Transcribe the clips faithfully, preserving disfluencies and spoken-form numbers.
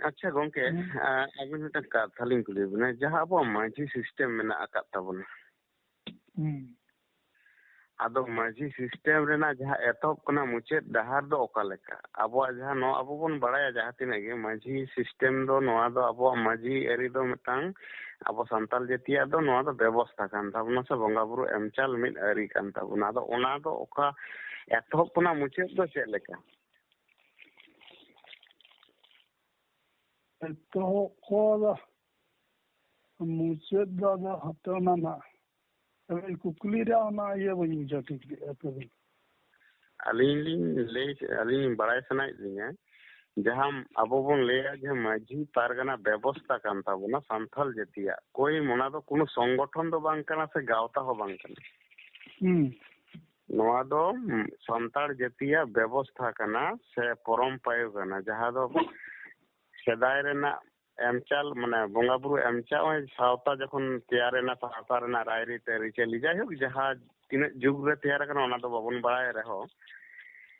ᱟᱪᱪᱷᱟ ᱜᱚᱝᱠᱮ, ᱦᱩᱸ᱾ ᱟᱸ, ᱟᱹᱵᱤᱱ ᱢᱤᱫᱴᱟᱝ ᱠᱟᱛᱷᱟ ᱞᱤᱧ ᱠᱩᱞᱤ ᱵᱤᱱᱟ, ᱡᱟᱦᱟᱸ ᱟᱵᱚᱣᱟᱜ ᱢᱟᱹᱡᱷᱤ system ᱢᱮᱱᱟᱜ ᱟᱠᱟᱫ ᱛᱟᱵᱚᱱᱟ, ᱦᱩᱸ᱾ ᱟᱫᱚ ᱢᱟᱹᱡᱷᱤ system ᱨᱮᱱᱟᱜ ᱡᱟᱦᱟᱸ ᱮᱛᱚᱦᱚᱵ ᱠᱷᱚᱱᱟᱜ ᱢᱩᱪᱟᱹᱫ ᱰᱟᱦᱟᱨ ᱫᱚ ᱚᱠᱟ ᱞᱮᱠᱟ? ᱟᱵᱚᱣᱟᱜ ᱡᱟᱦᱟᱸ ᱱᱚᱣᱟ ᱟᱵᱚ ᱵᱚᱱ ᱵᱟᱲᱟᱭᱟ ᱡᱟᱦᱟᱸ ᱛᱤᱱᱟᱹᱜ ᱜᱮ, ᱢᱟᱹᱡᱷᱤ system ᱫᱚ, ᱱᱚᱣᱟ ᱫᱚ ᱟᱵᱚᱣᱟᱜ ᱢᱟᱹᱡᱷᱤ ᱟᱹᱨᱤ ᱫᱚ ᱢᱤᱫᱴᱟᱝ ᱟᱵᱚ ᱥᱟᱱᱛᱟᱲ ᱡᱟᱹᱛᱤᱭᱟᱜ ᱫᱚ ᱱᱚᱣᱟ ᱫᱚ ᱵᱮᱵᱚᱥᱛᱷᱟ ᱠᱟᱱ ᱛᱟᱵᱚᱱᱟ ᱥᱮ ᱵᱚᱸᱜᱟ ᱵᱩᱨᱩ ᱮᱢ ᱪᱟᱞ ᱢᱤᱫ ᱟᱹᱨᱤ ᱠᱟᱱ ᱛᱟᱵᱚᱱᱟ᱾ ᱟᱫᱚ ᱚᱱᱟ ᱫᱚ ᱚᱠᱟ ᱮᱛᱚᱦᱚᱵ ᱠᱷᱚᱱᱟᱜ ᱢᱩᱪᱟᱹᱫ ᱫᱚ ᱪᱮᱫ ᱞᱮᱠᱟ? ᱮᱛᱚᱦᱚᱵ ᱠᱷᱚᱱ ᱢᱩᱪᱟᱹᱫ ᱫᱚ ᱟᱫᱚ ᱦᱟᱯᱮ ᱚᱱᱟ ᱱᱟᱜ ᱟᱹᱵᱤᱱ ᱠᱩᱠᱞᱤ ᱨᱮᱭᱟᱜ ᱚᱱᱟ ᱤᱭᱟᱹ ᱵᱟᱹᱧ ᱵᱩᱡᱷᱟᱹᱣ ᱴᱷᱤᱠ ᱞᱮᱫᱼᱟ ᱛᱟᱹᱵᱤᱱ᱾ ᱟᱹᱞᱤᱧ ᱞᱤᱧ ᱞᱟᱹᱭ, ᱟᱹᱞᱤᱧ ᱵᱟᱲᱟᱭ ᱥᱟᱱᱟᱭᱮᱫ ᱞᱤᱧᱟ, ᱡᱟᱦᱟᱸ ᱟᱵᱚ ᱵᱚᱱ ᱞᱟᱹᱭᱟ ᱡᱮ ᱢᱟᱹᱡᱷᱤ ᱯᱟᱨᱜᱟᱱᱟ ᱵᱮᱵᱚᱥᱛᱟ ᱠᱟᱱ ᱛᱟᱵᱚᱱᱟ ᱥᱟᱱᱛᱟᱲ ᱡᱟᱹᱛᱤᱭᱟᱜ, ᱠᱳᱭ ᱚᱱᱟ ᱫᱚ ᱠᱳᱱᱳ ᱥᱚᱝᱜᱚᱴᱷᱚᱱ ᱫᱚ ᱵᱟᱝ ᱠᱟᱱᱟ ᱥᱮ ᱜᱟᱶᱛᱟ ᱦᱚᱸ ᱵᱟᱝ ᱠᱟᱱᱟ᱾ ᱦᱩᱸ᱾ ᱱᱚᱣᱟ ᱫᱚ, ᱩᱸ, ᱥᱟᱱᱛᱟᱲ ᱡᱟᱹᱛᱤᱭᱟᱜ ᱵᱮᱵᱚᱥᱛᱷᱟ ᱠᱟᱱᱟ ᱥᱮ ᱯᱚᱨᱚᱢ ᱯᱟᱭᱚ ᱠᱟᱱᱟ, ᱡᱟᱦᱟᱸ ᱫᱚ ᱥᱮᱫᱟᱭ ᱨᱮᱱᱟᱜ ᱮᱢᱪᱟᱞ, ᱢᱟᱱᱮ ᱵᱚᱸᱜᱟ ᱵᱩᱨᱩ ᱮᱢᱪᱟᱞ, ᱱᱚᱜᱼᱚᱭ ᱥᱟᱶᱛᱟ ᱡᱚᱠᱷᱚᱱ ᱛᱮᱭᱟᱨ ᱮᱱᱟ, ᱥᱟᱶᱛᱟ ᱨᱮᱱᱟᱜ ᱨᱟᱭᱨᱤᱛ ᱟᱹᱨᱤᱪᱟᱹᱞᱤ, ᱡᱟᱭᱦᱳᱠ ᱡᱟᱦᱟᱸ ᱛᱤᱱᱟᱹᱜ ᱡᱩᱜᱽ ᱨᱮ ᱛᱮᱭᱟᱨ ᱟᱠᱟᱱᱟ ᱚᱱᱟ ᱫᱚ ᱵᱟᱵᱚᱱ ᱵᱟᱲᱟᱭ ᱨᱮᱦᱚᱸ,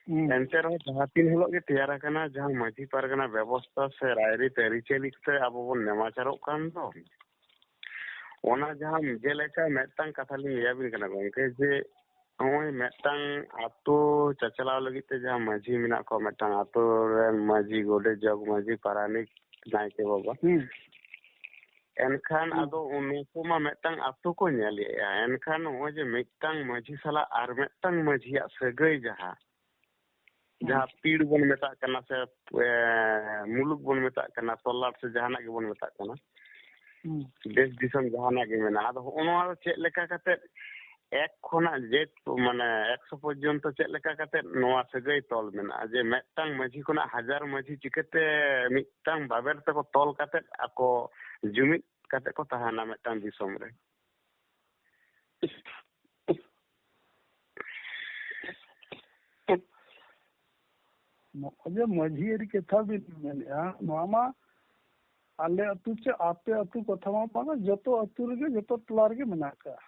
ᱦᱩᱸ᱾ ᱮᱱᱛᱮ ᱨᱮᱦᱚᱸ ᱡᱟᱦᱟᱸ ᱛᱤᱱ ᱦᱤᱞᱳᱜ ᱜᱮ ᱛᱮᱭᱟᱨ ᱟᱠᱟᱱᱟ, ᱡᱟᱦᱟᱸ ᱢᱟᱹᱡᱷᱤ ᱯᱟᱨᱜᱟᱱᱟ ᱵᱮᱵᱚᱥᱛᱷᱟ ᱥᱮ ᱨᱟᱭᱨᱤᱛ ᱟᱹᱨᱤᱪᱟᱹᱞᱤ ᱠᱚᱛᱮ ᱟᱵᱚ ᱵᱚᱱ ᱱᱮᱢᱟᱪᱟᱨᱚᱜ ᱠᱟᱱ ᱫᱚ, ᱚᱱᱟ ᱡᱟᱦᱟᱸ ᱡᱮᱞᱮᱠᱟ ᱢᱤᱫᱴᱟᱝ ᱠᱟᱛᱷᱟ ᱞᱤᱧ ᱞᱟᱹᱭᱟᱵᱤᱱ ᱠᱟᱱᱟ ᱜᱚᱝᱠᱮ, ᱡᱮ ᱱᱚᱜᱼᱚᱭ ᱢᱤᱫᱴᱟᱝ ᱟᱛᱳ ᱪᱟᱪᱞᱟᱣ ᱞᱟᱹᱜᱤᱫ ᱛᱮ ᱡᱟᱦᱟᱸ ᱢᱟᱹᱡᱷᱤ ᱢᱮᱱᱟᱜ ᱠᱚᱣᱟ, ᱢᱤᱫᱴᱟᱝ ᱟᱛᱳ ᱨᱮᱱ ᱢᱟᱹᱡᱷᱤ, ᱜᱚᱰᱮᱛ, ᱡᱚᱜᱽ ᱢᱟᱹᱡᱷᱤ, ᱯᱟᱨᱟᱱᱤᱠ, ᱱᱟᱭᱠᱮ ᱵᱟᱵᱟ, ᱦᱩᱸ᱾ ᱮᱱᱠᱷᱟᱱ ᱦᱩᱸ᱾ ᱟᱫᱚ ᱩᱱᱠᱩ ᱢᱟ ᱢᱤᱫᱴᱟᱝ ᱟᱛᱳ ᱠᱚ ᱧᱮᱞᱮᱜᱼᱟ᱾ ᱮᱱᱠᱷᱟᱱ ᱱᱚᱜᱼᱚᱭ ᱡᱮ ᱢᱤᱫᱴᱟᱝ ᱢᱟᱹᱡᱷᱤ ᱥᱟᱞᱟᱜ ᱟᱨ ᱢᱤᱫᱴᱟᱝ ᱢᱟᱹᱡᱷᱤᱭᱟᱜ ᱥᱟᱹᱜᱟᱹᱭ ᱡᱟᱦᱟᱸ, ᱦᱩᱸ᱾ ᱡᱟᱦᱟᱸ ᱯᱤᱲ ᱵᱚᱱ ᱢᱮᱛᱟᱜ ᱠᱟᱱᱟ ᱥᱮ, ᱮ, ᱢᱩᱞᱩᱠ ᱵᱚᱱ ᱢᱮᱛᱟᱜ ᱠᱟᱱᱟ, ᱛᱚᱞᱞᱟᱴ ᱥᱮ ᱡᱟᱦᱟᱱᱟᱜ ᱜᱮᱵᱚᱱ ᱢᱮᱛᱟᱜ ᱠᱟᱱᱟ, ᱦᱩᱸ᱾ ᱫᱮᱥ ᱫᱤᱥᱚᱢ ᱡᱟᱦᱟᱱᱟᱜ ᱜᱮ ᱢᱮᱱᱟᱜᱼᱟ, ᱟᱫᱚ ᱦᱚᱸᱜᱼᱚ ᱱᱚᱣᱟ ᱫᱚ ᱪᱮᱫ ᱞᱮᱠᱟ ᱠᱟᱛᱮ ᱮᱠ ᱠᱷᱚᱱᱟᱜ ᱡᱮ, ᱢᱟᱱᱮ, ᱮᱠᱥᱚ ᱯᱚᱨᱡᱚᱱᱛᱚ ᱪᱮᱫ ᱞᱮᱠᱟ ᱠᱟᱛᱮ ᱱᱚᱣᱟ ᱥᱟᱹᱜᱟᱹᱭ ᱛᱚᱞ ᱢᱮᱱᱟᱜᱼᱟ? ᱡᱮ ᱢᱤᱫᱴᱟᱝ ᱢᱟᱹᱡᱷᱤ ᱠᱷᱚᱱᱟᱜ ᱦᱟᱡᱟᱨ ᱢᱟᱹᱡᱷᱤ ᱪᱤᱠᱟᱹᱛᱮ ᱢᱤᱫᱴᱟᱝ ᱵᱟᱵᱮᱨ ᱛᱮᱠᱚ ᱛᱚᱞ ᱠᱟᱛᱮ ᱟᱠᱚ ᱡᱩᱢᱤᱫ ᱠᱟᱛᱮ ᱠᱚ ᱛᱟᱦᱮᱱᱟ ᱢᱤᱫᱴᱟᱝ ᱫᱤᱥᱚᱢ ᱨᱮ? ᱱᱚᱜᱼᱚᱭ ᱡᱮ ᱢᱟᱹᱡᱷᱤ ᱟᱹᱨᱤ ᱠᱟᱛᱷᱟ ᱵᱤᱱ ᱢᱮᱱᱮᱫᱼᱟ, ᱱᱚᱣᱟ ᱢᱟ ᱟᱞᱮ ᱟᱹᱛᱩ ᱪᱮ ᱟᱯᱮ ᱟᱹᱛᱩ ᱠᱟᱛᱷᱟ ᱢᱟ ᱵᱟᱝᱟ, ᱡᱚᱛᱚ ᱟᱹᱛᱩ ᱨᱮᱜᱮ, ᱡᱚᱛᱚ ᱴᱚᱞᱟ ᱨᱮᱜᱮ ᱢᱮᱱᱟᱜ ᱟᱠᱟᱫᱼᱟ,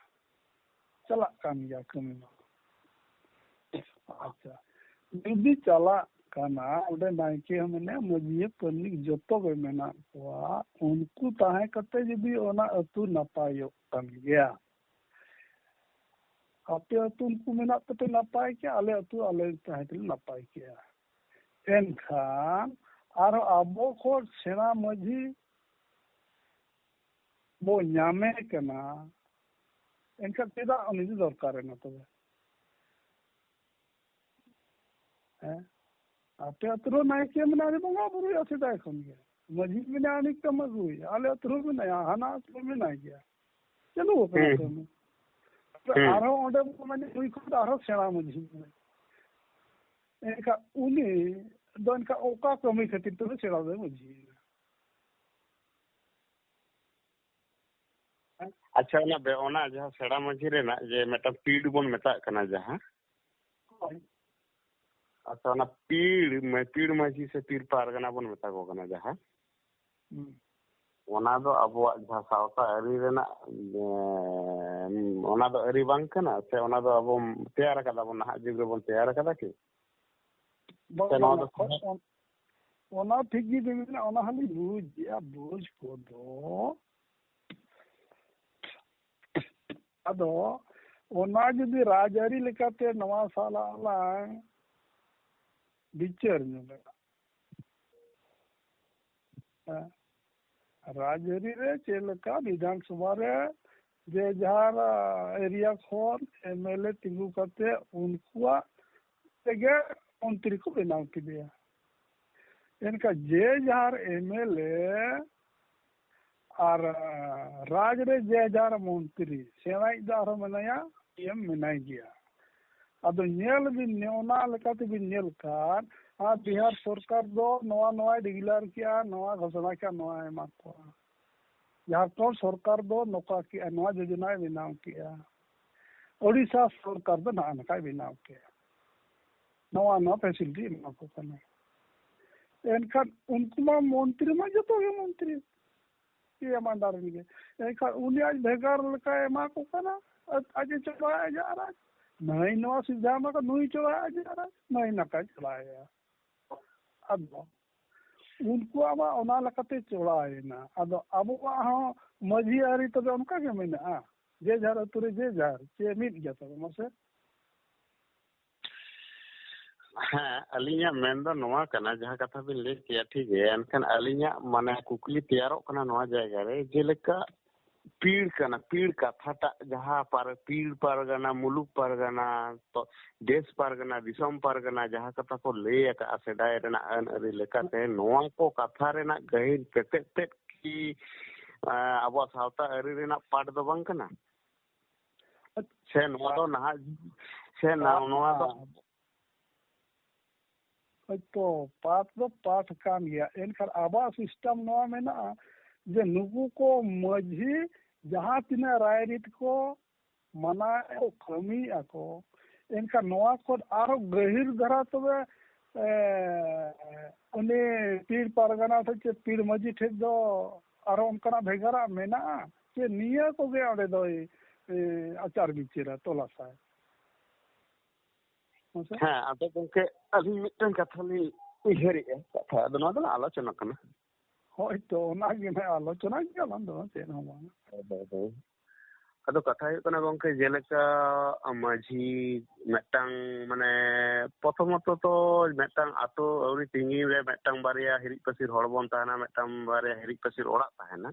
ᱪᱟᱞᱟᱜ ᱠᱟᱱ ᱜᱮᱭᱟ ᱠᱟᱹᱢᱤ ᱢᱟ᱾ ᱟᱪᱪᱷᱟ, ᱡᱩᱫᱤ ᱪᱟᱞᱟᱜ ᱠᱟᱱᱟ, ᱚᱸᱰᱮ ᱱᱟᱭᱠᱮ ᱦᱚᱸ ᱢᱮᱱᱟᱭᱟ, ᱢᱟᱹᱡᱷᱤ ᱯᱟᱨᱟᱱᱤᱠ ᱡᱚᱛᱚ ᱜᱮ ᱢᱮᱱᱟᱜ ᱠᱚᱣᱟ᱾ ᱩᱱᱠᱩ ᱛᱟᱦᱮᱸ ᱠᱟᱛᱮ ᱡᱩᱫᱤ ᱚᱱᱟ ᱟᱹᱛᱩ ᱱᱟᱯᱟᱭᱚᱜ ᱠᱟᱱ ᱜᱮᱭᱟ, ᱟᱯᱮ ᱟᱹᱛᱩ ᱩᱱᱠᱩ ᱢᱮᱱᱟᱜ ᱛᱟᱯᱮ ᱱᱟᱯᱟᱭ ᱠᱮᱜᱼᱟ, ᱟᱞᱮ ᱟᱹᱛᱩ ᱟᱞᱮ ᱛᱟᱦᱮᱸ ᱛᱮᱞᱮ ᱱᱟᱯᱟᱭ ᱠᱮᱜᱼᱟ᱾ ᱮᱱᱠᱷᱟᱱ ᱟᱨᱦᱚᱸ ᱟᱵᱚ ᱠᱷᱚᱱ ᱥᱮᱬᱟ ᱢᱟᱹᱡᱷᱤ ᱵᱚ ᱧᱟᱢᱮ ᱠᱟᱱᱟ, ᱮᱱᱠᱷᱟᱱ ᱪᱮᱫᱟᱜ ᱩᱱᱤ ᱫᱚ ᱫᱚᱨᱠᱟᱨᱮᱱᱟ ᱛᱚᱵᱮ? ᱦᱮᱸ? ᱟᱯᱮ ᱟᱹᱛᱩ ᱨᱮ ᱱᱟᱭᱠᱮ ᱢᱮᱱᱟᱭᱟ, ᱩᱱᱤ ᱵᱚᱸᱜᱟ ᱵᱩᱨᱩᱭᱟ ᱥᱮᱫᱟᱭ ᱠᱷᱚᱱ ᱜᱮ᱾ ᱢᱟᱹᱡᱷᱤ ᱢᱮᱱᱟᱭᱟ, ᱩᱱᱤ ᱠᱟᱹᱢᱤ ᱟᱹᱜᱩᱭᱟ᱾ ᱟᱞᱮ ᱟᱹᱛᱩ ᱨᱮ ᱢᱮᱱᱟᱭᱟ, ᱦᱟᱱᱟ ᱟᱹᱛᱩ ᱨᱮ ᱢᱮᱱᱟᱭ ᱜᱮᱭᱟ, ᱪᱟᱹᱞᱩ ᱟᱠᱟᱱᱟ ᱦᱩᱸ᱾ ᱠᱟᱹᱢᱤ᱾ ᱦᱩᱸ᱾ ᱟᱨᱦᱚᱸ ᱚᱸᱰᱮ ᱵᱚᱱ ᱢᱮᱱᱟ, ᱱᱩᱭ ᱠᱷᱚᱱ ᱫᱚ ᱟᱨᱦᱚᱸ ᱥᱮᱬᱟ ᱢᱟᱹᱡᱷᱤ ᱢᱮᱱᱟᱭᱟ᱾ ᱮᱱᱠᱷᱟᱱ ᱩᱱᱤ ᱫᱚ ᱮᱱᱠᱷᱟᱱ ᱚᱠᱟ ᱠᱟᱹᱢᱤ ᱠᱷᱟᱹᱛᱤᱨ ᱛᱮᱫᱚ ᱥᱮᱬᱟ ᱫᱚᱭ ᱢᱟᱹᱡᱷᱤᱭᱮᱱᱟ? ᱟᱪᱪᱷᱟ, ᱚᱱᱟ ᱵᱮ-, ᱚᱱᱟ ᱡᱟᱦᱟᱸ ᱥᱮᱬᱟ ᱢᱟᱹᱡᱷᱤ ᱨᱮᱱᱟᱜ ᱡᱮ ᱢᱤᱫᱴᱟᱝ ᱯᱤᱲ ᱵᱚᱱ ᱢᱮᱛᱟᱜ ᱠᱟᱱᱟ ᱡᱟᱦᱟᱸ, ᱦᱳᱭ᱾ ᱟᱪᱪᱷᱟ, ᱚᱱᱟ ᱯᱤᱲ ᱢᱟ-, ᱯᱤᱲ ᱢᱟᱹᱡᱷᱤ ᱥᱮ ᱯᱤᱲ ᱯᱟᱨᱜᱟᱱᱟ ᱵᱚᱱ ᱢᱮᱛᱟ ᱠᱚ ᱠᱟᱱᱟ ᱡᱟᱦᱟᱸ, ᱦᱩᱸ᱾ ᱚᱱᱟ ᱫᱚ ᱟᱵᱚᱣᱟᱜ ᱡᱟᱦᱟᱸ ᱥᱟᱶᱛᱟ ᱟᱹᱨᱤ ᱨᱮᱱᱟᱜ, ᱮᱸ, ᱚᱱᱟ ᱫᱚ ᱟᱹᱨᱤ ᱵᱟᱝ ᱠᱟᱱᱟ ᱥᱮ ᱚᱱᱟ ᱫᱚ ᱟᱵᱚ ᱛᱮᱭᱟᱨ ᱟᱠᱟᱫᱟ ᱵᱚᱱ, ᱱᱟᱦᱟᱜ ᱡᱩᱜᱽ ᱨᱮᱵᱚᱱ ᱛᱮᱭᱟᱨ ᱟᱠᱟᱫᱟ ᱠᱤ? ᱵᱟᱝ, ᱥᱮ ᱱᱚᱣᱟ ᱵᱟᱝ, ᱫᱚ ᱚᱱ-, ᱚᱱᱟ ᱴᱷᱤᱠ ᱜᱮ ᱵᱤᱱ ᱢᱮᱱᱟ, ᱚᱱᱟ ᱦᱚᱸᱞᱤᱧ ᱵᱩᱡᱽ ᱜᱮᱭᱟ, ᱵᱩᱡᱽ ᱠᱚᱫᱚ᱾ ᱟᱫᱚ ᱚᱱᱟ ᱡᱩᱫᱤ ᱨᱟᱡᱽᱟᱹᱨᱤ ᱞᱮᱠᱟᱛᱮ ᱱᱚᱣᱟ ᱥᱟᱞᱟᱜ ᱞᱟᱝ ᱵᱤᱪᱟᱹᱨ ᱧᱚᱜᱟ, ᱦᱮᱸ, ᱨᱟᱡᱽᱟᱹᱨᱤ ᱨᱮ ᱪᱮᱫ ᱞᱮᱠᱟ ᱵᱤᱫᱷᱟᱱ ᱥᱚᱵᱷᱟ ᱨᱮ ᱡᱮ ᱡᱟᱦᱟᱨ ᱮᱨᱤᱭᱟ ᱠᱷᱚᱱ ᱮᱢᱮᱞᱮ ᱛᱤᱸᱜᱩ ᱠᱟᱛᱮ ᱩᱱᱠᱩᱣᱟᱜ ᱛᱮᱜᱮ ᱢᱚᱱᱛᱨᱤ ᱠᱚ ᱵᱮᱱᱟᱣ ᱠᱮᱫᱮᱭᱟ᱾ ᱮᱱᱠᱷᱟᱱ ᱡᱮ ᱡᱟᱦᱟᱨ ᱮᱢᱮᱞᱮ ᱟᱨ ᱨᱟᱡᱽ ᱨᱮ ᱡᱮ ᱡᱟᱦᱟᱨ ᱢᱚᱱᱛᱨᱤ, ᱥᱮᱬᱟᱭᱤᱡ ᱫᱚ ᱟᱨᱦᱚᱸ ᱢᱮᱱᱟᱭᱟ, ᱯᱤ ᱮᱢ ᱢᱮᱱᱟᱭ ᱜᱮᱭᱟ᱾ ᱟᱫᱚ ᱧᱮᱞ ᱵᱤᱱ, ᱚᱱᱟ ᱞᱮᱠᱟᱛᱮ ᱵᱤᱱ ᱧᱮᱞ ᱠᱷᱟᱱ, ᱟᱨ ᱵᱤᱦᱟᱨ ᱥᱚᱨᱠᱟᱨ ᱫᱚ ᱱᱚᱣᱟ ᱱᱚᱣᱟᱭ ᱰᱤᱜᱽᱞᱟᱨ ᱠᱮᱜᱼᱟ, ᱱᱚᱣᱟ ᱜᱷᱳᱥᱚᱱᱟ ᱠᱮᱜᱼᱟ, ᱱᱚᱣᱟ ᱮᱢᱟ ᱠᱚᱣᱟ᱾ ᱡᱷᱟᱲᱠᱷᱚᱸᱰ ᱥᱚᱨᱠᱟᱨ ᱫᱚ ᱱᱚᱝᱠᱟ ᱠᱮᱜᱼᱟ, ᱱᱚᱣᱟ ᱡᱳᱡᱚᱱᱟᱭ ᱵᱮᱱᱟᱣ ᱠᱮᱜᱼᱟ᱾ ᱳᱰᱤᱥᱟ ᱥᱚᱨᱠᱟᱨ ᱫᱚ ᱱᱚᱜᱼᱚ ᱱᱚᱝᱠᱟᱭ ᱵᱮᱱᱟᱣ ᱠᱮᱜᱼᱟ, ᱱᱚᱣᱟ ᱱᱚᱣᱟ ᱯᱷᱮᱥᱤᱞᱤᱴᱤ ᱮᱢᱟ ᱠᱚ ᱠᱟᱱᱟ᱾ ᱮᱱᱠᱷᱟᱱ ᱩᱱᱠᱩ ᱢᱟ ᱢᱚᱱᱛᱨᱤ ᱢᱟ ᱡᱚᱛᱚ ᱜᱮ ᱢᱚᱱᱛᱨᱤ, ᱯᱤ ᱮᱢ under ᱨᱮᱱ ᱜᱮ᱾ ᱮᱱᱠᱷᱟᱱ ᱩᱱᱤ ᱟᱡ ᱵᱷᱮᱜᱟᱨ ᱞᱮᱠᱟᱭ ᱮᱢᱟ ᱠᱚ ᱠᱟᱱᱟ, ᱟᱡ ᱟᱡ ᱮ ᱪᱟᱞᱟᱣᱮᱫᱼᱟ ᱟᱡᱟᱜ ᱨᱟᱡᱽ᱾ ᱱᱟᱹᱭ ᱱᱚᱣᱟ ᱥᱩᱵᱤᱫᱷᱟ ᱮᱢᱟ ᱠᱚ, ᱱᱩᱭ ᱪᱟᱞᱟᱣᱮᱫᱼᱟ ᱟᱡᱟᱜ ᱨᱟᱡᱽ, ᱱᱟᱹᱭ ᱱᱟᱠᱟᱭ ᱪᱟᱞᱟᱣᱮᱫᱼᱟ᱾ ᱟᱫᱚ ᱩᱱᱠᱩᱣᱟᱜ ᱢᱟ ᱚᱱᱟ ᱞᱮᱠᱟᱛᱮ ᱪᱚᱲᱟᱣᱮᱱᱟ᱾ ᱟᱫᱚ ᱟᱵᱚᱣᱟᱜ ᱦᱚᱸ ᱢᱟᱹᱡᱷᱤ ᱟᱹᱨᱤ ᱛᱚᱵᱮ ᱚᱱᱠᱟ ᱜᱮ ᱢᱮᱱᱟᱜᱼᱟ, ᱡᱮ ᱡᱟᱦᱟᱨ ᱟᱹᱛᱩ ᱨᱮ ᱡᱮ ᱡᱟᱦᱟᱨ, ᱪᱮ ᱢᱤᱫ ᱜᱮᱭᱟ ᱛᱚᱵᱮ? ᱢᱟᱥᱮ᱾ ᱦᱮᱸ, ᱟᱹᱞᱤᱧᱟᱜ ᱢᱮᱱ ᱫᱚ ᱱᱚᱣᱟ ᱠᱟᱱᱟ, ᱡᱟᱦᱟᱸ ᱠᱟᱛᱷᱟ ᱵᱤᱱ ᱞᱟᱹᱭ ᱠᱮᱭᱟ ᱴᱷᱤᱠ ᱜᱮᱭᱟ, ᱮᱱᱠᱷᱟᱱ ᱟᱹᱞᱤᱧᱟᱜ ᱢᱟᱱᱮ ᱠᱩᱠᱞᱤ ᱛᱮᱭᱟᱨᱚᱜ ᱠᱟᱱᱟ ᱱᱚᱣᱟ ᱡᱟᱭᱜᱟ ᱨᱮ, ᱡᱮᱞᱮᱠᱟ ᱯᱤᱲ ᱠᱟᱱᱟ, ᱯᱤᱲ ᱠᱟᱛᱷᱟᱴᱟᱜ ᱡᱟᱦᱟᱸ ᱯᱟᱨ-, ᱯᱤᱲ ᱯᱟᱨᱜᱟᱱᱟ, ᱢᱩᱞᱩᱠ ᱯᱟᱨᱜᱟᱱᱟ, ᱛᱚ ᱫᱮᱥ ᱯᱟᱨᱜᱟᱱᱟ, ᱫᱤᱥᱚᱢ ᱯᱟᱨᱜᱟᱱᱟ, ᱡᱟᱦᱟᱸ ᱠᱟᱛᱷᱟ ᱠᱚ ᱞᱟᱹᱭ ᱟᱠᱟᱫᱼᱟ ᱥᱮᱫᱟᱭ ᱨᱮᱱᱟᱜ ᱟᱹᱱ ᱟᱹᱨᱤ ᱞᱮᱠᱟᱛᱮ, ᱱᱚᱣᱟ ᱠᱚ ᱠᱟᱛᱷᱟ ᱨᱮᱱᱟᱜ ᱜᱟᱹᱦᱤᱨ ᱛᱮᱛᱮᱫ ᱛᱮᱫ ᱠᱤ ᱮᱸ, ᱟᱵᱚᱣᱟᱜ ᱥᱟᱶᱛᱟ ᱟᱹᱨᱤ ᱨᱮᱱᱟᱜ ᱯᱟᱴ ᱫᱚ ᱵᱟᱝ ᱠᱟᱱᱟ? ᱥᱮ ᱱᱚᱣᱟ ᱫᱚ ᱱᱟᱦᱟᱜ, ᱥᱮ ᱱᱟ-, ᱱᱚᱣᱟ ᱫᱚ ᱦᱳᱭᱛᱚ ᱯᱟᱴ ᱫᱚ ᱯᱟᱴ ᱠᱟᱱ ᱜᱮᱭᱟ, ᱮᱱᱠᱷᱟᱱ ᱟᱵᱚᱣᱟᱜ ᱥᱤᱥᱴᱮᱢ ᱱᱚᱣᱟ ᱢᱮᱱᱟᱜᱼᱟ ᱡᱮ ᱱᱩᱠᱩ ᱠᱚ ᱢᱟᱹᱡᱷᱤ ᱡᱟᱦᱟᱸ ᱛᱤᱱᱟᱹᱜ ᱨᱟᱭᱨᱤᱛ ᱠᱚ ᱢᱟᱱᱟᱣᱮᱫ ᱠᱚ, ᱠᱟᱹᱢᱤᱭᱮᱫᱼᱟ ᱠᱚ, ᱮᱱᱠᱷᱟᱱ ᱱᱚᱣᱟ ᱠᱷᱚᱱ ᱟᱨᱦᱚᱸ ᱜᱟᱹᱦᱤᱨ ᱫᱷᱟᱨᱟ ᱛᱚᱵᱮ, ᱮ, ᱩᱱᱤ ᱯᱤᱲ ᱯᱟᱨᱜᱟᱱᱟ ᱴᱷᱮᱱ ᱪᱮ ᱯᱤᱲ ᱢᱟᱹᱡᱷᱤ ᱴᱷᱮᱱ ᱫᱚ ᱟᱨᱦᱚᱸ ᱚᱱᱠᱟᱱᱟᱜ ᱵᱷᱮᱜᱟᱨᱟᱜ ᱢᱮᱱᱟᱜᱼᱟ ᱪᱮ ᱱᱤᱭᱟᱹ ᱠᱚᱜᱮ ᱚᱸᱰᱮ ᱫᱚᱭ, ᱮ, ᱟᱪᱟᱨ ᱵᱤᱪᱟᱹᱨᱟ, ᱛᱚᱞᱟᱥᱟᱭ? ᱢᱟᱥᱮ? ᱦᱮᱸ, ᱟᱫᱚ ᱜᱚᱝᱠᱮ, ᱟᱹᱞᱤᱧ ᱢᱤᱫᱴᱟᱝ ᱠᱟᱛᱷᱟ ᱞᱤᱧ ᱩᱭᱦᱟᱹᱨᱮᱜᱼᱟ, ᱠᱟᱛᱷᱟ, ᱟᱫᱚ ᱱᱚᱣᱟ ᱫᱚᱞᱟᱝ ᱟᱞᱳᱪᱚᱱᱟ ᱠᱟᱱᱟ᱾ ᱦᱳᱭ ᱛᱚ, ᱚᱱᱟ ᱜᱮ ᱱᱟᱜ ᱟᱞᱳᱪᱚᱱᱟ ᱜᱮ, ᱟᱞᱟᱝ ᱫᱚ ᱪᱮᱫ ᱦᱚᱸ ᱵᱟᱝ᱾ ᱦᱳᱭ, ᱦᱳᱭ, ᱦᱳᱭ᱾ ᱟᱫᱚ ᱠᱟᱛᱷᱟ ᱦᱩᱭᱩᱜ ᱠᱟᱱᱟ ᱜᱚᱝᱠᱮ, ᱡᱮᱞᱮᱠᱟ ᱢᱟᱹᱡᱷᱤ ᱢᱤᱫᱴᱟᱝ, ᱢᱟᱱᱮ, ᱯᱨᱚᱛᱷᱚᱢᱚᱛᱚ ᱛᱚ ᱢᱤᱫᱴᱟᱝ ᱟᱛᱳ ᱟᱹᱣᱨᱤ ᱛᱤᱸᱜᱤ ᱨᱮ ᱢᱤᱫᱴᱟᱝ ᱵᱟᱨᱭᱟ ᱦᱤᱨᱤᱡ ᱯᱟᱹᱥᱤᱨ ᱦᱚᱲ ᱵᱚᱱ ᱛᱟᱦᱮᱱᱟ, ᱢᱤᱫᱴᱟᱝ ᱵᱟᱨᱭᱟ ᱦᱤᱨᱤᱡ ᱯᱟᱹᱥᱤᱨ ᱚᱲᱟᱜ ᱛᱟᱦᱮᱱᱟ᱾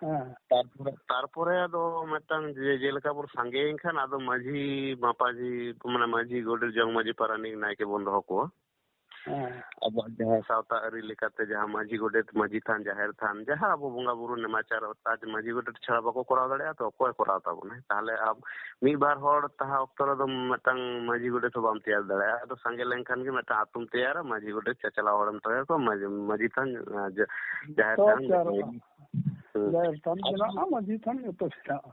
ᱦᱮᱸ᱾ ᱛᱟᱨᱯᱚᱨᱮ, ᱛᱟᱨᱯᱚᱨᱮ ᱟᱫᱚ ᱢᱤᱫᱴᱟᱝ ᱡᱮ, ᱡᱮᱞᱮᱠᱟ ᱵᱚᱱ ᱥᱟᱸᱜᱮᱭᱮᱱ ᱠᱷᱟᱱ, ᱟᱫᱚ ᱢᱟᱹᱡᱷᱤ ᱢᱟᱯᱟᱡᱷᱤ, ᱢᱟᱱᱮ, ᱢᱟᱹᱡᱷᱤ, ᱜᱚᱰᱮᱛ, ᱡᱚᱜᱽ ᱢᱟᱹᱡᱷᱤ, ᱯᱟᱨᱟᱱᱤᱠ, ᱱᱟᱭᱠᱮ ᱵᱚᱱ ᱫᱚᱦᱚ ᱠᱚᱣᱟ᱾ ᱦᱮᱸ᱾ ᱟᱵᱚᱣᱟᱜ ᱡᱟᱦᱟᱸ ᱥᱟᱶᱛᱟ ᱟᱹᱨᱤ ᱞᱮᱠᱟᱛᱮ ᱡᱟᱦᱟᱸ ᱢᱟᱹᱡᱷᱤ, ᱜᱚᱰᱮᱛ, ᱢᱟᱹᱡᱷᱤ ᱛᱷᱟᱱ, ᱡᱟᱦᱮᱨ ᱛᱷᱟᱱ, ᱡᱟᱦᱟᱸ ᱟᱵᱚ ᱵᱚᱸᱜᱟ ᱵᱩᱨᱩ ᱱᱮᱢᱟᱪᱟᱨ, ᱟᱨ ᱢᱟᱹᱡᱷᱤ, ᱜᱚᱰᱮᱛ ᱪᱷᱟᱲᱟ ᱵᱟᱠᱚ ᱠᱚᱨᱟᱣ ᱫᱟᱲᱮᱭᱟᱜᱼᱟ, ᱛᱚ ᱚᱠᱚᱭ ᱠᱚᱨᱟᱣ ᱛᱟᱵᱚᱱᱟᱭ? ᱛᱟᱦᱚᱞᱮ ᱟᱢ ᱢᱤᱫ ᱵᱟᱨ ᱦᱚᱲ ᱛᱟᱦᱮᱸ ᱚᱠᱛᱚ ᱨᱮᱫᱚ ᱢᱤᱫᱴᱟᱝ ᱢᱟᱹᱡᱷᱤ, ᱜᱚᱰᱮᱛ ᱦᱚᱸ ᱵᱟᱢ ᱛᱮᱭᱟᱨ ᱫᱟᱲᱮᱭᱟᱜᱼᱟ᱾ ᱟᱫᱚ ᱥᱟᱸᱜᱮ ᱞᱮᱱᱠᱷᱟᱱ ᱜᱮ ᱢᱤᱫᱴᱟᱝ ᱟᱹᱛᱩᱢ ᱛᱮᱭᱟᱨᱟ, ᱢᱟᱹᱡᱷᱤ, ᱜᱚᱰᱮᱛ, ᱪᱟᱪᱟᱞᱟᱣ ᱦᱚᱲᱮᱢ ᱛᱚᱭᱟᱨ ᱠᱚᱣᱟ, ᱢᱟᱹᱡᱷᱤ, ᱢᱟᱹᱡᱷᱤ ᱛᱷᱟᱱ, ᱟᱨ ᱡᱟ-, ᱡᱟᱦᱮᱨ ᱛᱚ ᱛᱷᱟᱱ᱾ ᱛᱮᱭᱟᱨᱚᱜᱼᱟ᱾ ᱦᱩᱸ᱾ ᱡᱟᱦᱮᱨ ᱛᱷᱟᱱ ᱟᱫᱚ ᱵᱮᱱᱟᱜᱼᱟ, ᱢᱟᱹᱡᱷᱤ ᱛᱷᱟᱱ ᱡᱚᱛᱚ ᱵᱮᱱᱟᱜᱼᱟ᱾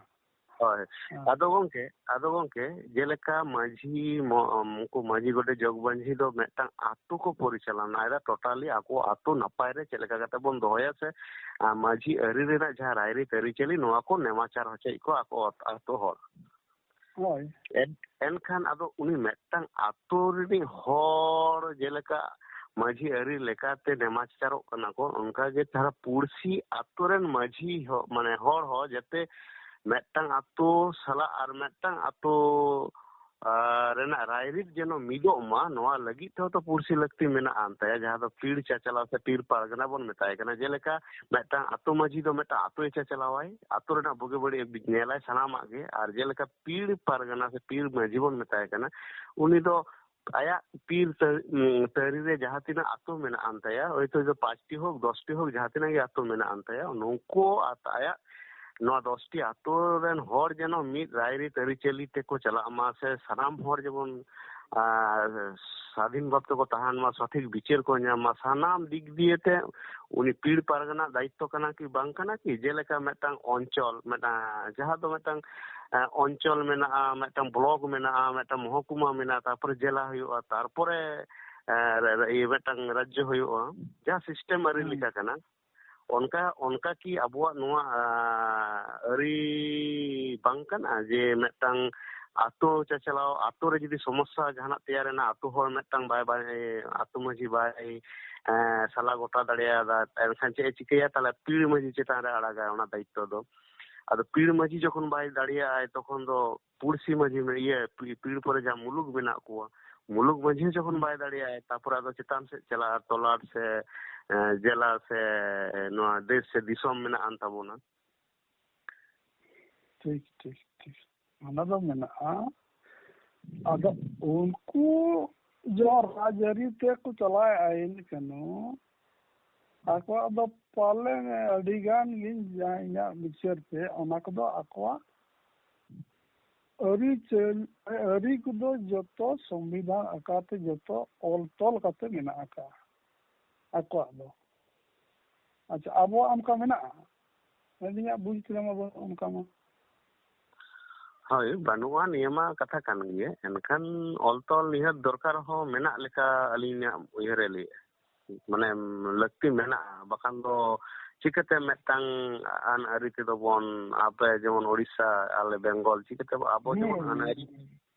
ᱦᱳᱭ᱾ ᱦᱮᱸ᱾ ᱟᱫᱚ ᱜᱚᱝᱠᱮ, ᱟᱫᱚ ᱜᱚᱝᱠᱮ, ᱡᱮᱞᱮᱠᱟ ᱢᱟᱹᱡᱷᱤ, ᱢᱚ-, ᱩᱱᱠᱩ ᱢᱟᱹᱡᱷᱤ, ᱜᱚᱰᱮᱛ, ᱡᱚᱜᱽ ᱢᱟᱹᱡᱷᱤ ᱫᱚ ᱢᱤᱫᱴᱟᱝ ᱟᱛᱳ ᱠᱚ ᱯᱚᱨᱤᱪᱟᱞᱚᱱᱟ ᱮᱫᱟ, totally ᱟᱠᱚ ᱟᱛᱳ ᱱᱟᱯᱟᱭ ᱨᱮ ᱪᱮᱫ ᱞᱮᱠᱟ ᱠᱟᱛᱮ ᱵᱚᱱ ᱫᱚᱦᱚᱭᱟ, ᱥᱮ, ᱟᱨ ᱢᱟᱹᱡᱷᱤ ᱟᱹᱨᱤ ᱨᱮᱱᱟᱜ ᱡᱟᱦᱟᱸ ᱨᱟᱭᱨᱤᱛ ᱟᱹᱨᱤᱪᱟᱹᱞᱤ, ᱱᱚᱣᱟ ᱠᱚ ᱱᱮᱢᱟᱪᱟᱨ ᱦᱚᱪᱚᱭᱮᱫ ᱠᱚᱣᱟ ᱟᱠᱚ ᱟᱛᱳ ᱦᱚᱲ᱾ ᱦᱳᱭ᱾ ᱮᱱ-, ᱮᱱᱠᱷᱟᱱ ᱟᱫᱚ ᱩᱱᱤ ᱢᱤᱫᱴᱟᱝ ᱟᱛᱳ ᱨᱤᱱᱤᱡ ᱦᱚᱲ ᱡᱮᱞᱮᱠᱟ ᱢᱟᱹᱡᱷᱤ ᱟᱹᱨᱤ ᱞᱮᱠᱟᱛᱮ ᱱᱮᱢᱟᱪᱟᱨᱚᱜ ᱠᱟᱱᱟ ᱠᱚ, ᱚᱱᱠᱟᱜᱮ ᱛᱟᱦᱞᱮ ᱯᱩᱲᱥᱤ ᱟᱛᱳ ᱨᱮᱱ ᱢᱟᱹᱡᱷᱤ ᱦᱚ-, ᱢᱟᱱᱮ ᱦᱚᱲ ᱦᱚᱸ ᱡᱟᱛᱮ ᱢᱤᱫᱴᱟᱝ ᱟᱛᱳ ᱥᱟᱞᱟᱜ ᱟᱨ ᱢᱤᱫᱴᱟᱝ ᱟᱛᱳ, ᱟᱨ ᱨᱮᱱᱟᱜ ᱨᱟᱭᱨᱤᱛ ᱡᱮᱱᱚ ᱢᱤᱫᱚᱜ ᱢᱟ, ᱱᱚᱣᱟ ᱞᱟᱹᱜᱤᱫ ᱛᱮᱦᱚᱸ ᱛᱚ ᱯᱩᱲᱥᱤ ᱞᱟᱹᱠᱛᱤ ᱢᱮᱱᱟᱜ ᱟᱱ ᱛᱟᱭᱟ, ᱡᱟᱦᱟᱸ ᱫᱚ ᱯᱤᱲ ᱪᱟᱪᱟᱞᱟᱣ ᱥᱮ ᱯᱤᱲ ᱯᱟᱨᱜᱟᱱᱟ ᱵᱚᱱ ᱢᱮᱛᱟᱭ ᱠᱟᱱᱟ᱾ ᱡᱮᱞᱮᱠᱟ ᱢᱤᱫᱴᱟᱝ ᱟᱛᱳ ᱢᱟᱹᱡᱷᱤ ᱫᱚ ᱢᱤᱫᱴᱟᱝ ᱟᱛᱳᱭ ᱪᱟᱪᱟᱞᱟᱣᱟᱭ, ᱟᱛᱳ ᱨᱮᱱᱟᱜ ᱵᱩᱜᱤ ᱵᱟᱹᱲᱤᱡ ᱮ ᱧᱮᱞᱟᱭ, ᱥᱟᱱᱟᱢᱟᱜ ᱜᱮ᱾ ᱟᱨ ᱡᱮᱞᱮᱠᱟ ᱯᱤᱲ ᱯᱟᱨᱜᱟᱱᱟ ᱥᱮ ᱯᱤᱲ ᱢᱟᱹᱡᱷᱤ ᱵᱚᱱ ᱢᱮᱛᱟᱭ ᱠᱟᱱᱟ, ᱩᱱᱤ ᱫᱚ ᱟᱭᱟᱜ ᱯᱤᱲ ᱛᱟᱹ-, ᱩᱸ, ᱛᱟᱹᱨᱤ ᱨᱮ ᱡᱟᱦᱟᱸ ᱛᱤᱱᱟᱹᱜ ᱟᱛᱳ ᱢᱮᱱᱟᱜ ᱟᱱ ᱛᱟᱭᱟ, ᱦᱚᱭᱛᱳ ᱫᱚ ᱯᱟᱸᱪᱴᱤ ᱦᱳᱠ, ᱫᱚᱥᱴᱤ ᱦᱳᱠ, ᱡᱟᱦᱟᱸ ᱛᱤᱱᱟᱹᱜ ᱜᱮ ᱟᱛᱳ ᱢᱮᱱᱟᱜ ᱟᱱ ᱛᱟᱭᱟ, ᱱᱩᱠᱩ ᱟᱛ-, ᱟᱭᱟᱜ ᱱᱚᱣᱟ ᱫᱚᱥᱴᱤ ᱟᱛᱳ ᱨᱮᱱ ᱦᱚᱲ ᱡᱮᱱᱚ ᱢᱤᱫ ᱨᱟᱭᱨᱤᱛ ᱟᱹᱨᱤᱪᱟᱹᱞᱤ ᱛᱮᱠᱚ ᱪᱟᱞᱟᱜ ᱢᱟ, ᱥᱮ ᱥᱟᱱᱟᱢ ᱦᱚᱲ ᱡᱮᱢᱚᱱ, ᱟᱨ, ᱥᱟᱫᱷᱤᱱ ᱵᱷᱟᱵ ᱛᱮᱠᱚ ᱛᱟᱦᱮᱱ ᱢᱟ, ᱥᱚᱴᱷᱤᱠ ᱵᱤᱪᱟᱹᱨ ᱠᱚ ᱧᱟᱢ ᱢᱟ, ᱥᱟᱱᱟᱢ ᱫᱤᱠ ᱫᱤᱭᱮ ᱛᱮ ᱩᱱᱤ ᱯᱤᱲ ᱯᱟᱨᱜᱟᱱᱟ ᱫᱟᱭᱤᱛᱛᱚ ᱠᱟᱱᱟ ᱠᱤ ᱵᱟᱝ ᱠᱟᱱᱟ ᱠᱤ? ᱡᱮᱞᱮᱠᱟ ᱢᱤᱫᱴᱟᱝ ᱚᱧᱪᱚᱞ, ᱢᱤᱫᱴᱟᱝ, ᱡᱟᱦᱟᱸ ᱫᱚ ᱢᱤᱫᱴᱟᱝ, ᱮ, ᱚᱧᱪᱚᱞ ᱢᱮᱱᱟᱜᱼᱟ, ᱢᱤᱫᱴᱟᱝ ᱵᱞᱚᱠ ᱢᱮᱱᱟᱜᱼᱟ, ᱢᱤᱫᱴᱟᱝ ᱢᱚᱦᱚᱠᱩᱢᱟ ᱢᱮᱱᱟᱜᱼᱟ, ᱛᱟᱨᱯᱚᱨᱮ ᱡᱮᱞᱟ ᱦᱩᱭᱩᱜᱼᱟ, ᱛᱟᱨᱯᱚᱨᱮ, ᱮ, ᱨᱮ-, ᱨᱮ-, ᱤᱭᱟᱹ, ᱢᱤᱫᱴᱟᱝ ᱨᱟᱡᱽᱡᱚ ᱦᱩᱭᱩᱜᱼᱟ, ᱡᱟᱦᱟᱸ ᱥᱤᱥᱴᱮᱢ ᱟᱹᱨᱤ ᱦᱩᱸ᱾ ᱞᱮᱠᱟ ᱠᱟᱱᱟ᱾ ᱚᱱᱠᱟ, ᱚᱱᱠᱟ ᱠᱤ ᱟᱵᱚᱣᱟᱜ ᱱᱚᱣᱟ, ᱟ, ᱟᱹᱨᱤ ᱵᱟᱝ ᱠᱟᱱᱟ ᱡᱮ ᱢᱤᱫᱴᱟᱝ ᱟᱛᱳ ᱪᱟᱪᱞᱟᱣ, ᱟᱛᱳ ᱨᱮ ᱡᱩᱫᱤ ᱥᱚᱢᱚᱥᱥᱟ ᱡᱟᱦᱟᱱᱟᱜ ᱛᱮᱭᱟᱨ ᱮᱱᱟ, ᱟᱛᱳ ᱦᱚᱲ ᱢᱤᱫᱴᱟᱝ ᱵᱟᱭ, ᱵᱟᱭ, ᱟᱛᱳ ᱢᱟᱹᱡᱷᱤ ᱵᱟᱭ, ᱮ, ᱥᱟᱞᱟ ᱜᱚᱴᱟ ᱫᱟᱲᱮᱭᱟᱫᱟ, ᱮᱱᱠᱷᱟᱱ ᱪᱮᱫ ᱮ ᱪᱤᱠᱟᱹᱭᱟ? ᱛᱟᱦᱞᱮ ᱯᱤᱲ ᱢᱟᱹᱡᱷᱤ ᱪᱮᱛᱟᱱ ᱨᱮ ᱟᱲᱟᱜᱟᱭ ᱚᱱᱟ ᱫᱟᱭᱤᱛᱛᱚ ᱫᱚ᱾ ᱟᱫᱚ ᱯᱤᱲ ᱢᱟᱹᱡᱷᱤ ᱡᱚᱠᱷᱚᱱ ᱵᱟᱭ ᱫᱟᱲᱮᱭᱟᱜᱼᱟᱭ, ᱛᱚᱠᱷᱚᱱ ᱫᱚ ᱯᱩᱲᱥᱤ ᱢᱟᱹᱡᱷᱤ, ᱤᱭᱟᱹ, ᱯᱤ-, ᱯᱤᱲ ᱯᱚᱨᱮ ᱡᱟᱦᱟᱸ ᱢᱩᱞᱩᱠ ᱢᱮᱱᱟᱜ ᱠᱚᱣᱟ, ᱢᱩᱞᱩᱠ ᱢᱟᱹᱡᱷᱤ ᱦᱚᱸ ᱡᱚᱠᱷᱚᱱ ᱦᱩᱸ᱾ ᱵᱟᱭ ᱫᱟᱲᱮᱭᱟᱜᱼᱟᱭ, ᱛᱟᱯᱚᱨᱮ ᱟᱫᱚ ᱪᱮᱛᱟᱱ ᱥᱮᱫ ᱪᱟᱞᱟᱜᱼᱟ, ᱛᱚᱞᱟᱴ ᱥᱮ, ᱮ, ᱡᱮᱞᱟ ᱥᱮ, ᱮ, ᱱᱚᱣᱟ ᱫᱮᱥ ᱥᱮ ᱫᱤᱥᱚᱢ ᱢᱮᱱᱟᱜ ᱟᱱ ᱛᱟᱵᱚᱱᱟ᱾ ᱴᱷᱤᱠ, ᱴᱷᱤᱠ, ᱴᱷᱤᱠ᱾ ᱚᱱᱟ ᱫᱚ ᱢᱮᱱᱟᱜᱼᱟ᱾ ᱟᱫᱚ ᱩᱱᱠᱩ ᱡᱚ ᱨᱟᱡᱽᱟᱹᱨᱤ ᱛᱮᱠᱚ ᱪᱟᱞᱟᱣᱮᱫᱼᱟ ᱟᱹᱭᱤᱱ ᱠᱟᱹᱱᱩᱱ, ᱟᱠᱚᱣᱟᱜ ᱫᱚ ᱯᱟᱞᱮ ᱟᱹᱰᱤ ᱜᱟᱱ ᱜᱤᱧ ᱡᱟ-, ᱤᱧᱟᱹᱜ ᱵᱤᱪᱟᱹᱨ ᱛᱮ ᱚᱱᱟ ᱠᱚᱫᱚ ᱟᱠᱚᱣᱟᱜ ᱟᱹᱨᱤᱪᱟᱹᱞ-, ᱟᱹᱨᱤ ᱠᱚᱫᱚ ᱡᱚᱛᱚ ᱥᱚᱝᱵᱤᱫᱷᱟᱱ ᱟᱠᱟᱨ ᱛᱮ ᱡᱚᱛᱚ ᱚᱞ ᱛᱚᱞ ᱠᱟᱛᱮ ᱢᱮᱱᱟᱜ ᱟᱠᱟᱫᱼᱟ ᱟᱠᱚᱣᱟᱜ ᱫᱚ᱾ ᱟᱪᱪᱷᱟ, ᱟᱵᱚᱣᱟᱜ ᱚᱱᱠᱟ ᱢᱮᱱᱟᱜᱼᱟ? ᱟᱹᱞᱤᱧᱟᱜ ᱵᱩᱡᱽ ᱛᱮᱫᱚ ᱢᱟ ᱵᱟᱹᱱᱩᱜ ᱚᱱᱠᱟ ᱢᱟ᱾ ᱦᱳᱭ, ᱵᱟᱹᱱᱩᱜᱼᱟ, ᱱᱤᱭᱟᱹ ᱢᱟ ᱠᱟᱛᱷᱟ ᱠᱟᱱ ᱜᱮ, ᱮᱱᱠᱷᱟᱱ ᱚᱞ ᱛᱚᱞ ᱱᱤᱦᱟᱹᱛ ᱫᱚᱨᱠᱟᱨ ᱦᱚᱸ ᱢᱮᱱᱟᱜ ᱞᱮᱠᱟ ᱟᱹᱞᱤᱧᱟᱜ ᱩᱭᱦᱟᱹᱨᱮ ᱞᱟᱹᱭᱮᱫᱼᱟ᱾ ᱢᱟᱱᱮ, ᱞᱟᱹᱠᱛᱤ ᱢᱮᱱᱟᱜᱼᱟ, ᱵᱟᱠᱷᱟᱱ ᱫᱚ ᱪᱤᱠᱟᱹᱛᱮ ᱢᱤᱫᱴᱟᱝ ᱟᱹᱱ ᱟᱹᱨᱤ ᱛᱮᱫᱚ ᱵᱚᱱ, ᱟᱯᱮ ᱡᱮᱢᱚᱱ ᱳᱰᱤᱥᱟ, ᱟᱞᱮ ᱵᱮᱝᱜᱚᱞ, ᱪᱤᱠᱟᱹᱛᱮ ᱟᱵᱚ ᱡᱮᱢᱚᱱ ᱦᱮᱸ᱾ ᱟᱹᱱ ᱟᱹᱨᱤ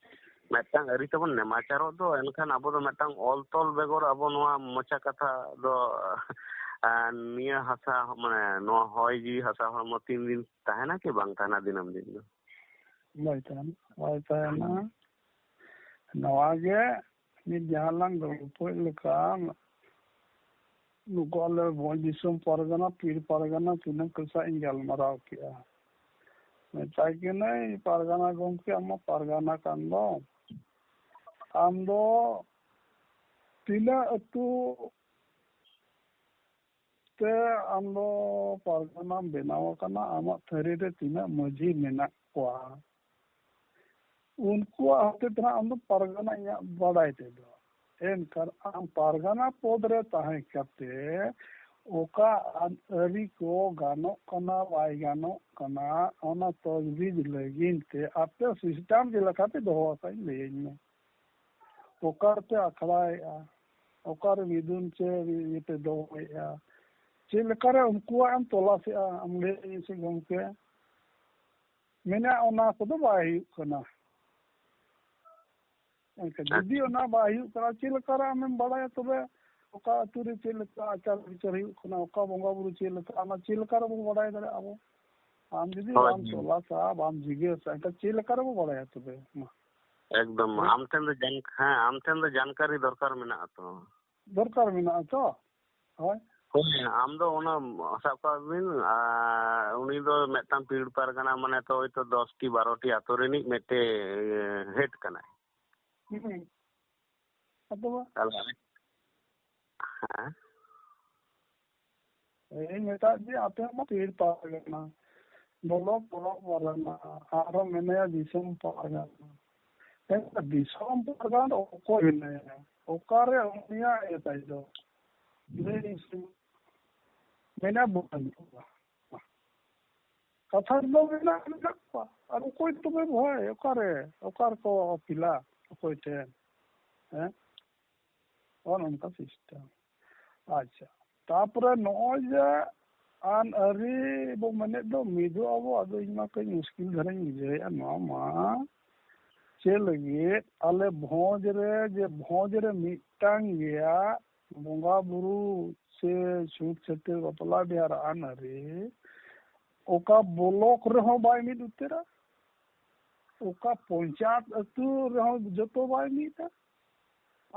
ᱢᱤᱫᱴᱟᱝ ᱟᱹᱨᱤ ᱛᱟᱵᱚᱱ ᱱᱮᱢᱟᱪᱟᱨᱚᱜ ᱫᱚ, ᱮᱱᱠᱷᱟᱱ ᱟᱵᱚ ᱫᱚ ᱢᱤᱫᱴᱟᱝ ᱚᱞ ᱛᱚᱞ ᱵᱮᱜᱚᱨ ᱟᱵᱚ ᱱᱚᱣᱟ ᱢᱚᱪᱟ ᱠᱟᱛᱷᱟ ᱫᱚ, ᱟᱨ ᱱᱤᱭᱟᱹ ᱦᱟᱥᱟ, ᱢᱟᱱᱮ ᱱᱚᱣᱟ ᱦᱚᱭ ᱡᱤᱣᱤ ᱦᱟᱥᱟ ᱦᱚᱲᱢᱚ ᱛᱤᱱ ᱫᱤᱱ ᱛᱟᱦᱮᱱᱟ ᱠᱤ ᱵᱟᱝ ᱛᱟᱦᱮᱱᱟ ᱫᱤᱱᱟᱹᱢ ᱫᱤᱱ ᱫᱚ? ᱵᱟᱭ ᱛᱟᱦᱮᱱᱟ, ᱵᱟᱭ ᱛᱟᱦᱮᱱᱟ᱾ ᱱᱚᱣᱟ ᱜᱮ ᱱᱤᱛ ᱡᱟᱦᱟᱸ ᱞᱟᱝ ᱜᱚᱞᱯᱚᱭᱮᱫ ᱞᱮᱠᱟ, ᱱᱩᱠᱩ ᱟᱞᱮ ᱵᱷᱚᱸᱡᱽ ᱫᱤᱥᱚᱢ ᱯᱟᱨᱜᱟᱱᱟ, ᱯᱤᱲ ᱯᱟᱨᱜᱟᱱᱟ, ᱛᱤᱱᱟᱹᱜ ᱠᱚ ᱥᱟᱶ ᱤᱧ ᱜᱟᱞᱢᱟᱨᱟᱣ ᱠᱮᱜᱼᱟ᱾ ᱢᱮᱛᱟᱭ ᱠᱟᱹᱱᱟᱹᱧ, "ᱯᱟᱨᱜᱟᱱᱟ ᱜᱚᱢᱠᱮ, ᱟᱢ ᱢᱟ ᱯᱟᱨᱜᱟᱱᱟ ᱠᱟᱱ ᱫᱚ, ᱟᱢ ᱫᱚ ᱛᱤᱱᱟᱹᱜ ᱟᱹᱛᱩ ᱛᱮ ᱟᱢ ᱫᱚ ᱯᱟᱨᱜᱟᱱᱟᱢ ᱵᱮᱱᱟᱣ ᱟᱠᱟᱱᱟ, ᱟᱢᱟᱜ ᱛᱷᱟᱹᱨᱤ ᱨᱮ ᱛᱤᱱᱟᱹᱜ ᱢᱟᱹᱡᱷᱤ ᱢᱮᱱᱟᱜ ᱠᱚᱣᱟ, ᱩᱱᱠᱩᱣᱟᱜ ᱦᱚᱛᱮ ᱛᱮ ᱦᱟᱸᱜ ᱟᱢ ᱫᱚ ᱯᱟᱨᱜᱟᱱᱟ ᱤᱧᱟᱹᱜ ᱵᱟᱰᱟᱭ ᱛᱮᱫᱚ᱾ ᱮᱱᱠᱷᱟᱱ ᱟᱢ ᱯᱟᱨᱜᱟᱱᱟ ᱯᱚᱫᱽ ᱨᱮ ᱛᱟᱦᱮᱸ ᱠᱟᱛᱮ ᱚᱠᱟ ᱟᱹᱱ ᱟᱹᱨᱤ ᱠᱚ ᱜᱟᱱᱚᱜ ᱠᱟᱱᱟ, ᱵᱟᱭ ᱜᱟᱱᱚᱜ ᱠᱟᱱᱟ, ᱚᱱᱟ ᱛᱚᱡᱽᱵᱤᱡᱽ ᱞᱟᱹᱜᱤᱫ ᱛᱮ ᱟᱯᱮ ᱥᱤᱥᱴᱮᱢ ᱪᱮᱫ ᱞᱮᱠᱟ ᱯᱮ ᱫᱚᱦᱚ ᱟᱠᱟᱫ ᱞᱟᱹᱭᱟᱹᱧ ᱢᱮ᱾ ᱚᱠᱟ ᱨᱮᱯᱮ ᱟᱠᱷᱲᱟᱭᱮᱫᱼᱟ, ᱚᱠᱟᱨᱮ ᱢᱤᱫᱩᱱ ᱪᱮ ᱤᱭᱟᱹ ᱯᱮ ᱫᱚᱦᱚᱭᱮᱫᱼᱟ, ᱪᱮᱫ ᱞᱮᱠᱟᱨᱮ ᱩᱱᱠᱩᱣᱟᱜ ᱮᱢ ᱛᱚᱞᱟᱥᱮᱫᱼᱟ, ᱟᱢ ᱞᱟᱹᱭ ᱟᱹᱧ ᱥᱮ ᱜᱚᱢᱠᱮ?" ᱢᱮᱱᱟ, "ᱚᱱᱟ ᱠᱚᱫᱚ ᱵᱟᱭ ᱦᱩᱭᱩᱜ ᱠᱟᱱᱟ᱾" ᱮᱱᱠᱷᱟᱱ ᱡᱩᱫᱤ ᱚᱱᱟ ᱵᱟᱭ ᱦᱩᱭᱩᱜ ᱠᱟᱱᱟ, ᱪᱮᱫ ᱞᱮᱠᱟᱨᱮ ᱟᱢᱮᱢ ᱵᱟᱲᱟᱭᱟ ᱛᱚᱵᱮ ᱚᱠᱟ ᱟᱹᱛᱩ ᱨᱮ ᱪᱮᱫ ᱞᱮᱠᱟ ᱟᱪᱟᱨ ᱵᱤᱪᱟᱨ ᱦᱩᱭᱩᱜ ᱠᱟᱱᱟ, ᱚᱠᱟ ᱵᱚᱸᱜᱟ ᱵᱩᱨᱩ ᱪᱮᱫ ᱞᱮᱠᱟ, ᱚᱱᱟ ᱪᱮᱫ ᱞᱮᱠᱟ ᱨᱮᱵᱚᱱ ᱵᱟᱲᱟᱭ ᱫᱟᱲᱮᱭᱟᱜᱼᱟ ᱟᱵᱚ? ᱟᱢ ᱡᱩᱫᱤ ᱦᱳᱭ, ᱵᱟᱢ ᱦᱳᱭ᱾ ᱛᱚᱞᱟᱥᱟ, ᱵᱟᱢ ᱡᱤᱜᱟᱹᱥᱟ, ᱮᱱᱠᱷᱟᱱ ᱪᱮᱫ ᱞᱮᱠᱟ ᱨᱮᱵᱚ ᱵᱟᱲᱟᱭᱟ ᱛᱚᱵᱮ? ᱢᱟ᱾ ᱮᱠᱫᱚᱢ᱾ ᱦᱮᱸ? ᱟᱢ ᱴᱷᱮᱱ ᱫᱚ ᱡᱟᱱ-, ᱦᱮᱸ, ᱟᱢ ᱴᱷᱮᱱ ᱫᱚ ᱡᱟᱱᱠᱟᱨᱤ ᱫᱚᱨᱠᱟᱨ ᱢᱮᱱᱟᱜᱼᱟ ᱛᱚ᱾ ᱫᱚᱨᱠᱟᱨ ᱢᱮᱱᱟᱜᱼᱟ ᱛᱚ᱾ ᱦᱳᱭ᱾ ᱦᱳᱭ, ᱟᱢ ᱫᱚ ᱚᱱᱟ ᱥᱟᱵ ᱠᱟᱜ ᱵᱤᱱ, ᱟᱨ ᱩᱱᱤ ᱫᱚ ᱢᱤᱫᱴᱟᱝ ᱯᱤᱲ ᱯᱟᱨᱜᱟᱱᱟ, ᱢᱟᱱᱮ ᱛᱚ ᱦᱚᱭᱛᱚ ᱫᱚᱥ ᱴᱤ ᱵᱟᱨᱚ ᱴᱤ ᱟᱛᱳ ᱨᱤᱱᱤᱡ ᱢᱤᱫᱴᱮᱡ ᱦᱮᱰ ᱠᱟᱱᱟᱭ᱾ ᱦᱩᱸ᱾ ᱟᱫᱚ ᱢᱟ᱾ ᱛᱟᱦᱞᱮ, ᱦᱮᱸ᱾ ᱤᱧ ᱢᱮᱛᱟᱫ ᱡᱮ ᱟᱯᱮ ᱢᱟ ᱯᱤᱲ ᱯᱟᱨᱜᱟᱱᱟ, ᱵᱚᱞᱚ ᱯᱚᱨᱚᱵᱽ ᱯᱟᱨᱜᱟᱱᱟ, ᱟᱨᱦᱚᱸ ᱢᱮᱱᱟᱭᱟ ᱫᱤᱥᱚᱢ ᱯᱟᱨᱜᱟᱱᱟ᱾ ᱮᱱᱠᱷᱟᱱ ᱫᱤᱥᱚᱢ ᱯᱟᱨᱜᱟᱱᱟ ᱫᱚ ᱚᱠᱚᱭ ᱢᱮᱱᱟᱭᱟ? ᱚᱠᱟᱨᱮ ᱩᱱᱤᱭᱟᱜ ᱤᱭᱟᱹ ᱛᱟᱭ ᱫᱚ? ᱞᱟᱹᱭ ᱤᱧ ᱥᱮ᱾ ᱢᱮᱱᱟ ᱵᱟᱹᱱᱩᱜᱼᱟ᱾ ᱠᱟᱛᱷᱟ ᱨᱮᱫᱚ ᱢᱮᱱᱟᱜ, ᱢᱮᱱᱟᱜ ᱠᱚᱣᱟ᱾ ᱟᱨ ᱚᱠᱚᱭ ᱛᱚᱵᱮ ᱵᱷᱟᱭ? ᱚᱠᱟᱨᱮ? ᱚᱠᱟ ᱨᱮᱠᱚ ᱟᱹᱯᱤᱞᱟ? ᱚᱠᱚᱭ ᱴᱷᱮᱱ? ᱦᱮᱸ? ᱱᱚᱜᱼᱚ ᱱᱚᱝᱠᱟ system᱾ ᱟᱪᱪᱷᱟ, ᱛᱟᱯᱚᱨᱮ ᱱᱚᱜᱼᱚᱭ ᱡᱮ ᱟᱹᱱ ᱟᱹᱨᱤ ᱵᱚ ᱢᱮᱱᱮᱫ ᱫᱚ ᱢᱤᱫᱚᱜ ᱟᱵᱚ, ᱟᱫᱚ ᱤᱧ ᱢᱟ ᱠᱟᱹᱡ ᱢᱩᱥᱠᱤᱞ ᱫᱷᱟᱨᱟᱧ ᱵᱩᱡᱷᱟᱹᱣᱮᱫᱼᱟ᱾ ᱱᱚᱣᱟ ᱢᱟ ᱪᱮᱫ ᱞᱟᱹᱜᱤᱫ ᱟᱞᱮ ᱵᱷᱚᱸᱡᱽ ᱨᱮ, ᱡᱮ ᱵᱷᱚᱸᱡᱽ ᱨᱮ ᱢᱤᱫᱴᱟᱝ ᱜᱮᱭᱟ ᱵᱚᱸᱜᱟ ᱵᱩᱨᱩ ᱥᱮ ᱪᱷᱩᱛ ᱪᱷᱟᱹᱴᱭᱟᱹᱨ ᱵᱟᱯᱞᱟ ᱵᱤᱦᱟᱹ ᱟᱹᱱ ᱟᱹᱨᱤ, ᱚᱠᱟ ᱵᱞᱚᱠ ᱨᱮᱦᱚᱸ ᱵᱟᱭ ᱢᱤᱫ ᱩᱛᱟᱹᱨᱟ, ᱚᱠᱟ ᱯᱚᱧᱪᱟᱭᱮᱛ ᱟᱹᱛᱩ ᱨᱮᱦᱚᱸ ᱡᱚᱛᱚ ᱵᱟᱭ ᱢᱤᱫᱟ,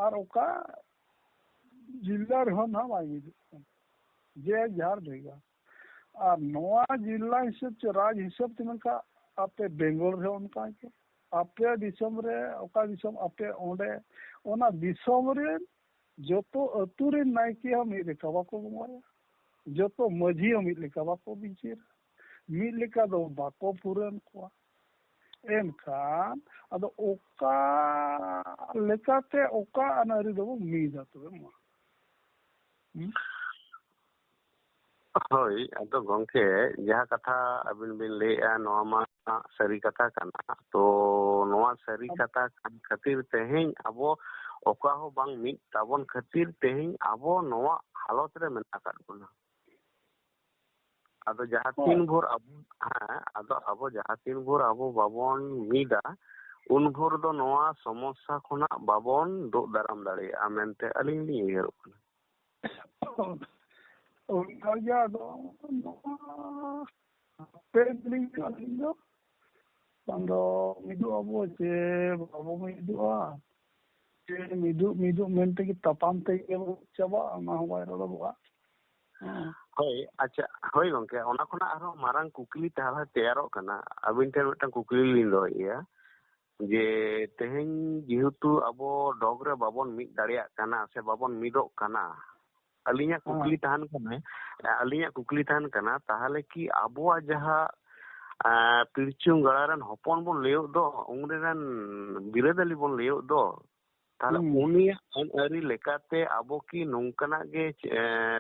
ᱟᱨ ᱚᱠᱟ ᱡᱤᱞᱟ ᱨᱮᱦᱚᱸ ᱱᱟᱦᱟᱜ ᱵᱟᱭ ᱢᱤᱫᱚᱜ ᱠᱟᱱᱟ, ᱡᱮ ᱡᱟᱨ ᱵᱷᱮᱜᱟᱨ᱾ ᱟᱨ ᱱᱚᱣᱟ ᱡᱤᱞᱟ ᱦᱤᱥᱟᱹᱵ ᱪᱮ ᱨᱟᱡᱽ ᱦᱤᱥᱟᱹᱵ ᱛᱮ ᱢᱮᱱᱠᱷᱟᱱ ᱟᱯᱮ ᱵᱮᱝᱜᱚᱞ ᱨᱮᱦᱚᱸ ᱚᱱᱠᱟ ᱜᱮ, ᱟᱯᱮ ᱫᱤᱥᱚᱢ ᱨᱮ ᱚᱠᱟ ᱫᱤᱥᱚᱢ ᱟᱯᱮ ᱚᱸᱰᱮ, ᱚᱱᱟ ᱫᱤᱥᱚᱢ ᱨᱮᱱ ᱡᱚᱛᱚ ᱟᱹᱛᱩ ᱨᱮᱱ ᱱᱟᱭᱠᱮ ᱦᱚᱸ ᱢᱤᱫ ᱞᱮᱠᱟ ᱵᱟᱠᱚ ᱵᱚᱸᱜᱟᱭᱟ, ᱡᱚᱛᱚ ᱢᱟᱹᱡᱷᱤ ᱦᱚᱸ ᱢᱤᱫ ᱞᱮᱠᱟ ᱵᱟᱠᱚ ᱵᱤᱪᱟᱹᱨᱟ, ᱢᱤᱫ ᱞᱮᱠᱟ ᱫᱚ ᱵᱟᱠᱚ ᱯᱩᱨᱟᱹᱱ ᱠᱚᱣᱟ᱾ ᱮᱱᱠᱷᱟᱱ ᱟᱫᱚ ᱚᱠᱟ ᱞᱮᱠᱟᱛᱮ ᱚᱠᱟ ᱟᱹᱱ ᱟᱹᱨᱤ ᱫᱚᱵᱚ ᱢᱤᱫᱟ ᱛᱚᱵᱮ ᱢᱟ? ᱦᱩᱸ? ᱦᱳᱭ, ᱟᱫᱚ ᱜᱚᱝᱠᱮ, ᱡᱟᱦᱟᱸ ᱠᱟᱛᱷᱟ ᱟᱹᱵᱤᱱ ᱵᱤᱱ ᱞᱟᱹᱭᱮᱜᱼᱟ, ᱱᱚᱣᱟ ᱢᱟ ᱥᱟᱹᱨᱤ ᱠᱟᱛᱷᱟ ᱠᱟᱱᱟ᱾ ᱛᱚ ᱱᱚᱣᱟ ᱥᱟᱹᱨᱤ ᱠᱟᱛᱷᱟ ᱠᱟᱱ ᱠᱷᱟᱹᱛᱤᱨ ᱛᱮᱦᱮᱧ ᱟᱵᱚ ᱚᱠᱟ ᱦᱚᱸ ᱵᱟᱝ ᱢᱤᱫ ᱛᱟᱵᱚᱱ ᱠᱷᱟᱹᱛᱤᱨ ᱛᱮᱦᱮᱧ ᱟᱵᱚ ᱱᱚᱣᱟ ᱦᱟᱞᱚᱛ ᱨᱮ ᱢᱮᱱᱟᱜ ᱟᱠᱟᱫ ᱵᱚᱱᱟ᱾ ᱟᱫᱚ ᱡᱟᱦᱟᱸ ᱛᱤᱱ ᱵᱷᱳᱨ ᱟᱵᱚ, ᱦᱮᱸ, ᱟᱫᱚ ᱟᱵᱚ ᱡᱟᱦᱟᱸ ᱛᱤᱱ ᱵᱷᱳᱨ ᱟᱵᱚ ᱵᱟᱵᱚᱱ ᱢᱤᱫᱟ, ᱩᱱ ᱵᱷᱳᱨ ᱫᱚ ᱱᱚᱣᱟ ᱥᱚᱢᱚᱥᱥᱟ ᱠᱷᱚᱱᱟᱜ ᱵᱟᱵᱚᱱ ᱫᱩᱜ ᱫᱟᱨᱟᱢ ᱫᱟᱲᱮᱭᱟᱜᱼᱟ ᱢᱮᱱᱛᱮ ᱟᱹᱞᱤᱧ ᱞᱤᱧ ᱩᱭᱦᱟᱹᱨᱚᱜ ᱠᱟᱱᱟ᱾ ᱚᱱᱠᱟ ᱜᱮ ᱟᱫᱚ ᱱᱚᱣᱟ ᱦᱟᱯᱮ ᱜᱮᱞᱤᱧ ᱟᱹᱞᱤᱧ ᱫᱚ ᱵᱟᱝ ᱫᱚ ᱢᱤᱫᱚᱜ ᱟᱵᱚ ᱪᱮ ᱵᱟᱵᱚ ᱢᱤᱫᱚᱜᱼᱟ, ᱪᱮ ᱢᱤᱫᱚᱜ ᱢᱤᱫᱚᱜ ᱢᱮᱱᱛᱮ ᱜᱮ ᱛᱟᱯᱟᱢ ᱛᱮᱜᱮ ᱵᱚ ᱪᱟᱵᱟᱜᱼᱟ, ᱚᱱᱟ ᱦᱚᱸ ᱵᱟᱭ ᱨᱚᱲᱚᱜᱚᱜᱼᱟ᱾ ᱦᱮᱸ᱾ ᱦᱳᱭ, ᱟᱪᱪᱷᱟ, ᱦᱳᱭ ᱜᱚᱝᱠᱮ, ᱚᱱᱟ ᱠᱷᱚᱱᱟᱜ ᱟᱨᱦᱚᱸ ᱢᱟᱨᱟᱝ ᱠᱩᱠᱞᱤ ᱛᱟᱦᱚᱞᱮ ᱛᱮᱭᱟᱨᱚᱜ ᱠᱟᱱᱟ, ᱟᱹᱵᱤᱱ ᱴᱷᱮᱱ ᱢᱤᱫᱴᱟᱝ ᱠᱩᱠᱞᱤ ᱞᱤᱧ ᱫᱚᱦᱚᱭᱮᱫᱼᱟ ᱡᱮ ᱛᱮᱦᱮᱧ ᱡᱮᱦᱮᱛᱩ ᱟᱵᱚ ᱰᱚᱜᱽ ᱨᱮ ᱵᱟᱵᱚᱱ ᱢᱤᱫ ᱫᱟᱲᱮᱭᱟᱜ ᱠᱟᱱᱟ ᱥᱮ ᱵᱟᱵᱚᱱ ᱢᱤᱫᱚᱜ ᱠᱟᱱᱟ, ᱟᱹᱞᱤᱧᱟᱜ ᱠᱩᱠᱞᱤ ᱛᱟᱦᱮᱱ ᱠᱟᱱᱟ, ᱟᱹᱞᱤᱧᱟᱜ ᱠᱩᱠᱞᱤ ᱛᱟᱦᱮᱱ ᱠᱟᱱᱟ, ᱛᱟᱦᱚᱞᱮ ᱠᱤ ᱟᱵᱚᱣᱟᱜ ᱡᱟᱦᱟᱸ, ᱮᱸ, ᱯᱤᱲᱪᱩᱝ ᱜᱟᱲᱟ ᱨᱮᱱ ᱦᱚᱯᱚᱱ ᱵᱚᱱ ᱞᱟᱹᱭᱚᱜ ᱫᱚ, ᱩᱱ ᱨᱮᱱ ᱵᱤᱨᱟᱹᱫᱟᱹᱞᱤ ᱵᱚᱱ ᱞᱟᱹᱭᱚᱜ ᱫᱚ, ᱛᱟᱦᱚᱞᱮ ᱩᱱᱤᱭᱟᱜ ᱟᱹᱱ ᱟᱹᱨᱤ ᱞᱮᱠᱟᱛᱮ ᱟᱵᱚ ᱠᱤ ᱱᱚᱝᱠᱟᱱᱟᱜ ᱜᱮ, ᱮᱸ,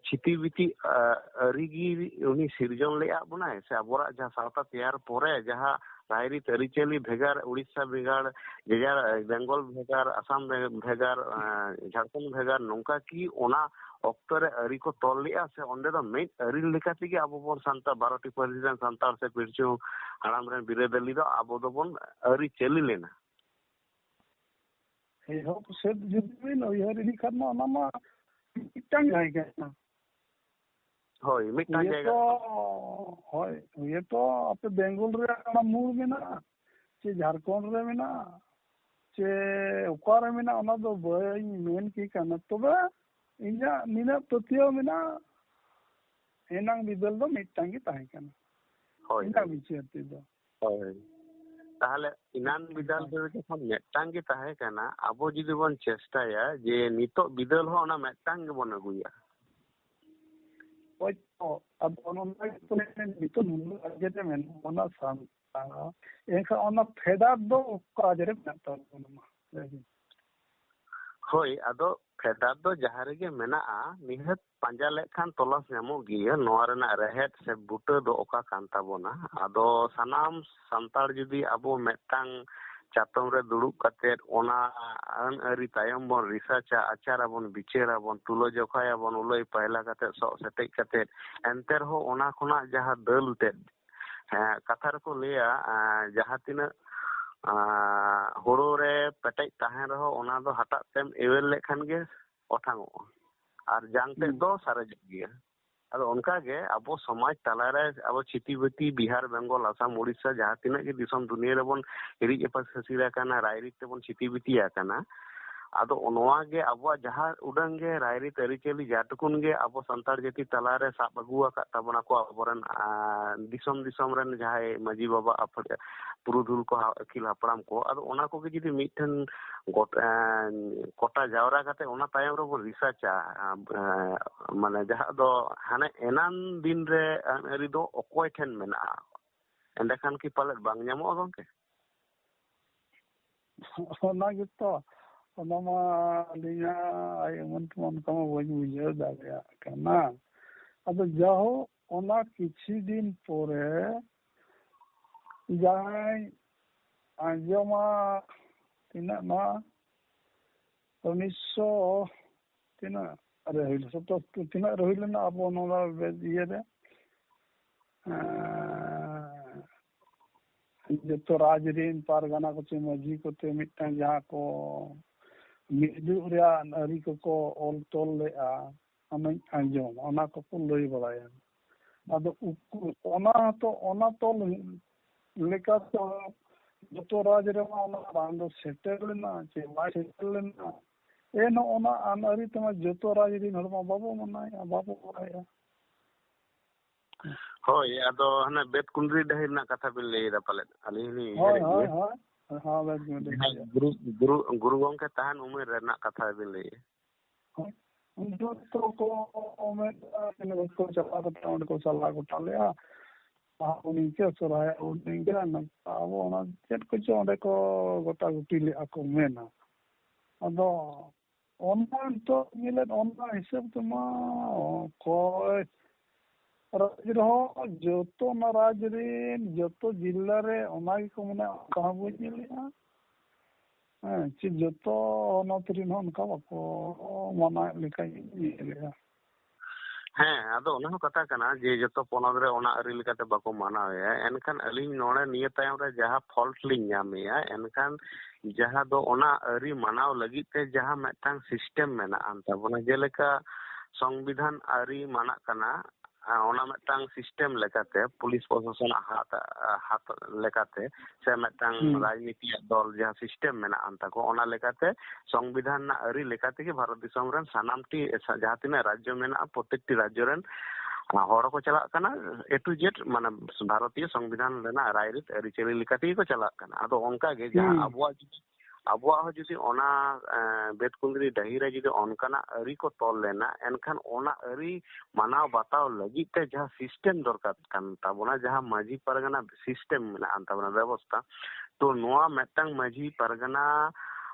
ᱪᱷᱤᱛᱤ ᱵᱤᱛᱤ, ᱟ, ᱟᱹᱨᱤ ᱜᱮ ᱩᱱᱤ ᱥᱤᱨᱡᱚᱱ ᱞᱮᱫ ᱵᱚᱱᱟᱭ? ᱥᱮ ᱟᱵᱚᱣᱟᱜ ᱡᱟᱦᱟᱸ ᱥᱟᱶᱛᱟ ᱛᱮᱭᱟᱨ ᱯᱚᱨᱮ ᱡᱟᱦᱟᱸ ᱨᱟᱭᱨᱤᱛ ᱟᱹᱨᱤᱪᱟᱹᱞᱤ ᱵᱷᱮᱜᱟᱨ, ᱩᱲᱤᱥᱥᱟ ᱵᱷᱮᱜᱟᱨ, ᱡᱮᱡᱟᱨ ᱵᱮᱝᱜᱚᱞ ᱵᱷᱮᱜᱟᱨ, ᱟᱥᱟᱢ ᱵᱷᱮ-, ᱵᱷᱮᱜᱟᱨ, ᱮᱸ, ᱡᱷᱟᱲᱠᱷᱚᱸᱰ ᱵᱷᱮᱜᱟᱨ, ᱱᱚᱝᱠᱟ ᱠᱤ ᱚᱱᱟ ᱚᱠᱛᱚ ᱨᱮ ᱟᱹᱨᱤ ᱠᱚ ᱛᱚᱞ ᱞᱮᱜᱼᱟ ᱥᱮ ᱚᱸᱰᱮ ᱫᱚ ᱢᱤᱫ ᱟᱹᱨᱤ ᱞᱮᱠᱟ ᱛᱮᱜᱮ ᱟᱵᱚ ᱵᱚᱱ ᱥᱟᱱᱛᱟᱲ, ᱵᱟᱨᱚᱴᱤ ᱯᱟᱹᱨᱥᱤ ᱨᱮᱱ ᱥᱟᱱᱛᱟᱲ ᱥᱮ ᱯᱤᱞᱪᱩ ᱦᱟᱲᱟᱢ ᱨᱮᱱ ᱵᱤᱨᱟᱹᱫᱟᱹᱞᱤ ᱫᱚ ᱟᱵᱚ ᱫᱚᱵᱚᱱ ᱟᱹᱨᱤᱪᱟᱹᱞᱤ ᱞᱮᱱᱟ? ᱮᱦᱚᱵ ᱥᱮᱫ ᱡᱩᱫᱤ ᱵᱤᱱ ᱩᱭᱦᱟᱹᱨ ᱤᱫᱤ ᱠᱷᱟᱱ ᱢᱟ ᱚᱱᱟ ᱢᱟ ᱢᱤᱫᱴᱟᱝ ᱡᱟᱭᱜᱟ ᱠᱟᱱᱟ᱾ ᱦᱳᱭ, ᱢᱤᱫᱴᱟᱝ ᱦᱩᱭᱮᱛᱚ, ᱡᱟᱭᱜᱟ᱾ ᱦᱳᱭ, ᱦᱩᱭᱮᱛᱚ ᱟᱯᱮ ᱵᱮᱝᱜᱚᱞ ᱨᱮ ᱚᱱᱟ ᱢᱩᱲ ᱢᱮᱱᱟᱜᱼᱟ, ᱪᱮ ᱡᱷᱟᱲᱠᱷᱚᱸᱰ ᱨᱮ ᱢᱮᱱᱟᱜᱼᱟ, ᱪᱮ ᱚᱠᱟᱨᱮ ᱢᱮᱱᱟᱜᱼᱟ, ᱚᱱᱟ ᱫᱚ ᱵᱟᱹᱧ ᱢᱮᱱ ᱠᱮ ᱠᱟᱱᱟ᱾ ᱛᱚᱵᱮ ᱤᱧᱟᱹᱜ ᱱᱤᱱᱟᱹᱜ ᱯᱟᱹᱛᱭᱟᱹᱣ ᱢᱮᱱᱟᱜᱼᱟ, ᱮᱱᱟᱝ ᱵᱤᱫᱟᱹᱞ ᱫᱚ ᱢᱤᱫᱴᱟᱝ ᱜᱮ ᱛᱟᱦᱮᱸ ᱠᱟᱱᱟ᱾ ᱦᱳᱭ, ᱤᱧᱟᱹᱜ ᱦᱳᱭ᱾ ᱵᱤᱪᱟᱹᱨ ᱛᱮᱫᱚ᱾ ᱦᱳᱭ᱾ ᱛᱟᱦᱚᱞᱮ ᱮᱱᱟᱝ ᱵᱤᱫᱟᱹᱞ ᱨᱮ ᱡᱚᱠᱷᱚᱱ ᱢᱤᱫᱴᱟᱝ ᱜᱮ ᱛᱟᱦᱮᱸ ᱠᱟᱱᱟ, ᱟᱵᱚ ᱡᱩᱫᱤ ᱵᱚᱱ ᱪᱮᱥᱴᱟᱭᱟ ᱡᱮ ᱱᱤᱛᱚᱜ ᱵᱤᱫᱟᱹᱞ ᱦᱚᱸ ᱚᱱᱟ ᱢᱤᱫᱴᱟᱝ ᱜᱮᱵᱚᱱ ᱟᱹᱜᱩᱭᱟ᱾ ᱦᱳᱭ ᱛᱚ, ᱟᱫᱚ ᱚᱱᱟ ᱜᱮᱛᱚ ᱢᱮᱱ, ᱱᱤᱛᱚᱜ ᱱᱩᱱᱟᱹᱜ ᱟᱜᱮ ᱨᱮ ᱢᱮᱱᱟᱜ ᱵᱚᱱᱟ ᱥᱟᱱᱛᱟᱲ, ᱮᱱᱠᱷᱟᱱ ᱚᱱᱟ ᱯᱷᱮᱰᱟᱛ ᱫᱚ ᱚᱠᱟ ᱨᱮ ᱢᱮᱱᱟᱜ ᱛᱟᱵᱚᱱᱟ ᱢᱟ ᱞᱟᱹᱭ ᱵᱤᱱ? ᱦᱳᱭ, ᱟᱫᱚ ᱯᱷᱮᱰᱟᱛ ᱫᱚ ᱡᱟᱦᱟᱸ ᱨᱮᱜᱮ ᱢᱮᱱᱟᱜᱼᱟ, ᱱᱤᱦᱟᱹᱛ ᱯᱟᱸᱡᱟ ᱞᱮᱠᱷᱟᱱ ᱛᱚᱞᱟᱥ ᱧᱟᱢᱚᱜ ᱜᱮᱭᱟ, ᱱᱚᱣᱟ ᱨᱮᱱᱟᱜ ᱨᱮᱦᱮᱫ ᱥᱮ ᱵᱩᱴᱟᱹ ᱫᱚ ᱚᱠᱟ ᱠᱟᱱ ᱛᱟᱵᱚᱱᱟ᱾ ᱟᱫᱚ ᱥᱟᱱᱟᱢ ᱥᱟᱱᱛᱟᱲ ᱡᱩᱫᱤ ᱟᱵᱚ ᱢᱤᱫᱴᱟᱝ ᱪᱟᱛᱚᱢ ᱨᱮ ᱫᱩᱲᱩᱵ ᱠᱟᱛᱮᱫ ᱚᱱᱟ ᱟᱹᱱ ᱟᱹᱨᱤ ᱛᱟᱭᱚᱢ ᱵᱚᱱ ᱨᱤᱥᱟᱨᱪᱟ, ᱟᱪᱟᱨᱟᱵᱚᱱ, ᱵᱤᱪᱟᱹᱨᱟᱵᱚᱱ, ᱛᱩᱞᱟᱹ ᱡᱚᱠᱷᱟᱭᱟᱵᱚᱱ, ᱩᱞᱟᱹᱭ ᱯᱟᱭᱞᱟ ᱠᱟᱛᱮᱫ, ᱥᱚᱜ ᱥᱮᱴᱮᱡ ᱠᱟᱛᱮᱫ, ᱮᱱᱛᱮ ᱨᱮᱦᱚᱸ ᱚᱱᱟ ᱠᱷᱚᱱᱟᱜ ᱡᱟᱦᱟᱸ ᱫᱟᱹᱞ ᱛᱮᱫ, ᱦᱮᱸ, ᱠᱟᱛᱷᱟ ᱨᱮᱠᱚ ᱞᱟᱹᱭᱟ, ᱮᱸ, ᱡᱟᱦᱟᱸ ᱛᱤᱱᱟᱹᱜ, ᱮᱸ, ᱦᱳᱲᱳ ᱨᱮ ᱯᱮᱴᱮᱡ ᱛᱟᱦᱮᱱ ᱨᱮᱦᱚᱸ ᱚᱱᱟ ᱫᱚ ᱦᱟᱴᱟᱜ ᱛᱮᱢ ᱮᱣᱮᱨ ᱞᱮᱠᱷᱟᱱ ᱜᱮ ᱚᱴᱟᱝᱚᱜᱼᱟ, ᱟᱨ ᱡᱟᱝ ᱛᱮᱫ ᱦᱩᱸ᱾ ᱫᱚ ᱥᱟᱨᱮᱡᱚᱜ ᱜᱮᱭᱟ᱾ ᱟᱫᱚ ᱚᱱᱠᱟ ᱜᱮ ᱟᱵᱚ ᱥᱚᱢᱟᱡᱽ ᱛᱟᱞᱟᱨᱮ ᱟᱵᱚ ᱪᱷᱤᱛᱤ ᱵᱤᱛᱤ ᱵᱤᱦᱟᱨ, ᱵᱮᱝᱜᱚᱞ, ᱟᱥᱟᱢ, ᱩᱲᱤᱥᱥᱟ ᱡᱟᱦᱟᱸ ᱛᱤᱱᱟᱹᱜ ᱜᱮ ᱫᱤᱥᱚᱢ ᱫᱩᱱᱤᱭᱟᱹ ᱨᱮᱵᱚᱱ ᱦᱤᱨᱤᱡ ᱮᱯᱟᱥᱤᱨ ᱟᱠᱟᱱᱟ, ᱨᱟᱭᱨᱤᱛ ᱛᱮᱵᱚᱱ ᱪᱷᱤᱛᱤ ᱵᱤᱛᱤ ᱟᱠᱟᱱᱟ, ᱟᱫᱚ ᱱᱚᱣᱟ ᱜᱮ ᱟᱵᱚᱣᱟᱜ ᱡᱟᱦᱟᱸ ᱩᱰᱟᱹᱝ ᱜᱮ ᱨᱟᱭᱨᱤᱛ ᱟᱹᱨᱤᱪᱟᱹᱞᱤ ᱡᱟ ᱴᱩᱠᱩᱱ ᱜᱮ ᱟᱵᱚ ᱥᱟᱱᱛᱟᱲ ᱡᱟᱹᱛᱤ ᱛᱟᱞᱟᱨᱮ ᱥᱟᱵ ᱟᱹᱜᱩ ᱟᱠᱟᱫ ᱛᱟᱵᱚᱱᱟ ᱠᱚ ᱟᱵᱚᱨᱮᱱ, ᱟᱸ, ᱫᱤᱥᱚᱢ ᱫᱤᱥᱚᱢ ᱨᱮᱱ ᱡᱟᱦᱟᱸᱭ ᱢᱟᱹᱡᱷᱤ ᱵᱟᱵᱟ, ᱟᱯ-, ᱯᱩᱨᱩᱫᱷᱩᱞ ᱠᱚ, ᱦᱟ-, ᱟᱹᱠᱤᱞ ᱦᱟᱯᱲᱟᱢ ᱠᱚ, ᱟᱫᱚ ᱚᱱᱟ ᱠᱚᱜᱮ ᱡᱩᱫᱤ ᱢᱤᱫᱴᱷᱮᱱ ᱜᱚᱴ-, ᱮᱸ, ᱠᱚᱴᱟ ᱡᱟᱣᱨᱟ ᱠᱟᱛᱮ ᱚᱱᱟ ᱛᱟᱭᱚᱢ ᱨᱮᱵᱚᱱ ᱨᱤᱥᱟᱨᱪᱟ, ᱮᱸ, ᱢᱟᱱᱮ ᱡᱟᱦᱟᱸ ᱫᱚ ᱦᱟᱱᱮ ᱮᱱᱟᱱ ᱫᱤᱱ ᱨᱮ ᱟᱹᱱ ᱟᱹᱨᱤ ᱫᱚ ᱚᱠᱚᱭ ᱴᱷᱮᱱ ᱢᱮᱱᱟᱜᱼᱟ, ᱮᱸᱰᱮᱠᱷᱟᱱ ᱠᱤ ᱯᱟᱞᱮᱫ ᱵᱟᱝ ᱧᱟᱢᱚᱜᱼᱟ ᱜᱚᱝᱠᱮ? ᱚᱱᱟ ᱜᱮᱛᱚ, ᱚᱱᱟ ᱢᱟ ᱟᱹᱞᱤᱧᱟᱜ ᱟᱭ ᱩᱢᱟᱹᱱ ᱛᱮᱢᱟ ᱚᱱᱠᱟ ᱢᱟ ᱵᱟᱹᱧ ᱵᱩᱡᱷᱟᱹᱣ ᱫᱟᱲᱮᱭᱟᱜ ᱠᱟᱱᱟ᱾ ᱟᱫᱚ ᱡᱟᱦᱳᱠ, ᱚᱱᱟ ᱠᱤᱪᱷᱩ ᱫᱤᱱ ᱯᱚᱨᱮ ᱡᱟᱦᱟᱸᱭ ᱟᱸᱡᱚᱢᱟ, ᱛᱤᱱᱟᱹᱜ ᱱᱚᱣᱟ ᱩᱱᱤᱥᱥᱚ ᱛᱤᱱᱟᱹᱜ ᱨᱮ ᱦᱩᱭ ᱞᱮᱱᱟ, ᱥᱚᱛᱛᱚᱨ ᱛᱤᱱᱟᱹᱜ ᱨᱮ ᱦᱩᱭ ᱞᱮᱱᱟ ᱟᱵᱚ ᱱᱚᱣᱟ ᱤᱭᱟᱹ ᱨᱮ, ᱮᱸ, ᱡᱚᱛᱚ ᱨᱟᱡᱽ ᱨᱮᱱ ᱯᱟᱨᱜᱟᱱᱟ ᱠᱚᱛᱮ, ᱢᱟᱹᱡᱷᱤ ᱠᱚᱛᱮ ᱢᱤᱫᱴᱟᱝ ᱡᱟᱦᱟᱸ ᱠᱚ ᱢᱤᱫᱩᱜ ᱨᱮᱭᱟᱜ ᱟᱹᱨᱤ ᱠᱚᱠᱚ ᱚᱞ ᱛᱚᱞ ᱞᱮᱫᱼᱟ, ᱚᱱᱟᱧ ᱟᱸᱡᱚᱢ, ᱚᱱᱟ ᱠᱚᱠᱚ ᱞᱟᱹᱭ ᱵᱟᱲᱟᱭᱟ᱾ ᱟᱫᱚ ᱩᱠᱩᱨ ᱚᱱᱟ ᱦᱚᱸᱛᱚ, ᱚᱱᱟ ᱛᱚᱞ ᱞᱮᱠᱟ ᱛᱚ ᱡᱚᱛᱚ ᱨᱟᱡᱽ ᱨᱮᱢᱟ ᱚᱱᱟ ᱵᱟᱝ ᱫᱚ ᱥᱮᱴᱮᱨ ᱞᱮᱱᱟ ᱪᱮ ᱵᱟᱭ ᱥᱮᱴᱮᱨ ᱞᱮᱱᱟ᱾ ᱮᱱᱦᱚᱸ ᱚᱱᱟ ᱟᱹᱱ ᱟᱹᱨᱤ ᱛᱮᱢᱟ ᱡᱚᱛᱚ ᱨᱟᱡᱽ ᱨᱮᱱ ᱦᱚᱲ ᱢᱟ ᱵᱟᱵᱚ ᱢᱟᱱᱟᱣᱮᱫᱼᱟ, ᱵᱟᱵᱚ ᱵᱟᱲᱟᱭᱟ᱾ ᱦᱳᱭ, ᱟᱫᱚ ᱦᱟᱱᱮ ᱵᱮᱛᱠᱩᱸᱫᱽᱨᱤ ᱰᱟᱹᱦᱤ ᱨᱮᱱᱟᱜ ᱠᱟᱛᱷᱟ ᱵᱤᱱ ᱞᱟᱹᱭ ᱮᱫᱟ ᱯᱟᱞᱮᱫ, ᱟᱹᱞᱤᱧ ᱦᱚᱸᱞᱤᱧ ᱦᱳᱭ, ᱩᱭᱦᱟᱹᱨᱮᱫ ᱦᱳᱭ, ᱜᱮᱭᱟ᱾ ᱦᱳᱭ, ᱦᱳᱭ, ᱵᱮᱛᱠᱩᱸᱫᱽᱨᱤ ᱡᱟᱦᱟᱸᱭ ᱰᱟᱹᱦᱤ᱾ ᱜᱩᱨᱩ, ᱜᱩᱨᱩ, ᱜᱩᱨᱩ ᱜᱚᱢᱠᱮ ᱛᱟᱦᱮᱱ ᱩᱢᱮᱨ ᱨᱮᱱᱟᱜ ᱠᱟᱛᱷᱟ ᱵᱤᱱ ᱞᱟᱹᱭᱮᱫᱼᱟ᱾ ᱦᱳᱭ᱾ ᱩᱱ ᱡᱚᱛᱚ ᱠᱚ ᱢᱮᱱ ᱮᱫᱟ, ᱛᱤᱱᱟᱹᱜ ᱠᱚ ᱪᱟᱞᱟᱣ ᱠᱟᱛᱮ ᱚᱸᱰᱮ ᱠᱚ ᱥᱟᱞᱟ ᱜᱚᱴᱟ ᱞᱮᱫᱼᱟ, ᱵᱟᱦᱟ ᱵᱚᱱ ᱱᱤᱝᱠᱟᱹ, ᱥᱚᱨᱦᱟᱭ ᱵᱚᱱ ᱱᱤᱝᱠᱟᱹ, ᱱᱚᱝᱠᱟ ᱟᱵᱚ ᱚᱱᱟ ᱪᱮᱫ ᱠᱚᱪᱚ ᱚᱸᱰᱮ ᱠᱚ ᱜᱚᱴᱟ ᱜᱩᱴᱤ ᱞᱮᱫᱼᱟ ᱠᱚ ᱢᱮᱱᱟ᱾ ᱟᱫᱚ ᱚᱱᱟ ᱱᱤᱛᱚᱜ ᱧᱮᱞᱮᱫ, ᱚᱱᱟ ᱦᱤᱥᱟᱹᱵ ᱛᱮᱢᱟ ᱚᱠᱚᱭ ᱨᱟᱡᱽ ᱨᱮᱦᱚᱸ ᱡᱚᱛᱚ ᱚᱱᱟ ᱨᱟᱡᱽ ᱨᱮᱱ ᱡᱚᱛᱚ ᱡᱤᱞᱟ ᱨᱮ ᱚᱱᱟ ᱜᱮᱠᱚ ᱢᱮᱱᱟ, ᱚᱱᱠᱟ ᱦᱚᱸ ᱵᱟᱹᱧ ᱧᱮᱞᱮᱫᱼᱟ᱾ ᱦᱮᱸ, ᱪᱮᱫ ᱡᱚᱛᱚ ᱦᱚᱱᱚᱛ ᱨᱮᱱ ᱦᱚᱸ ᱚᱱᱠᱟ ᱵᱟᱠᱚ ᱢᱟᱱᱟᱣᱮᱫ ᱞᱮᱠᱟᱧ ᱧᱮᱞᱮᱫᱼᱟ᱾ ᱦᱮᱸ, ᱟᱫᱚ ᱚᱱᱟ ᱦᱚᱸ ᱠᱟᱛᱷᱟ ᱠᱟᱱᱟ ᱡᱮ ᱡᱚᱛᱚ ᱯᱚᱱᱚᱛ ᱨᱮ ᱚᱱᱟ ᱟᱹᱨᱤ ᱞᱮᱠᱟᱛᱮ ᱵᱟᱠᱚ ᱢᱟᱱᱟᱣᱮᱫᱼᱟ᱾ ᱮᱱᱠᱷᱟᱱ ᱟᱹᱞᱤᱧ ᱱᱚᱰᱮ ᱱᱤᱭᱟᱹ ᱛᱟᱭᱚᱢ ᱨᱮ ᱡᱟᱦᱟᱸ ᱯᱷᱚᱞᱴ ᱞᱤᱧ ᱧᱟᱢᱮᱫᱼᱟ, ᱮᱱᱠᱷᱟᱱ ᱡᱟᱦᱟᱸ ᱫᱚ ᱚᱱᱟ ᱟᱹᱨᱤ ᱢᱟᱱᱟᱣ ᱞᱟᱹᱜᱤᱫ ᱛᱮ ᱡᱟᱦᱟᱸ ᱢᱤᱫᱴᱟᱝ ᱥᱤᱥᱴᱮᱢ ᱢᱮᱱᱟᱜ ᱟᱱ ᱛᱟᱵᱚᱱᱟ, ᱡᱮᱞᱮᱠᱟ ᱥᱚᱝᱵᱤᱫᱷᱟᱱ ᱟᱹᱨᱤ ᱢᱟᱱᱟᱜ ᱠᱟᱱᱟ, ᱟᱸ, ᱚᱱᱟ ᱢᱤᱫᱴᱟᱝ ᱥᱤᱥᱴᱮᱢ ᱞᱮᱠᱟᱛᱮ, ᱯᱩᱞᱤᱥ ᱯᱨᱚᱥᱟᱥᱚᱱᱟᱜ ᱦᱟᱛ, ᱦᱟᱛ ᱞᱮᱠᱟᱛᱮ, ᱥᱮ ᱢᱤᱫᱴᱟᱝ ᱦᱩᱸ᱾ ᱨᱟᱡᱽᱱᱤᱛᱤᱭᱟᱜ ᱫᱚᱞ ᱡᱟᱦᱟᱸ ᱥᱤᱥᱴᱮᱢ ᱢᱮᱱᱟᱜ ᱟᱱ ᱛᱟᱠᱚ, ᱚᱱᱟ ᱞᱮᱠᱟᱛᱮ ᱥᱚᱝᱵᱤᱫᱷᱟᱱ ᱨᱮᱱᱟᱜ ᱟᱹᱨᱤ ᱞᱮᱠᱟ ᱛᱮᱜᱮ ᱵᱷᱟᱨᱚᱛ ᱫᱤᱥᱚᱢ ᱨᱮᱱ ᱥᱟᱱᱟᱢ ᱴᱤ, ᱡᱟᱦᱟᱸ ᱛᱤᱱᱟᱹᱜ ᱨᱟᱡᱽᱡᱚ ᱢᱮᱱᱟᱜᱼᱟ, ᱯᱨᱚᱛᱮᱠᱴᱤ ᱨᱟᱡᱽᱡᱚ ᱨᱮᱱ ᱦᱚᱲ ᱠᱚ ᱪᱟᱞᱟᱜ ᱠᱟᱱᱟ, A to Z, ᱢᱟᱱᱮ ᱵᱷᱟᱨᱚᱛᱤᱭᱚ ᱥᱚᱝᱵᱤᱫᱷᱟᱱ ᱨᱮᱱᱟᱜ ᱨᱟᱭᱨᱤᱛ ᱟᱹᱨᱤᱪᱟᱹᱞᱤ ᱞᱮᱠᱟ ᱛᱮᱜᱮ ᱠᱚ ᱪᱟᱞᱟᱜ ᱠᱟᱱᱟ᱾ ᱟᱫᱚ ᱚᱱᱠᱟ ᱜᱮ ᱡᱟᱦᱟᱸ ᱦᱩᱸ᱾ ᱟᱵᱚᱣᱟᱜ ᱡᱩᱫᱤ ᱟᱵᱚᱣᱟᱜ ᱦᱚᱸ ᱡᱩᱫᱤ ᱚᱱᱟ, ᱮᱸ, ᱵᱮᱛᱠᱩᱸᱫᱽᱨᱤ ᱰᱟᱹᱦᱤ ᱨᱮ ᱡᱩᱫᱤ ᱚᱱᱠᱟᱱᱟᱜ ᱟᱹᱨᱤ ᱠᱚ ᱛᱚᱞ ᱞᱮᱱᱟ, ᱮᱱᱠᱷᱟᱱ ᱚᱱᱟ ᱟᱹᱨᱤ ᱢᱟᱱᱟᱣ ᱵᱟᱛᱟᱣ ᱞᱟᱹᱜᱤᱫ ᱛᱮ ᱡᱟᱦᱟᱸ ᱥᱤᱥᱴᱮᱢ ᱫᱚᱨᱠᱟᱨ ᱠᱟᱱ ᱛᱟᱵᱚᱱᱟ, ᱡᱟᱦᱟᱸ ᱢᱟᱹᱡᱷᱤ ᱯᱟᱨᱜᱟᱱᱟ ᱥᱤᱥᱴᱮᱢ ᱢᱮᱱᱟᱜ ᱟᱱ ᱛᱟᱵᱚᱱᱟ, ᱵᱮᱵᱚᱥᱛᱷᱟ, ᱛᱚ ᱱᱚᱣᱟ ᱢᱤᱫᱴᱟᱝ ᱢᱟᱹᱡᱷᱤ ᱯᱟᱨᱜᱟᱱᱟ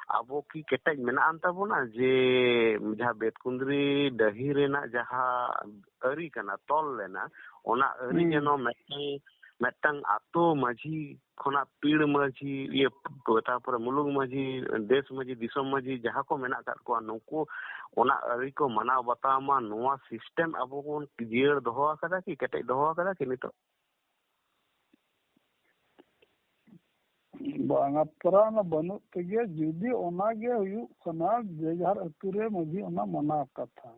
ᱟᱵᱚ ᱠᱤ ᱠᱮᱴᱮᱡ ᱢᱮᱱᱟᱜ ᱟᱱ ᱛᱟᱵᱚᱱᱟ ᱡᱮ ᱡᱟᱦᱟᱸ ᱵᱮᱛᱠᱩᱸᱫᱽᱨᱤ ᱰᱟᱹᱦᱤ ᱨᱮᱱᱟᱜ ᱡᱟᱦᱟᱸ ᱟᱹᱨᱤ ᱠᱟᱱᱟ, ᱛᱚᱞ ᱞᱮᱱᱟ, ᱚᱱᱟ ᱟᱹᱨᱤ ᱦᱩᱸ᱾ ᱡᱮᱱᱚ ᱢᱤᱫᱴᱟᱝ ᱢᱤᱫᱴᱟᱝ ᱟᱛᱳ ᱢᱟᱹᱡᱷᱤ ᱠᱷᱚᱱᱟᱜ ᱯᱤᱲ ᱢᱟᱹᱡᱷᱤ, ᱤᱭᱟᱹ, ᱛᱟᱨᱯᱚᱨᱮ ᱢᱩᱞᱩᱠ ᱢᱟᱹᱡᱷᱤ, ᱫᱮᱥ ᱢᱟᱹᱡᱷᱤ, ᱫᱤᱥᱚᱢ ᱢᱟᱹᱡᱷᱤ ᱡᱟᱦᱟᱸ ᱠᱚ ᱢᱮᱱᱟᱜ ᱟᱠᱟᱫ ᱠᱚᱣᱟ, ᱱᱩᱠᱩ ᱚᱱᱟ ᱟᱹᱨᱤ ᱠᱚ ᱢᱟᱱᱟᱣ ᱵᱟᱛᱟᱣ ᱢᱟ, ᱱᱚᱣᱟ ᱥᱤᱥᱴᱮᱢ ᱟᱵᱚ ᱵᱚᱱ ᱡᱤᱭᱟᱹᱲ ᱫᱚᱦᱚ ᱟᱠᱟᱫᱟ ᱠᱤ, ᱠᱮᱴᱮᱡ ᱫᱚᱦᱚ ᱟᱠᱟᱫᱟ ᱠᱤ ᱱᱤᱛᱚᱜ? ᱵᱟᱝᱟ, ᱯᱨᱟᱱ ᱵᱟᱹᱱᱩᱜ ᱛᱮᱜᱮ ᱡᱩᱫᱤ ᱚᱱᱟᱜᱮ ᱦᱩᱭᱩᱜ ᱠᱟᱱᱟ, ᱡᱮ ᱡᱟᱦᱟᱨ ᱟᱹᱛᱩ ᱨᱮ ᱢᱟᱹᱡᱷᱤ ᱚᱱᱟ ᱢᱟᱱᱟᱣ ᱠᱟᱛᱷᱟ᱾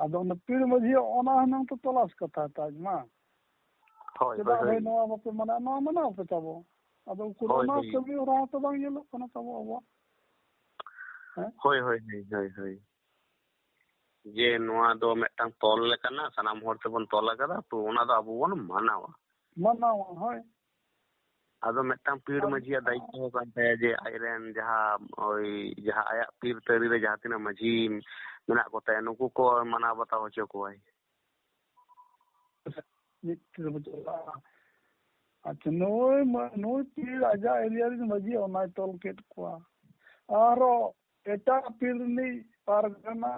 ᱟᱫᱚ ᱚᱱᱟ ᱯᱤᱲ ᱢᱟᱹᱡᱷᱤ ᱚᱱᱟ ᱦᱩᱱᱟᱹᱝ ᱛᱚ ᱛᱚᱞᱟᱥ ᱠᱟᱛᱷᱟ ᱛᱟᱡ ᱢᱟ᱾ ᱦᱳᱭ, ᱪᱮᱫᱟᱜ ᱦᱳᱭ, ᱵᱷᱟᱭ ᱦᱳᱭ᱾ ᱱᱚᱣᱟ ᱵᱟᱯᱮ ᱢᱟᱱᱟᱣᱟ, ᱱᱚᱣᱟ ᱢᱟᱱᱟᱣ ᱯᱮ ᱛᱟᱵᱚ᱾ ᱟᱫᱚ ᱩᱱᱠᱩ ᱫᱚ ᱦᱳᱭ, ᱚᱱᱟ ᱦᱳᱭ᱾ ᱠᱟᱹᱢᱤ ᱦᱚᱨᱟ ᱦᱚᱸᱛᱚ ᱵᱟᱝ ᱧᱮᱞᱚᱜ ᱠᱟᱱᱟ ᱛᱟᱵᱚ ᱟᱵᱚᱣᱟᱜ᱾ ᱦᱮᱸ? ᱦᱳᱭ, ᱦᱳᱭ, ᱦᱳᱭ, ᱦᱳᱭ, ᱦᱳᱭ᱾ ᱡᱮ ᱱᱚᱣᱟ ᱫᱚ ᱢᱤᱫᱴᱟᱝ ᱛᱚᱞ ᱞᱮᱠᱟᱱᱟ, ᱥᱟᱱᱟᱢ ᱦᱚᱲ ᱛᱮᱵᱚᱱ ᱛᱚᱞ ᱟᱠᱟᱫᱟ, ᱛᱚ ᱚᱱᱟ ᱫᱚ ᱟᱵᱚ ᱵᱚᱱ ᱢᱟᱱᱟᱣᱟ᱾ ᱢᱟᱱᱟᱣᱟ, ᱦᱳᱭ᱾ ᱟᱫᱚ ᱢᱤᱫᱴᱟᱝ ᱯᱤᱲ ᱟᱨ ᱢᱟᱹᱡᱷᱤᱭᱟᱜ ᱫᱟᱭᱤᱛᱛᱚ ᱦᱚᱸ ᱠᱟᱱ ᱛᱟᱭᱟ ᱡᱮ ᱟᱡᱨᱮᱱ ᱡᱟᱦᱟᱸ, ᱳᱭ ᱡᱟᱦᱟᱸ ᱟᱭᱟᱜ ᱯᱤᱲ ᱛᱟᱹᱨᱤ ᱨᱮ ᱡᱟᱦᱟᱸ ᱛᱤᱱᱟᱹᱜ ᱢᱟᱹᱡᱷᱤ ᱢᱮᱱᱟᱜ ᱠᱚ ᱛᱟᱭᱟ, ᱱᱩᱠᱩ ᱠᱚ ᱢᱟᱱᱟᱣ ᱵᱟᱛᱟᱣ ᱦᱚᱪᱚ ᱠᱚᱣᱟᱭ᱾ ᱢᱤᱫ ᱛᱮ ᱵᱚ ᱪᱟᱞᱟᱜᱼᱟ᱾ ᱟᱪᱪᱷᱟ, ᱱᱩᱭ ᱢᱟ-, ᱱᱩᱭ ᱯᱤᱲ ᱟᱡᱟᱜ ᱮᱨᱤᱭᱟ ᱨᱮᱱ ᱢᱟᱹᱡᱷᱤ ᱚᱱᱟᱭ ᱛᱚᱞ ᱠᱮᱫ ᱠᱚᱣᱟ᱾ ᱟᱨᱚ ᱮᱴᱟᱜ ᱯᱤᱲ ᱨᱤᱱᱤᱡ ᱯᱟᱨᱜᱟᱱᱟ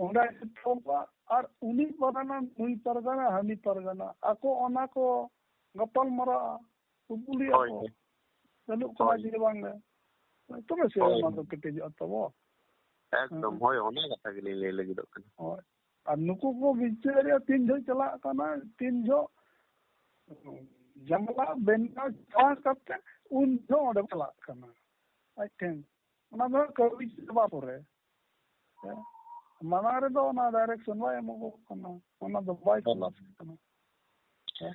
ᱚᱸᱰᱮ ᱛᱚᱞ ᱠᱚᱣᱟ, ᱟᱨ ᱩᱱᱤ ᱯᱟᱨᱜᱟᱱᱟ, ᱱᱩᱭ ᱯᱟᱨᱜᱟᱱᱟ, ᱦᱟᱹᱱᱤ ᱯᱟᱨᱜᱟᱱᱟ, ᱟᱠᱚ ᱚᱱᱟ ᱠᱚ ᱜᱟᱯᱟᱞ ᱢᱟᱨᱟᱜᱼᱟ, ᱠᱩᱯᱩᱞᱤᱜᱼᱟ ᱦᱳᱭ, ᱠᱚ᱾ ᱦᱳᱭ᱾ ᱪᱟᱹᱞᱩᱜ ᱠᱟᱱᱟ ᱦᱳᱭ᱾ ᱡᱮ ᱵᱟᱝ ᱜᱮ, ᱛᱚᱵᱮ ᱥᱮ ᱦᱳᱭ, ᱚᱱᱟ ᱦᱳᱭ᱾ ᱫᱚ ᱠᱮᱴᱮᱡᱚᱜᱼᱟ ᱛᱟᱵᱚ᱾ ᱮᱠᱫᱚᱢ, ᱦᱮᱸ᱾ ᱦᱳᱭ, ᱚᱱᱟ ᱠᱟᱛᱷᱟ ᱜᱮᱞᱤᱧ ᱞᱟᱹᱭ ᱞᱟᱹᱜᱤᱫᱚᱜ ᱠᱟᱱᱟ᱾ ᱦᱳᱭ᱾ ᱟᱨ ᱱᱩᱠᱩ ᱠᱚ ᱵᱤᱪᱟᱹᱨᱮᱜᱼᱟ, ᱛᱤᱱ ᱡᱚᱦᱚᱜ ᱪᱟᱞᱟᱜ ᱠᱟᱱᱟ, ᱛᱤᱱ ᱡᱚᱦᱚᱜ ᱡᱟᱢᱞᱟ ᱵᱮᱱᱟᱣ ᱪᱟᱵᱟ ᱠᱟᱛᱮ ᱩᱱ ᱡᱚᱦᱚᱜ ᱚᱸᱰᱮ ᱪᱟᱞᱟᱜ ᱠᱟᱱᱟ ᱟᱡ ᱴᱷᱮᱱ᱾ ᱚᱱᱟ ᱫᱚ ᱠᱟᱹᱣᱰᱤ ᱪᱟᱵᱟ ᱯᱚᱨᱮ᱾ ᱦᱮᱸ᱾ ᱢᱟᱲᱟᱝ ᱨᱮᱫᱚ ᱚᱱᱟ ᱰᱟᱭᱨᱮᱠᱥᱚᱱ ᱵᱟᱭ ᱮᱢᱚᱜᱚᱜ ᱠᱟᱱᱟ, ᱚᱱᱟ ᱫᱚ ᱵᱟᱭ ᱦᱳᱭ᱾ ᱠᱟᱱᱟ᱾ ᱦᱮᱸ᱾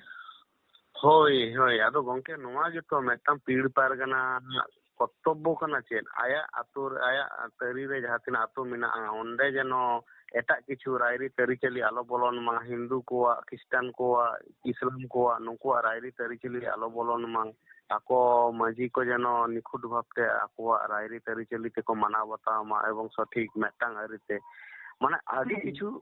ᱦᱳᱭ, ᱦᱳᱭ᱾ ᱟᱫᱚ ᱜᱚᱝᱠᱮ, ᱱᱚᱣᱟ ᱜᱮᱛᱚ ᱢᱤᱫᱴᱟᱝ ᱯᱤᱲ ᱯᱟᱨᱜᱟᱱᱟ ᱨᱮᱱᱟᱜ ᱠᱚᱨᱛᱚᱵᱵᱚ ᱠᱟᱱᱟ ᱪᱮᱫ? ᱟᱭᱟᱜ ᱟᱛᱳ ᱨᱮ, ᱟᱭᱟᱜ ᱛᱟᱹᱨᱤ ᱨᱮ ᱡᱟᱦᱟᱸ ᱛᱤᱱᱟᱹᱜ ᱟᱛᱳ ᱢᱮᱱᱟᱜᱼᱟ, ᱚᱸᱰᱮ ᱡᱮᱱᱚ ᱮᱴᱟᱜ ᱠᱤᱪᱷᱩ ᱨᱟᱭᱨᱤᱛ ᱟᱹᱨᱤᱪᱟᱹᱞᱤ ᱟᱞᱚ ᱵᱚᱞᱚᱱ ᱢᱟ, ᱦᱤᱱᱫᱩ ᱠᱚᱣᱟᱜ, ᱠᱷᱨᱤᱥᱴᱟᱱ ᱠᱚᱣᱟᱜ, ᱤᱥᱞᱟᱢ ᱠᱚᱣᱟᱜ, ᱱᱩᱠᱩᱣᱟᱜ ᱨᱟᱭᱨᱤᱛ ᱟᱹᱨᱤᱪᱟᱹᱞᱤ ᱟᱞᱚ ᱵᱚᱞᱚᱱ ᱢᱟ, ᱟᱠᱚ ᱢᱟᱹᱡᱷᱤ ᱠᱚ ᱡᱮᱱᱚ ᱱᱤᱠᱷᱩᱴ ᱵᱷᱟᱵᱽᱛᱮ ᱟᱠᱚᱣᱟᱜ ᱨᱟᱭᱨᱤᱛ ᱟᱹᱨᱤᱪᱟᱹᱞᱤ ᱛᱮᱠᱚ ᱢᱟᱱᱟᱣ ᱵᱟᱛᱟᱣ ᱢᱟ ᱮᱵᱚᱝ ᱥᱚᱴᱷᱤᱠ ᱢᱤᱫᱴᱟᱝ ᱟᱹᱨᱤᱛᱮ, ᱢᱟᱱᱮ ᱟᱹᱰᱤ ᱦᱩᱸ᱾ ᱠᱤᱪᱷᱩ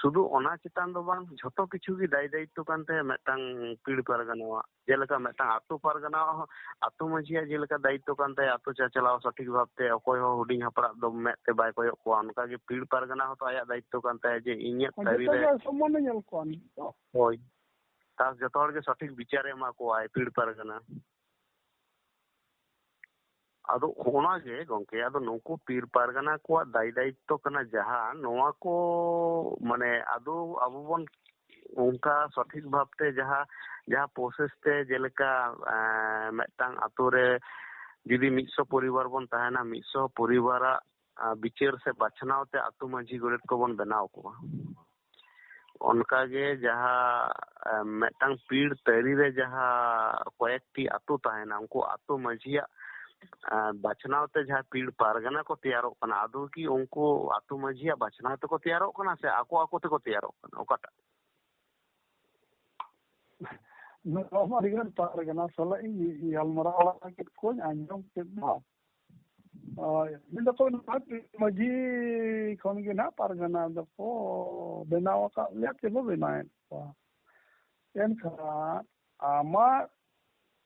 ᱥᱩᱫᱷᱩ ᱚᱱᱟ ᱪᱮᱛᱟᱱ ᱫᱚ ᱵᱟᱝ, ᱡᱷᱚᱛᱚ ᱠᱤᱪᱷᱩ ᱜᱮ ᱫᱟᱭ ᱫᱟᱭᱤᱛᱛᱚ ᱠᱟᱱ ᱛᱟᱭᱟ ᱢᱤᱫᱴᱟᱝ ᱯᱤᱲ ᱯᱟᱨᱜᱟᱱᱟᱣᱟᱜ᱾ ᱡᱮᱞᱮᱠᱟ ᱢᱤᱫᱴᱟᱝ ᱟᱛᱳ ᱯᱟᱨᱜᱟᱱᱟᱣᱟᱜ ᱦᱚᱸ, ᱟᱛᱳ ᱢᱟᱹᱡᱷᱤᱭᱟᱜ ᱡᱮᱞᱮᱠᱟ ᱫᱟᱭᱤᱛᱛᱚ ᱠᱟᱱ ᱛᱟᱭᱟ ᱟᱛᱳ ᱪᱟᱪᱟᱞᱟᱣ ᱥᱚᱴᱷᱤᱠ ᱵᱷᱟᱵᱽᱛᱮ, ᱚᱠᱚᱭ ᱦᱚᱸ ᱦᱩᱰᱤᱧ ᱦᱟᱯᱲᱟᱜ ᱫᱚ ᱢᱮᱫ ᱛᱮ ᱵᱟᱭ ᱠᱚᱭᱚᱜ ᱠᱚᱣᱟ, ᱚᱱᱠᱟ ᱜᱮ ᱯᱤᱲ ᱯᱟᱨᱜᱟᱱᱟ ᱦᱚᱸᱛᱚ ᱟᱭᱟᱜ ᱫᱟᱭᱤᱛᱛᱚ ᱠᱟᱱ ᱛᱟᱭᱟ ᱡᱮ ᱤᱧᱟᱹᱜ ᱛᱟᱹᱨᱤ ᱡᱚᱛᱚ ᱨᱮ᱾ ᱜᱮ ᱥᱚᱢᱟᱱᱮ ᱧᱮᱞ ᱠᱚᱣᱟ ᱱᱤᱛ ᱫᱚ᱾ ᱦᱳᱭ᱾ ᱛᱟᱥ ᱡᱚᱛᱚ ᱦᱚᱲ ᱜᱮ ᱥᱚᱴᱷᱤᱠ ᱵᱤᱪᱟᱨᱮ ᱮᱢᱟ ᱠᱚᱣᱟᱭ ᱯᱤᱲ ᱯᱟᱨᱜᱟᱱᱟ᱾ ᱟᱫᱚ ᱚᱱᱟ ᱜᱮ ᱜᱚᱝᱠᱮ, ᱟᱫᱚ ᱱᱩᱠᱩ ᱯᱤᱲ ᱯᱟᱨᱜᱟᱱᱟ ᱠᱚᱣᱟᱜ ᱫᱟᱭ ᱫᱟᱭᱤᱛᱛᱚ ᱠᱟᱱᱟ ᱡᱟᱦᱟᱸ, ᱱᱚᱣᱟ ᱠᱚ ᱢᱟᱱᱮ ᱟᱫᱚ ᱟᱵᱚ ᱵᱚᱱ ᱚᱱᱠᱟ ᱥᱚᱴᱷᱤᱠ ᱵᱷᱟᱵᱛᱮ ᱡᱟᱦᱟᱸ, ᱡᱟᱦᱟᱸ ᱯᱨᱚᱥᱮᱥ ᱛᱮ ᱡᱮᱞᱮᱠᱟ, ᱮᱸ, ᱢᱤᱫᱴᱟᱝ ᱟᱛᱳ ᱨᱮ ᱡᱩᱫᱤ ᱢᱤᱫᱥᱚ ᱯᱚᱨᱤᱵᱟᱨ ᱵᱚᱱ ᱛᱟᱦᱮᱱᱟ, ᱢᱤᱫᱥᱚ ᱯᱚᱨᱤᱵᱟᱨᱟᱜ, ᱟᱸ, ᱵᱤᱪᱟᱹᱨ ᱥᱮ ᱵᱟᱪᱷᱱᱟᱣ ᱛᱮ ᱟᱛᱳ ᱢᱟᱹᱡᱷᱤ ᱜᱚᱰᱮᱛ ᱠᱚᱵᱚᱱ ᱵᱮᱱᱟᱣ ᱠᱚᱣᱟ᱾ ᱚᱱᱠᱟᱜᱮ ᱡᱟᱦᱟᱸ, ᱮᱸ, ᱢᱤᱫᱴᱟᱝ ᱯᱤᱲ ᱛᱟᱹᱨᱤ ᱨᱮ ᱡᱟᱦᱟᱸ ᱠᱚᱭᱮᱠᱴᱤ ᱟᱛᱳ ᱛᱟᱦᱮᱱᱟ, ᱩᱱᱠᱩ ᱟᱛᱳ ᱢᱟᱹᱡᱷᱤᱭᱟᱜ, ᱮᱸ, ᱵᱟᱪᱷᱱᱟᱣ ᱛᱮ ᱡᱟᱦᱟᱸ ᱯᱤᱲ ᱯᱟᱨᱜᱟᱱᱟ ᱠᱚ ᱛᱮᱭᱟᱨᱚᱜ ᱠᱟᱱᱟ, ᱟᱫᱚ ᱠᱤ ᱩᱱᱠᱩ ᱟᱛᱳ ᱢᱟᱹᱡᱷᱤᱭᱟᱜ ᱵᱟᱪᱷᱱᱟᱣ ᱛᱮᱠᱚ ᱛᱮᱭᱟᱨᱚᱜ ᱠᱟᱱᱟ ᱥᱮ ᱟᱠᱚ ᱟᱠᱚ ᱛᱮᱠᱚ ᱛᱮᱭᱟᱨᱚᱜ ᱠᱟᱱᱟ? ᱚᱠᱟᱴᱟᱜ? ᱱᱚᱣᱟ ᱢᱟ ᱟᱹᱰᱤ ᱜᱟᱱ ᱯᱟᱨᱜᱟᱱᱟ ᱥᱟᱞᱟᱜ ᱤᱧ ᱜᱟᱞᱢᱟᱨᱟᱣ ᱵᱟᱲᱟ ᱠᱮᱫ ᱠᱚᱣᱟᱧ, ᱟᱸᱡᱚᱢ ᱠᱮᱫ ᱫᱚ᱾ ᱦᱳᱭ, ᱢᱮᱱ ᱫᱚᱠᱚ ᱱᱚᱣᱟ ᱢᱟᱹᱡᱷᱤ ᱠᱷᱚᱱ ᱜᱮ ᱱᱟᱦᱟᱜ ᱯᱟᱨᱜᱟᱱᱟ ᱫᱚᱠᱚ ᱵᱮᱱᱟᱣ ᱟᱠᱟᱫ ᱞᱮᱭᱟ, ᱪᱮ ᱵᱚ ᱵᱮᱱᱟᱣᱮᱫ ᱠᱚᱣᱟ᱾ ᱮᱱᱠᱷᱟᱱ ᱟᱢᱟᱜ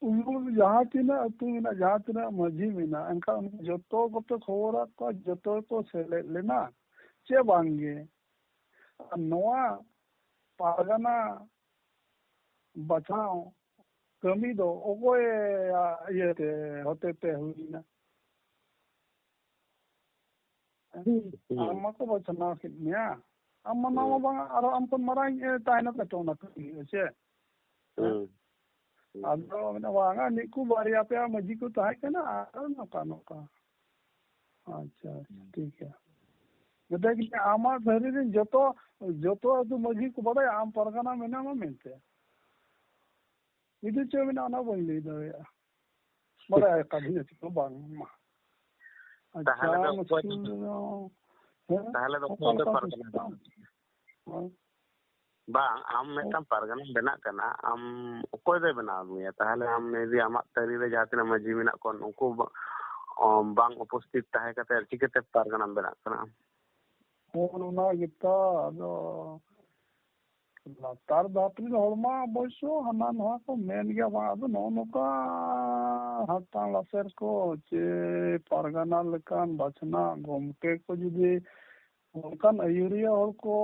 ᱩᱢᱩᱞ ᱡᱟᱦᱟᱸ ᱛᱤᱱᱟᱹᱜ ᱟᱹᱛᱩ ᱢᱮᱱᱟᱜ, ᱡᱟᱦᱟᱸ ᱛᱤᱱᱟᱹᱜ ᱢᱟᱹᱡᱷᱤ ᱢᱮᱱᱟᱜ, ᱮᱱᱠᱷᱟᱱ ᱩᱱᱠᱩ ᱡᱚᱛᱚ ᱠᱚᱯᱮ ᱠᱷᱚᱵᱚᱨᱟᱫ ᱠᱚᱣᱟ, ᱡᱚᱛᱚ ᱜᱮᱠᱚ ᱥᱮᱞᱮᱫ ᱞᱮᱱᱟ ᱪᱮ ᱵᱟᱝ ᱜᱮ? ᱟᱨ ᱱᱚᱣᱟ ᱯᱟᱨᱜᱟᱱᱟ ᱵᱟᱪᱷᱟᱣ ᱠᱟᱹᱢᱤ ᱫᱚ ᱚᱠᱚᱭᱟᱜ ᱤᱭᱟᱹᱛᱮ, ᱦᱚᱛᱮᱛᱮ ᱦᱩᱭᱱᱟ? ᱦᱩᱸ, ᱦᱩᱸ᱾ ᱟᱢ ᱢᱟᱠᱚ ᱵᱟᱪᱷᱱᱟᱣ ᱠᱮᱫ ᱢᱮᱭᱟ, ᱟᱢ ᱢᱟ ᱱᱟᱣᱟ ᱦᱩᱸ᱾ ᱵᱟᱝ, ᱟᱨᱚ ᱟᱢ ᱠᱷᱚᱱ ᱢᱟᱨᱟᱝ, ᱮ, ᱛᱟᱦᱮᱱᱟ ᱛᱚ ᱚᱱᱟ ᱠᱟᱹᱢᱤ ᱦᱩᱭᱩᱜᱼᱟ ᱥᱮ? ᱦᱩᱸ᱾ ᱦᱩᱸ᱾ ᱟᱫᱚ ᱢᱮᱱᱟ, ᱵᱟᱝᱟ, ᱱᱤᱠᱩ ᱵᱟᱨᱭᱟ ᱯᱮᱭᱟ ᱢᱟᱹᱡᱷᱤ ᱠᱚ ᱛᱟᱦᱮᱸ ᱠᱟᱱᱟ, ᱟᱨ ᱱᱚᱝᱠᱟ ᱱᱚᱝᱠᱟ᱾ ᱟᱪᱪᱷᱟ, ᱟᱪᱪᱷᱟ, ᱦᱩᱸ᱾ ᱴᱷᱤᱠ ᱜᱮᱭᱟ᱾ ᱢᱮᱛᱟᱭ ᱠᱟᱹᱱᱟᱹᱧ, ᱟᱢᱟᱜ ᱥᱟᱹᱨᱤ ᱨᱮᱱ ᱡᱚᱛᱚ, ᱡᱚᱛᱚ ᱟᱹᱛᱩ ᱢᱟᱹᱡᱷᱤ ᱠᱚ ᱵᱟᱰᱟᱭᱟ ᱟᱢ ᱯᱟᱨᱜᱟᱱᱟ ᱢᱮᱱᱟᱢᱟ ᱢᱮᱱᱛᱮ᱾ ᱤᱫᱤ ᱪᱚ ᱢᱮᱱᱟ, ᱚᱱᱟ ᱵᱟᱹᱧ ᱞᱟᱹᱭ ᱫᱟᱲᱮᱭᱟᱜᱼᱟ᱾ ᱵᱟᱰᱟᱭ ᱟᱠᱟᱫᱤᱧᱟ ᱪᱮᱫ ᱦᱚᱸ ᱵᱟᱝ ᱢᱟ᱾ ᱟᱪᱪᱷᱟ, ᱛᱟᱦᱚᱞᱮ ᱫᱚ ᱚᱠᱚᱭ ᱢᱩᱥᱠᱤᱞ ᱫᱚ? ᱫᱚ, ᱦᱮᱸ? ᱛᱟᱦᱚᱞᱮ ᱫᱚ ᱚᱠᱟ ᱚᱠᱚᱭ ᱫᱚ ᱞᱮᱠᱟ ᱯᱟᱨᱜᱟᱱᱟ system? ᱫᱚ? ᱦᱮᱸ? ᱵᱟᱝ, ᱟᱢ ᱢᱤᱫᱴᱟᱝ ᱯᱟᱨᱜᱟᱱᱟᱢ ᱵᱮᱱᱟᱜ ᱠᱟᱱᱟ, ᱟᱢ ᱚᱠᱚᱭ ᱫᱚᱭ ᱵᱮᱱᱟᱣ ᱢᱮᱭᱟ? ᱛᱟᱦᱚᱞᱮ ᱟᱢ ᱡᱩᱫᱤ ᱟᱢᱟᱜ ᱛᱟᱹᱨᱤ ᱨᱮ ᱡᱟᱦᱟᱸ ᱛᱤᱱᱟᱹᱜ ᱢᱟᱹᱡᱷᱤ ᱢᱮᱱᱟᱜ ᱠᱚᱣᱟ, ᱩᱱᱠᱩ ᱵᱟ-, ᱚ, ᱵᱟᱝ ᱩᱯᱚᱥᱛᱷᱤᱛ ᱛᱟᱦᱮᱸ ᱠᱟᱛᱮ ᱪᱤᱠᱟᱹᱛᱮ ᱯᱟᱨᱜᱟᱱᱟᱢ ᱵᱮᱱᱟᱜ ᱠᱟᱱᱟ ᱟᱢ? ᱦᱮᱸ, ᱚᱱᱟ ᱜᱮᱛᱚ, ᱟᱫᱚ ᱞᱟᱛᱟᱨ ᱫᱷᱟᱯ ᱨᱮᱱ ᱦᱚᱲ ᱢᱟ ᱚᱵᱚᱥᱥᱚ ᱦᱟᱱᱟ ᱱᱚᱣᱟ ᱠᱚ ᱢᱮᱱ ᱜᱮᱭᱟ, ᱵᱟᱝ, ᱟᱫᱚ ᱱᱚᱜᱼᱚ ᱱᱚᱝᱠᱟ ᱦᱟᱛᱟᱝ ᱞᱟᱥᱮᱨ ᱠᱚ ᱪᱮ ᱯᱟᱨᱜᱟᱱᱟ ᱞᱮᱠᱟᱱ ᱵᱟᱪᱷᱱᱟᱣ ᱜᱚᱢᱠᱮ ᱠᱚ ᱡᱩᱫᱤ ᱚᱱᱠᱟᱱ ᱟᱹᱭᱩᱨᱤᱭᱟᱹ ᱦᱚᱲ ᱠᱚ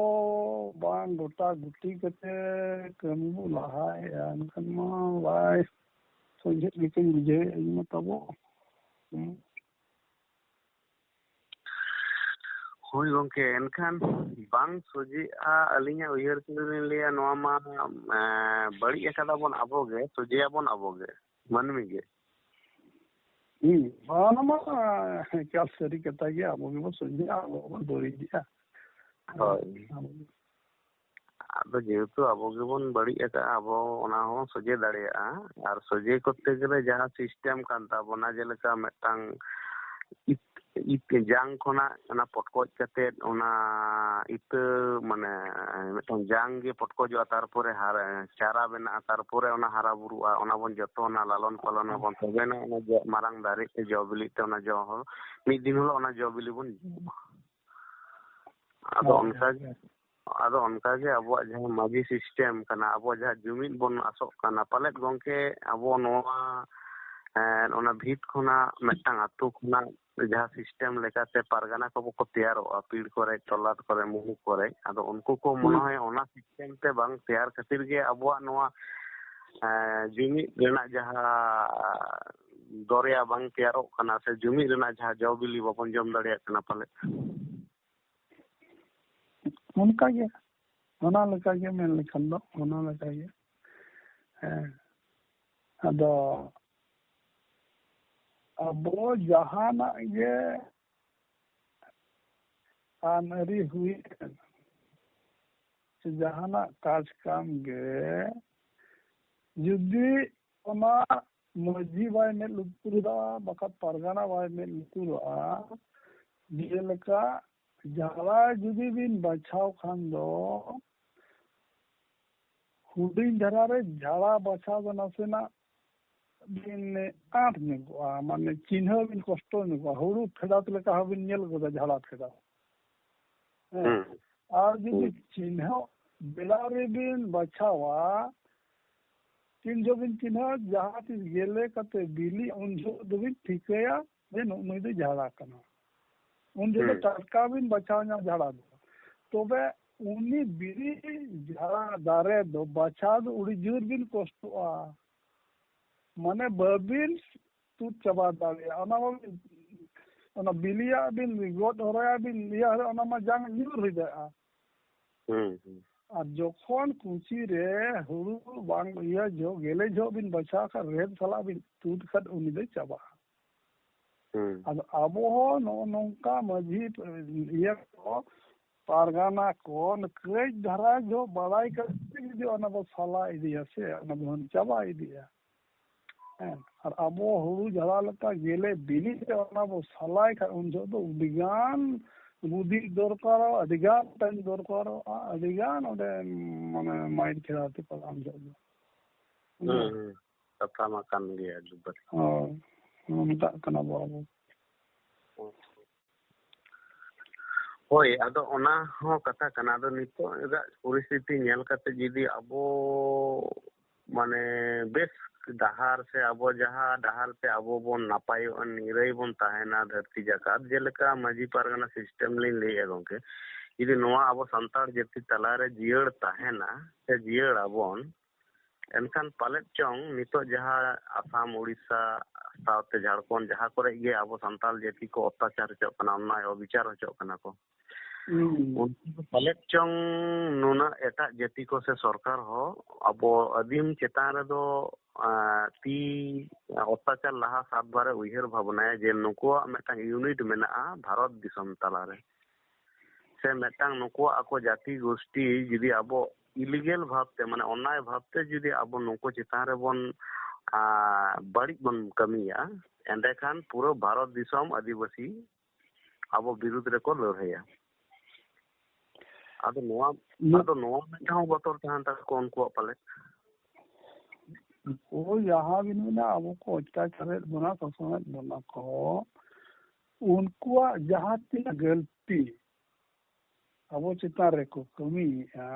ᱵᱟᱝ ᱜᱚᱴᱟ ᱜᱩᱴᱤ ᱠᱟᱛᱮ ᱠᱟᱹᱢᱤ ᱵᱚ ᱞᱟᱦᱟᱭᱮᱜᱼᱟ, ᱮᱱᱠᱷᱟᱱ ᱢᱟ ᱵᱟᱭ ᱥᱚᱡᱷᱮᱜ ᱞᱮᱠᱟᱧ ᱵᱩᱡᱷᱟᱹᱣᱮᱫᱼᱟ ᱤᱧ ᱢᱟ ᱛᱟᱵᱚ᱾ ᱦᱩᱸ᱾ ᱦᱳᱭ ᱜᱚᱢᱠᱮ, ᱮᱱᱠᱷᱟᱱ ᱵᱟᱝ ᱥᱚᱡᱷᱮᱜᱼᱟ᱾ ᱟᱹᱞᱤᱧᱟᱜ ᱩᱭᱦᱟᱹᱨ ᱛᱮᱫᱚ ᱞᱤᱧ ᱞᱟᱹᱭᱟ, ᱱᱚᱣᱟ ᱢᱟ ᱮᱸ, ᱵᱟᱹᱲᱤᱡ ᱟᱠᱟᱫᱟ ᱵᱚᱱ ᱟᱵᱚ ᱜᱮ, ᱥᱚᱡᱷᱮᱭᱟᱵᱚᱱ ᱟᱵᱚ ᱜᱮ, ᱢᱟᱹᱱᱢᱤ ᱜᱮ᱾ ᱦᱩᱸ, ᱚᱱᱟ ᱢᱟ ᱮᱠᱟᱞ ᱥᱟᱹᱨᱤ ᱠᱟᱛᱷᱟ ᱜᱮ, ᱟᱵᱚ ᱜᱮᱵᱚ ᱥᱚᱡᱷᱮᱜᱼᱟ, ᱟᱵᱚ ᱜᱮᱵᱚ ᱵᱟᱹᱲᱤᱡᱮᱜᱼᱟ᱾ ᱦᱳᱭ᱾ ᱟᱫᱚ ᱡᱮᱦᱮᱛᱩ ᱟᱵᱚ ᱜᱮᱵᱚᱱ ᱵᱟᱹᱲᱤᱡ ᱟᱠᱟᱫᱼᱟ, ᱟᱵᱚ ᱚᱱᱟ ᱦᱚᱸ ᱥᱚᱡᱷᱮ ᱫᱟᱲᱮᱭᱟᱜᱼᱟ᱾ ᱟᱨ ᱥᱚᱡᱷᱮ ᱠᱚᱨᱛᱮ ᱜᱮᱞᱮ ᱡᱟᱦᱟᱸ ᱥᱤᱥᱴᱮᱢ ᱠᱟᱱ ᱛᱟᱵᱚᱱᱟ, ᱡᱮᱞᱮᱠᱟ ᱢᱤᱫᱴᱟᱝ ᱤᱛ-, ᱤᱛ-, ᱡᱟᱝ ᱠᱷᱚᱱᱟᱜ ᱚᱱᱟ ᱯᱚᱴᱠᱚᱡ ᱠᱟᱛᱮᱫ ᱚᱱᱟ ᱤᱛᱟᱹ, ᱢᱟᱱᱮ ᱢᱤᱫᱴᱟᱝ ᱡᱟᱝ ᱜᱮ ᱯᱚᱴᱠᱚᱡᱚᱜᱼᱟ, ᱛᱟᱨᱯᱚᱨᱮ ᱦᱟᱨᱟ, ᱪᱟᱨᱟ ᱵᱮᱱᱟᱜᱼᱟ, ᱛᱟᱨᱯᱚᱨᱮ ᱚᱱᱟ ᱦᱟᱨᱟ ᱵᱩᱨᱩᱜᱼᱟ, ᱚᱱᱟ ᱵᱚᱱ ᱡᱚᱛᱚᱱᱟ, ᱞᱟᱞᱚᱱ ᱯᱟᱞᱚᱱ ᱟᱵᱚᱱ, ᱛᱚᱵᱮᱱᱟ ᱚᱱᱟ ᱡᱚ, ᱢᱟᱨᱟᱝ ᱫᱟᱨᱮ ᱛᱮ ᱡᱚ ᱵᱤᱞᱤᱜ ᱛᱮ ᱚᱱᱟ ᱡᱚ ᱦᱚᱸ ᱢᱤᱫ ᱫᱤᱱ ᱦᱤᱞᱳᱜ ᱚᱱᱟ ᱡᱚ ᱵᱤᱞᱤ ᱵᱚᱱ ᱡᱚᱢᱟ᱾ ᱟᱫᱚ ᱦᱳᱭ, ᱚᱱᱠᱟ ᱜᱮ, ᱦᱳᱭ᱾ ᱟᱫᱚ ᱚᱱᱠᱟ ᱜᱮ ᱟᱵᱚᱣᱟᱜ ᱡᱟᱦᱟᱸ ᱢᱟᱹᱡᱷᱤ ᱥᱤᱥᱴᱮᱢ ᱠᱟᱱᱟ, ᱟᱵᱚᱣᱟᱜ ᱡᱟᱦᱟᱸ ᱡᱩᱢᱤᱫ ᱵᱚᱱ ᱟᱥᱚᱜ ᱠᱟᱱᱟ, ᱯᱟᱞᱮᱫ ᱜᱚᱢᱠᱮ ᱟᱵᱚ ᱱᱚᱣᱟ, ᱮᱸ, ᱚᱱᱟ ᱵᱷᱤᱛ ᱠᱷᱚᱱᱟᱜ ᱢᱤᱫᱴᱟᱝ ᱟᱛᱳ ᱠᱷᱚᱱᱟᱜ ᱡᱟᱦᱟᱸ ᱥᱤᱥᱴᱮᱢ ᱞᱮᱠᱟᱛᱮ ᱯᱟᱨᱜᱟᱱᱟ ᱠᱚ ᱠᱚ ᱛᱮᱭᱟᱨᱚᱜᱼᱟ, ᱯᱤᱲ ᱠᱚᱨᱮ, ᱛᱚᱞᱟᱴ ᱠᱚᱨᱮ, ᱢᱩᱦᱩ ᱠᱚᱨᱮ, ᱟᱫᱚ ᱩᱱᱠᱩ ᱠᱚ ᱢᱚᱱᱮ ᱦᱩᱸ᱾ ᱦᱚᱭ ᱚᱱᱟ ᱥᱤᱥᱴᱮᱢ ᱛᱮ ᱵᱟᱝ ᱛᱮᱭᱟᱨ ᱠᱷᱟᱹᱛᱤᱨ ᱜᱮ ᱟᱵᱚᱣᱟᱜ ᱱᱚᱣᱟ, ᱮᱸ, ᱡᱩᱢᱤᱫ ᱨᱮᱱᱟᱜ ᱡᱟᱦᱟᱸ ᱫᱚᱨᱭᱟ ᱵᱟᱝ ᱛᱮᱭᱟᱨᱚᱜ ᱠᱟᱱᱟ, ᱥᱮ ᱡᱩᱢᱤᱫ ᱨᱮᱱᱟᱜ ᱡᱟᱦᱟᱸ ᱡᱚ ᱵᱤᱞᱤ ᱵᱟᱵᱚᱱ ᱡᱚᱢ ᱫᱟᱲᱮᱭᱟᱜ ᱠᱟᱱᱟ ᱯᱟᱞᱮᱫ᱾ ᱚᱱᱠᱟ ᱜᱮ, ᱚᱱᱟ ᱞᱮᱠᱟ ᱜᱮ ᱢᱮᱱ ᱞᱮᱠᱷᱟᱱ ᱫᱚ, ᱚᱱᱟ ᱞᱮᱠᱟ ᱜᱮ᱾ ᱦᱮᱸ, ᱟᱫᱚ ᱟᱵᱚ ᱡᱟᱦᱟᱱᱟᱜ ᱜᱮ ᱟᱹᱱ ᱟᱹᱨᱤ ᱦᱩᱭᱮᱱ, ᱥᱮ ᱡᱟᱦᱟᱱᱟᱜ ᱠᱟᱡᱽ ᱠᱟᱢ ᱜᱮ, ᱡᱩᱫᱤ ᱚᱱᱟ ᱢᱟᱹᱡᱷᱤ ᱵᱟᱭ ᱢᱮᱫ ᱞᱩᱛᱩᱨ ᱫᱟ, ᱵᱟᱠᱷᱟᱱ ᱯᱟᱨᱜᱟᱱᱟ ᱵᱟᱭ ᱢᱮᱫ ᱞᱩᱛᱩᱨᱚᱜᱼᱟ, ᱡᱮᱞᱮᱠᱟ ᱡᱷᱟᱲᱟ ᱡᱩᱫᱤ ᱵᱤᱱ ᱵᱟᱪᱷᱟᱣ ᱠᱷᱟᱱ ᱫᱚ, ᱦᱩᱰᱤᱧ ᱫᱷᱟᱨᱟ ᱨᱮ ᱡᱷᱟᱲᱟ ᱵᱟᱪᱷᱟᱣ ᱫᱚ ᱱᱟᱥᱮᱱᱟᱜ ᱵᱤᱱ ᱟᱸᱴ ᱧᱚᱜᱚᱜᱼᱟ, ᱢᱟᱱᱮ ᱪᱤᱱᱦᱟᱹ ᱵᱤᱱ ᱠᱚᱥᱴᱚ ᱧᱚᱜᱚᱜᱼᱟ᱾ ᱦᱩᱲᱩ ᱯᱷᱮᱰᱟᱛ ᱞᱮᱠᱟ ᱦᱚᱸᱵᱤᱱ ᱧᱮᱞ ᱜᱚᱫᱟ ᱡᱷᱟᱲᱟ ᱯᱷᱮᱰᱟᱛ᱾ ᱦᱮᱸ᱾ ᱦᱩᱸ᱾ ᱟᱨ ᱡᱩᱫᱤ ᱦᱩᱸ᱾ ᱪᱤᱱᱦᱟᱹ ᱵᱮᱞᱟ ᱨᱮᱵᱤᱱ ᱵᱟᱪᱷᱟᱣᱟ, ᱛᱤᱱ ᱡᱚᱦᱚᱜ ᱵᱤᱱ ᱪᱤᱱᱦᱟᱹ, ᱡᱟᱦᱟᱸ ᱛᱤᱥ ᱜᱮᱞᱮ ᱠᱟᱛᱮ ᱵᱤᱞᱤ, ᱩᱱ ᱡᱚᱦᱚᱜ ᱫᱚᱵᱤᱱ ᱴᱷᱤᱠᱟᱹᱭᱟ ᱡᱮ ᱱᱩᱜ ᱱᱩᱭ ᱫᱚ ᱡᱷᱟᱲᱟ ᱠᱟᱱᱟ᱾ ᱩᱱ ᱡᱚᱠᱷᱚᱱ ᱦᱩᱸ᱾ ᱴᱟᱴᱠᱟ ᱵᱤᱱ ᱵᱟᱪᱷᱟᱣ ᱧᱟᱢ ᱡᱷᱟᱲᱟ ᱫᱚ᱾ ᱛᱚᱵᱮ ᱩᱱᱤ ᱵᱤᱞᱤ ᱡᱷᱟᱲᱟ ᱫᱟᱨᱮ ᱫᱚ ᱵᱟᱪᱷᱟᱣ ᱫᱚ ᱟᱹᱰᱤ ᱡᱳᱨ ᱵᱤᱱ ᱠᱚᱥᱴᱚᱜᱼᱟ᱾ ᱢᱟᱱᱮ ᱵᱟᱹᱵᱤᱱ ᱛᱩᱫ ᱪᱟᱵᱟ ᱫᱟᱲᱮᱭᱟᱜᱼᱟ᱾ ᱚᱱᱟ ᱢᱟ ᱵᱤᱱ, ᱚᱱᱟ ᱵᱤᱞᱤᱭᱟᱜ ᱵᱤᱱ ᱜᱚᱫ ᱦᱚᱨᱟᱭᱟ ᱵᱤᱱ, ᱤᱭᱟᱹ ᱦᱚᱨᱟ, ᱚᱱᱟ ᱢᱟ ᱡᱟᱝ ᱧᱩᱨ ᱦᱩᱭ ᱫᱟᱲᱮᱭᱟᱜᱼᱟ᱾ ᱦᱩᱸ, ᱦᱩᱸ᱾ ᱟᱨ ᱡᱚᱠᱷᱚᱱ ᱠᱩᱪᱤ ᱨᱮ ᱦᱩᱲᱩ ᱵᱟᱝ ᱤᱭᱟᱹ ᱡᱚ, ᱜᱮᱞᱮ ᱡᱚᱦᱚᱜ ᱵᱤᱱ ᱵᱟᱪᱷᱟᱣ ᱠᱷᱟᱱ, ᱨᱮᱦᱮᱫ ᱥᱟᱞᱟᱜ ᱵᱤᱱ ᱛᱩᱫ ᱠᱷᱟᱱ, ᱩᱱᱤ ᱫᱚᱭ ᱪᱟᱵᱟᱜᱼᱟ᱾ ᱦᱩᱸ᱾ ᱟᱫᱚ ᱟᱵᱚ ᱦᱚᱸ ᱱᱚᱜᱼᱚ ᱱᱚᱝᱠᱟ ᱢᱟᱹᱡᱷᱤ ᱤᱭᱟᱹ ᱠᱚ, ᱯᱟᱨᱜᱟᱱᱟ ᱠᱚ, ᱠᱟᱹᱡ ᱫᱷᱟᱨᱟ ᱡᱚ ᱵᱟᱲᱟᱭ ᱠᱟᱛᱮ ᱡᱩᱫᱤ ᱚᱱᱟ ᱵᱚ ᱥᱟᱞᱟ ᱤᱫᱤᱭᱟ ᱥᱮ, ᱚᱱᱟ ᱵᱚᱱ ᱪᱟᱵᱟ ᱤᱫᱤᱭᱟ᱾ ᱦᱮᱸ, ᱟᱨ ᱟᱵᱚ ᱦᱩᱲᱩ ᱡᱷᱟᱲᱟ ᱞᱮᱠᱟ ᱜᱮᱞᱮ ᱵᱤᱞᱤ ᱨᱮ ᱚᱱᱟ ᱵᱚ ᱥᱟᱞᱟᱭ ᱠᱷᱟᱱ, ᱩᱱ ᱡᱚᱦᱚᱜ ᱫᱚ ᱟᱹᱰᱤ ᱜᱟᱱ ᱵᱩᱫᱷᱤ ᱫᱚᱨᱠᱟᱨᱚᱜᱼᱟ, ᱟᱹᱰᱤ ᱜᱟᱱ time ᱫᱚᱨᱠᱟᱨᱚᱜᱼᱟ, ᱟᱹᱰᱤ ᱜᱟᱱ ᱚᱸᱰᱮ ᱢᱟᱱᱮ mind ᱠᱷᱮᱞᱟ ᱛᱮ ᱯᱟᱲᱟᱜᱼᱟ ᱩᱱ ᱡᱚᱦᱚᱜ ᱫᱚ᱾ ᱦᱩᱸ, ᱦᱩᱸ᱾ ᱠᱟᱛᱷᱟ ᱢᱟ ᱠᱟᱱ ᱜᱮᱭᱟ ᱮᱠᱵᱟᱨ᱾ ᱦᱳᱭ, ᱚᱱᱟ ᱢᱮᱛᱟᱜ ᱠᱟᱱᱟ ᱵᱚ ᱟᱵᱚ᱾ ᱦᱳᱭ, ᱟᱫᱚ ᱚᱱᱟ ᱦᱚᱸ ᱠᱟᱛᱷᱟ ᱠᱟᱱᱟ᱾ ᱟᱫᱚ ᱱᱤᱛᱚᱜ ᱟᱜ ᱯᱚᱨᱤᱥᱛᱷᱤᱛᱤ ᱧᱮᱞ ᱠᱟᱛᱮ ᱡᱩᱫᱤ ᱟᱵᱚ ᱢᱟᱱᱮ ᱵᱮᱥ ᱰᱟᱦᱟᱨ ᱥᱮ ᱟᱵᱚ ᱡᱟᱦᱟᱸ ᱰᱟᱦᱟᱨ ᱛᱮ ᱟᱵᱚ ᱵᱚᱱ ᱱᱟᱯᱟᱭᱚᱜᱼᱟ, ᱱᱤᱨᱟᱹᱭ ᱵᱚᱱ ᱛᱟᱦᱮᱱᱟ ᱫᱷᱟᱹᱨᱛᱤ ᱡᱟᱠᱟᱛ, ᱡᱮᱞᱮᱠᱟ ᱢᱟᱹᱡᱷᱤ ᱯᱟᱨᱜᱟᱱᱟ system ᱞᱤᱧ ᱞᱟᱹᱭᱮᱫᱼᱟ ᱜᱚᱢᱠᱮ, ᱡᱩᱫᱤ ᱱᱚᱣᱟ ᱟᱵᱚ ᱥᱟᱱᱛᱟᱲ ᱡᱟᱹᱛᱤ ᱛᱟᱞᱟᱨᱮ ᱡᱤᱭᱟᱹᱲ ᱛᱟᱦᱮᱱᱟ ᱥᱮ ᱡᱤᱭᱟᱹᱲ ᱟᱵᱚᱱ, ᱮᱱᱠᱷᱟᱱ ᱯᱟᱞᱮᱫ ᱪᱚᱝ ᱱᱤᱛᱚᱜ ᱡᱟᱦᱟᱸ ᱟᱥᱟᱢ, ᱳᱰᱤᱥᱟ, ᱥᱟᱶᱛᱮ ᱡᱷᱟᱲᱠᱷᱚᱸᱰ, ᱡᱟᱦᱟᱸ ᱠᱚᱨᱮ ᱜᱮ ᱟᱵᱚ ᱥᱟᱱᱛᱟᱲ ᱡᱟᱹᱛᱤ ᱠᱚ ᱚᱛᱛᱟᱪᱟᱨ ᱦᱚᱪᱚᱜ ᱠᱟᱱᱟ, ᱚᱱᱱᱟᱭ ᱚᱵᱤᱪᱟᱨ ᱦᱚᱪᱚᱜ ᱠᱟᱱᱟ ᱠᱚ, ᱦᱩᱸ᱾ ᱩᱱᱠᱩ ᱫᱚ ᱯᱟᱞᱮᱫ ᱪᱚᱝ ᱱᱩᱱᱟᱹᱜ ᱮᱴᱟᱜ ᱡᱟᱹᱛᱤ ᱠᱚ ᱥᱮ ᱥᱚᱨᱠᱟᱨ ᱦᱚᱸ ᱟᱵᱚ ᱟᱹᱫᱤᱢ ᱪᱮᱛᱟᱱ ᱨᱮᱫᱚ, ᱟᱸ, ᱛᱤ ᱚᱛᱛᱟᱪᱟᱨ ᱞᱟᱦᱟ ᱥᱟᱛ ᱵᱟᱨᱮ ᱩᱭᱦᱟᱹᱨ ᱵᱷᱟᱵᱽᱱᱟᱭᱟ ᱡᱮ ᱱᱩᱠᱩᱣᱟᱜ ᱢᱤᱫᱴᱟᱝ unit ᱢᱮᱱᱟᱜᱼᱟ ᱵᱷᱟᱨᱚᱛ ᱫᱤᱥᱚᱢ ᱛᱟᱞᱟᱨᱮ᱾ ᱥᱮ ᱢᱤᱫᱴᱟᱝ ᱱᱩᱠᱩᱣᱟᱜ ᱟᱠᱚ ᱡᱟᱹᱛᱤ ᱜᱳᱥᱴᱤ ᱡᱩᱫᱤ ᱟᱵᱚ illegal ᱵᱷᱟᱵᱽᱛᱮ, ᱢᱟᱱᱮ ᱚᱱᱱᱟᱭ ᱵᱷᱟᱵᱽᱛᱮ ᱡᱩᱫᱤ ᱟᱵᱚ ᱱᱩᱠᱩ ᱪᱮᱛᱟᱱ ᱨᱮᱵᱚᱱ, ᱟᱸ, ᱵᱟᱹᱲᱤᱡ ᱵᱚᱱ ᱠᱟᱹᱢᱤᱭᱟ, ᱮᱸᱰᱮᱠᱷᱟᱱ ᱯᱩᱨᱟᱹ ᱵᱷᱟᱨᱚᱛ ᱫᱤᱥᱚᱢ ᱟᱹᱫᱤᱵᱟᱹᱥᱤ ᱟᱵᱚ ᱵᱤᱨᱩᱫᱽ ᱨᱮᱠᱚ ᱞᱟᱹᱲᱦᱟᱹᱭᱟ᱾ ᱟᱫᱚ ᱱᱚᱣᱟ, ᱱᱚ- ᱟᱫᱚ ᱱᱚᱣᱟ ᱢᱤᱫᱴᱟᱝ ᱵᱚᱛᱚᱨ ᱛᱟᱦᱮᱱ ᱛᱟᱠᱚ ᱩᱱᱠᱩᱣᱟᱜ ᱯᱟᱞᱮ᱾ ᱩᱱᱠᱩ ᱡᱟᱦᱟᱸ ᱵᱤᱱ ᱢᱮᱱᱟ, ᱟᱵᱚ ᱠᱚ ᱚᱛᱛᱟᱪᱟᱨᱮᱫ ᱵᱚᱱᱟ, ᱥᱟᱥᱚᱱᱮᱫ ᱵᱚᱱᱟ ᱠᱚ, ᱩᱱᱠᱩᱣᱟᱜ ᱡᱟᱦᱟᱸ ᱛᱤᱱᱟᱹᱜ ᱜᱟᱹᱞᱛᱤ ᱟᱵᱚ ᱪᱮᱛᱟᱱ ᱨᱮᱠᱚ ᱠᱟᱹᱢᱤᱭᱮᱫᱼᱟ,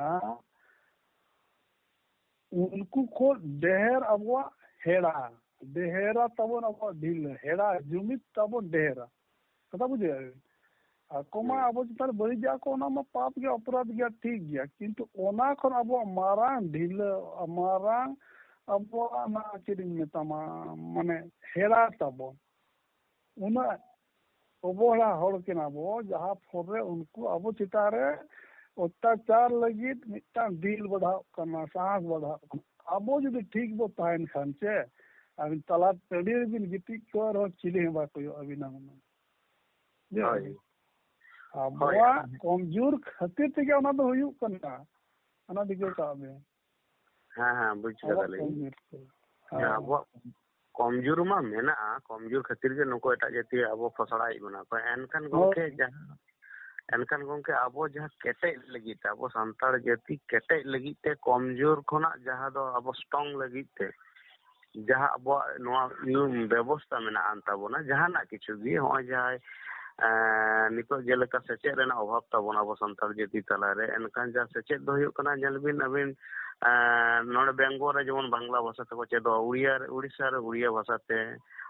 ᱩᱱᱠᱩ ᱠᱷᱚᱱ ᱰᱷᱮᱨ ᱟᱵᱚᱣᱟᱜ ᱦᱮᱲᱟ, ᱰᱷᱮᱨᱟ ᱛᱟᱵᱚᱱ ᱟᱵᱚᱣᱟᱜ ᱰᱷᱤᱞᱟᱹ, ᱦᱮᱲᱟ ᱡᱩᱢᱤᱫ ᱛᱟᱵᱚᱱ ᱰᱷᱮᱨᱟ᱾ ᱠᱟᱛᱷᱟ ᱵᱩᱡᱷᱟᱹᱣ? ᱟᱠᱚ ᱢᱟ ᱦᱩᱸ᱾ ᱟᱵᱚ ᱪᱮᱛᱟᱱ ᱨᱮ ᱵᱟᱹᱲᱤᱡᱟᱜ ᱠᱚ, ᱚᱱᱟ ᱢᱟ ᱯᱟᱯ ᱜᱮ, ᱚᱯᱨᱟᱫᱷ ᱜᱮᱭᱟ, ᱴᱷᱤᱠ ᱜᱮᱭᱟ, ᱠᱤᱱᱛᱩ ᱚᱱᱟ ᱠᱷᱚᱱ ᱟᱵᱚᱣᱟᱜ ᱢᱟᱨᱟᱝ ᱰᱷᱤᱞᱟᱹ, ᱢᱟᱨᱟᱝ ᱟᱵᱚᱣᱟᱜ ᱚᱱᱟ ᱪᱮᱫ ᱤᱧ ᱢᱮᱛᱟᱢᱟ, ᱢᱟᱱᱮ ᱦᱮᱲᱟ ᱛᱟᱵᱚᱱ ᱩᱱᱟᱹᱜ ᱚᱵᱚᱦᱮᱲᱟ ᱦᱚᱲ ᱠᱟᱱᱟ ᱵᱚ, ᱡᱟᱦᱟᱸ ᱯᱷᱚᱞ ᱨᱮ ᱩᱱᱠᱩ ᱟᱵᱚ ᱪᱮᱛᱟᱱ ᱨᱮ ᱚᱛᱛᱟᱪᱟᱨ ᱞᱟᱹᱜᱤᱫ ᱢᱤᱫᱴᱟᱝ ᱫᱤᱞ ᱵᱟᱲᱦᱟᱜ ᱠᱟᱱᱟ, ᱥᱟᱦᱟᱥ ᱵᱟᱲᱦᱟᱜ ᱠᱟᱱᱟ᱾ ᱟᱵᱚ ᱡᱩᱫᱤ ᱴᱷᱤᱠ ᱵᱚ ᱛᱟᱦᱮᱱ ᱠᱷᱟᱱ ᱪᱮ, ᱟᱹᱵᱤᱱ ᱛᱟᱞᱟ ᱴᱟᱺᱰᱤ ᱨᱮᱵᱤᱱ ᱜᱤᱛᱤᱡ ᱠᱚᱜ ᱨᱮᱦᱚᱸ ᱪᱤᱞᱤ ᱦᱚᱸ ᱵᱟᱭ ᱠᱚᱭᱚᱜ ᱟᱹᱵᱤᱱᱟ ᱦᱩᱱᱟᱹᱝ᱾ ᱵᱩᱡᱷᱟᱹᱣ ᱦᱳᱭ᱾ ᱠᱮᱫᱟ? ᱦᱳᱭ᱾ ᱟᱵᱚᱣᱟᱜ ᱠᱚᱢᱡᱳᱨ ᱠᱷᱟᱹᱛᱤᱨ ᱛᱮᱜᱮ ᱚᱱᱟ ᱫᱚ ᱦᱩᱭᱩᱜ ᱠᱟᱱᱟ᱾ ᱚᱱᱟ ᱴᱷᱤᱠᱟᱹ ᱠᱟᱜ ᱵᱤᱱ᱾ ᱦᱮᱸ, ᱦᱮᱸ, ᱵᱩᱡᱽ ᱟᱵᱚᱣᱟᱜ ᱠᱟᱫᱟᱞᱤᱧ᱾ ᱠᱚᱢᱡᱳᱨ ᱠᱚ᱾ ᱦᱮᱸ, ᱦᱮᱸ᱾ ᱟᱵᱚᱣᱟᱜ ᱠᱚᱢᱡᱳᱨ ᱢᱟ ᱢᱮᱱᱟᱜᱼᱟ, ᱠᱚᱢᱡᱳᱨ ᱠᱷᱟᱹᱛᱤᱨ ᱜᱮ ᱱᱩᱠᱩ ᱮᱴᱟᱜ ᱡᱟᱹᱛᱤ ᱟᱵᱚ ᱯᱷᱚᱥᱲᱟᱭᱮᱫ ᱵᱚᱱᱟ ᱠᱚ᱾ ᱮᱱᱠᱷᱟᱱ ᱦᱳᱭ᱾ ᱜᱚᱢᱠᱮ, ᱡᱟᱦᱟᱸ, ᱮᱱᱠᱷᱟᱱ ᱜᱚᱢᱠᱮ, ᱟᱵᱚ ᱡᱟᱦᱟᱸ ᱠᱮᱴᱮᱡ ᱞᱟᱹᱜᱤᱫ ᱛᱮ, ᱟᱵᱚ ᱥᱟᱱᱛᱟᱲ ᱡᱟᱹᱛᱤ ᱠᱮᱴᱮᱡ ᱞᱟᱹᱜᱤᱫ ᱛᱮ, ᱠᱚᱢᱡᱳᱨ ᱠᱷᱚᱱᱟᱜ ᱡᱟᱦᱟᱸ ᱫᱚ ᱟᱵᱚ ᱥᱴᱨᱚᱝ ᱞᱟᱹᱜᱤᱫ ᱛᱮ, ᱡᱟᱦᱟᱸ ᱟᱵᱚᱣᱟᱜ ᱱᱚᱣᱟ ᱤᱭᱟᱹ ᱵᱮᱵᱚᱥᱛᱟ ᱢᱮᱱᱟᱜ ᱟᱱ ᱛᱟᱵᱚᱱᱟ, ᱡᱟᱦᱟᱱᱟᱜ ᱠᱤᱪᱷᱩ ᱜᱮ, ᱱᱚᱜᱼᱚᱭ ᱡᱟᱦᱟᱸᱭ, ᱮᱸ, ᱱᱤᱛᱚᱜ ᱡᱮᱞᱮᱠᱟ ᱥᱮᱪᱮᱫ ᱨᱮᱱᱟᱜ ᱚᱵᱷᱟᱵᱽ ᱛᱟᱵᱚᱱ ᱟᱵᱚ ᱥᱟᱱᱛᱟᱲ ᱡᱟᱹᱛᱤ ᱛᱟᱞᱟᱨᱮ, ᱮᱱᱠᱷᱟᱱ ᱡᱟᱦᱟᱸ ᱥᱮᱪᱮᱫ ᱫᱚ ᱦᱩᱭᱩᱜ ᱠᱟᱱᱟ, ᱧᱮᱞ ᱵᱤᱱ ᱟᱹᱵᱤᱱ, ᱮᱸ, ᱱᱚᱰᱮ ᱵᱮᱝᱜᱚᱞ ᱨᱮ ᱡᱮᱢᱚᱱ ᱵᱟᱝᱞᱟ ᱵᱷᱟᱥᱟ ᱛᱮᱠᱚ ᱪᱮᱫᱚᱜᱼᱟ, ᱩᱲᱤᱭᱟ ᱨᱮ, ᱩᱲᱤᱥᱥᱟ ᱨᱮ ᱩᱲᱤᱭᱟ ᱵᱷᱟᱥᱟ ᱛᱮ,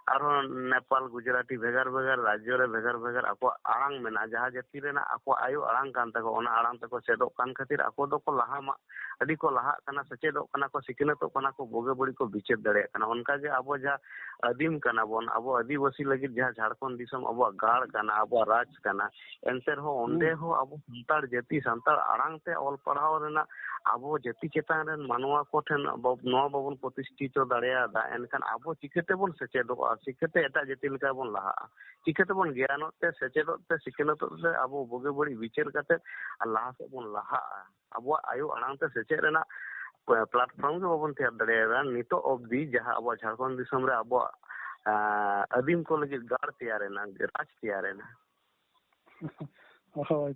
ᱟᱨᱦᱚᱸ ᱱᱮᱯᱟᱞ, ᱜᱩᱡᱽᱨᱟᱴᱤ, ᱵᱷᱮᱜᱟᱨ ᱵᱷᱮᱜᱟᱨ ᱨᱟᱡᱽᱡᱚ ᱨᱮ ᱵᱷᱮᱜᱟᱨ ᱵᱷᱮᱜᱟᱨ ᱟᱠᱚᱣᱟᱜ ᱟᱲᱟᱝ ᱢᱮᱱᱟᱜᱼᱟ, ᱡᱟᱦᱟᱸ ᱡᱟᱹᱛᱤ ᱨᱮᱱᱟᱜ ᱟᱠᱚᱣᱟᱜ ᱟᱭᱳ ᱟᱲᱟᱝ ᱠᱟᱱ ᱛᱟᱠᱚᱣᱟ, ᱚᱱᱟ ᱟᱲᱟᱝ ᱛᱮᱠᱚ ᱪᱮᱫᱚᱜ ᱠᱟᱱ ᱠᱷᱟᱹᱛᱤᱨ ᱟᱠᱚ ᱫᱚᱠᱚ ᱞᱟᱦᱟ ᱢᱟ, ᱟᱹᱰᱤ ᱠᱚ ᱞᱟᱦᱟᱜ ᱠᱟᱱᱟ, ᱥᱮᱪᱮᱫᱚᱜ ᱠᱟᱱᱟ ᱠᱚ, ᱥᱤᱠᱷᱱᱟᱹᱛᱚᱜ ᱠᱟᱱᱟ ᱠᱚ, ᱵᱩᱜᱤ ᱵᱟᱹᱲᱤᱡ ᱠᱚ ᱵᱤᱪᱟᱹᱨ ᱫᱟᱲᱮᱭᱟᱜ ᱠᱟᱱᱟ᱾ ᱚᱱᱠᱟ ᱜᱮ ᱟᱵᱚ ᱡᱟᱦᱟᱸ ᱟᱹᱫᱤᱢ ᱠᱟᱱᱟ ᱵᱚᱱ, ᱟᱵᱚ ᱟᱹᱫᱤᱵᱟᱹᱥᱤ ᱞᱟᱹᱜᱤᱫ ᱡᱟᱦᱟᱸ ᱡᱷᱟᱲᱠᱷᱚᱸᱰ ᱫᱤᱥᱚᱢ ᱟᱵᱚᱣᱟᱜ ᱜᱟᱲ ᱠᱟᱱᱟ, ᱟᱵᱚᱣᱟᱜ ᱨᱟᱡᱽ ᱠᱟᱱᱟ, ᱮᱱᱛᱮ ᱨᱮᱦᱚᱸ ᱚᱸᱰᱮ ᱦᱩᱸ᱾ ᱦᱚᱸ ᱟᱵᱚ ᱥᱟᱱᱛᱟᱲ ᱡᱟᱹᱛᱤ, ᱥᱟᱱᱛᱟᱲ ᱟᱲᱟᱝ ᱛᱮ ᱚᱞ ᱯᱟᱲᱦᱟᱣ ᱨᱮᱱᱟᱜ ᱟᱵᱚ ᱡᱟᱹᱛᱤ ᱪᱮᱛᱟᱱ ᱨᱮᱱ ᱢᱟᱱᱣᱟ ᱠᱚᱴᱷᱮᱱ ᱟᱵᱚ ᱱᱚᱣᱟ ᱵᱟᱵᱚᱱ ᱯᱨᱚᱛᱤᱥᱴᱷᱤᱛᱚ ᱫᱟᱲᱮᱭᱟᱫᱟ, ᱮᱱᱠᱷᱟᱱ ᱟᱵᱚ ᱪᱤᱠᱟᱹ ᱛᱮᱵᱚᱱ ᱥᱮᱪᱮᱫᱚᱜᱼᱟ? ᱪᱤᱠᱟᱹᱛᱮ ᱮᱴᱟᱜ ᱡᱟᱹᱛᱤ ᱞᱮᱠᱟ ᱵᱚᱱ ᱞᱟᱦᱟᱜᱼᱟ? ᱪᱤᱠᱟᱹ ᱛᱮᱵᱚᱱ ᱜᱮᱭᱟᱱᱚᱜ ᱛᱮ, ᱥᱮᱪᱮᱫᱚᱜ ᱛᱮ, ᱥᱤᱠᱷᱱᱟᱹᱛᱚᱜ ᱛᱮ ᱟᱵᱚ ᱵᱩᱜᱤ ᱵᱟᱹᱲᱤᱡ ᱵᱤᱪᱟᱹᱨ ᱠᱟᱛᱮ ᱟᱨ ᱞᱟᱦᱟ ᱥᱮᱫ ᱵᱚᱱ ᱞᱟᱦᱟᱜᱼᱟ? ᱟᱵᱚᱣᱟᱜ ᱟᱭᱳ ᱟᱲᱟᱝ ᱛᱮ ᱥᱮᱪᱮᱫ ᱨᱮᱱᱟᱜ ᱯᱞᱟᱴᱯᱷᱚᱨᱢ ᱜᱮ ᱵᱟᱵᱚᱱ ᱛᱮᱭᱟᱨ ᱫᱟᱲᱮᱭᱟᱫᱟ᱾ ᱱᱤᱛᱚᱜ ᱚᱵᱫᱤ ᱡᱟᱦᱟᱸ ᱟᱵᱚᱣᱟᱜ ᱡᱷᱟᱲᱠᱷᱚᱸᱰ ᱫᱤᱥᱚᱢ ᱨᱮ ᱟᱵᱚᱣᱟᱜ, ᱟᱸ, ᱟᱹᱫᱤᱢ ᱠᱚ ᱞᱟᱹᱜᱤᱫ ᱜᱟᱲ ᱛᱮᱭᱟᱨ ᱮᱱᱟ, ᱨᱟᱡᱽ ᱛᱮᱭᱟᱨ ᱮᱱᱟ᱾ ᱦᱳᱭ,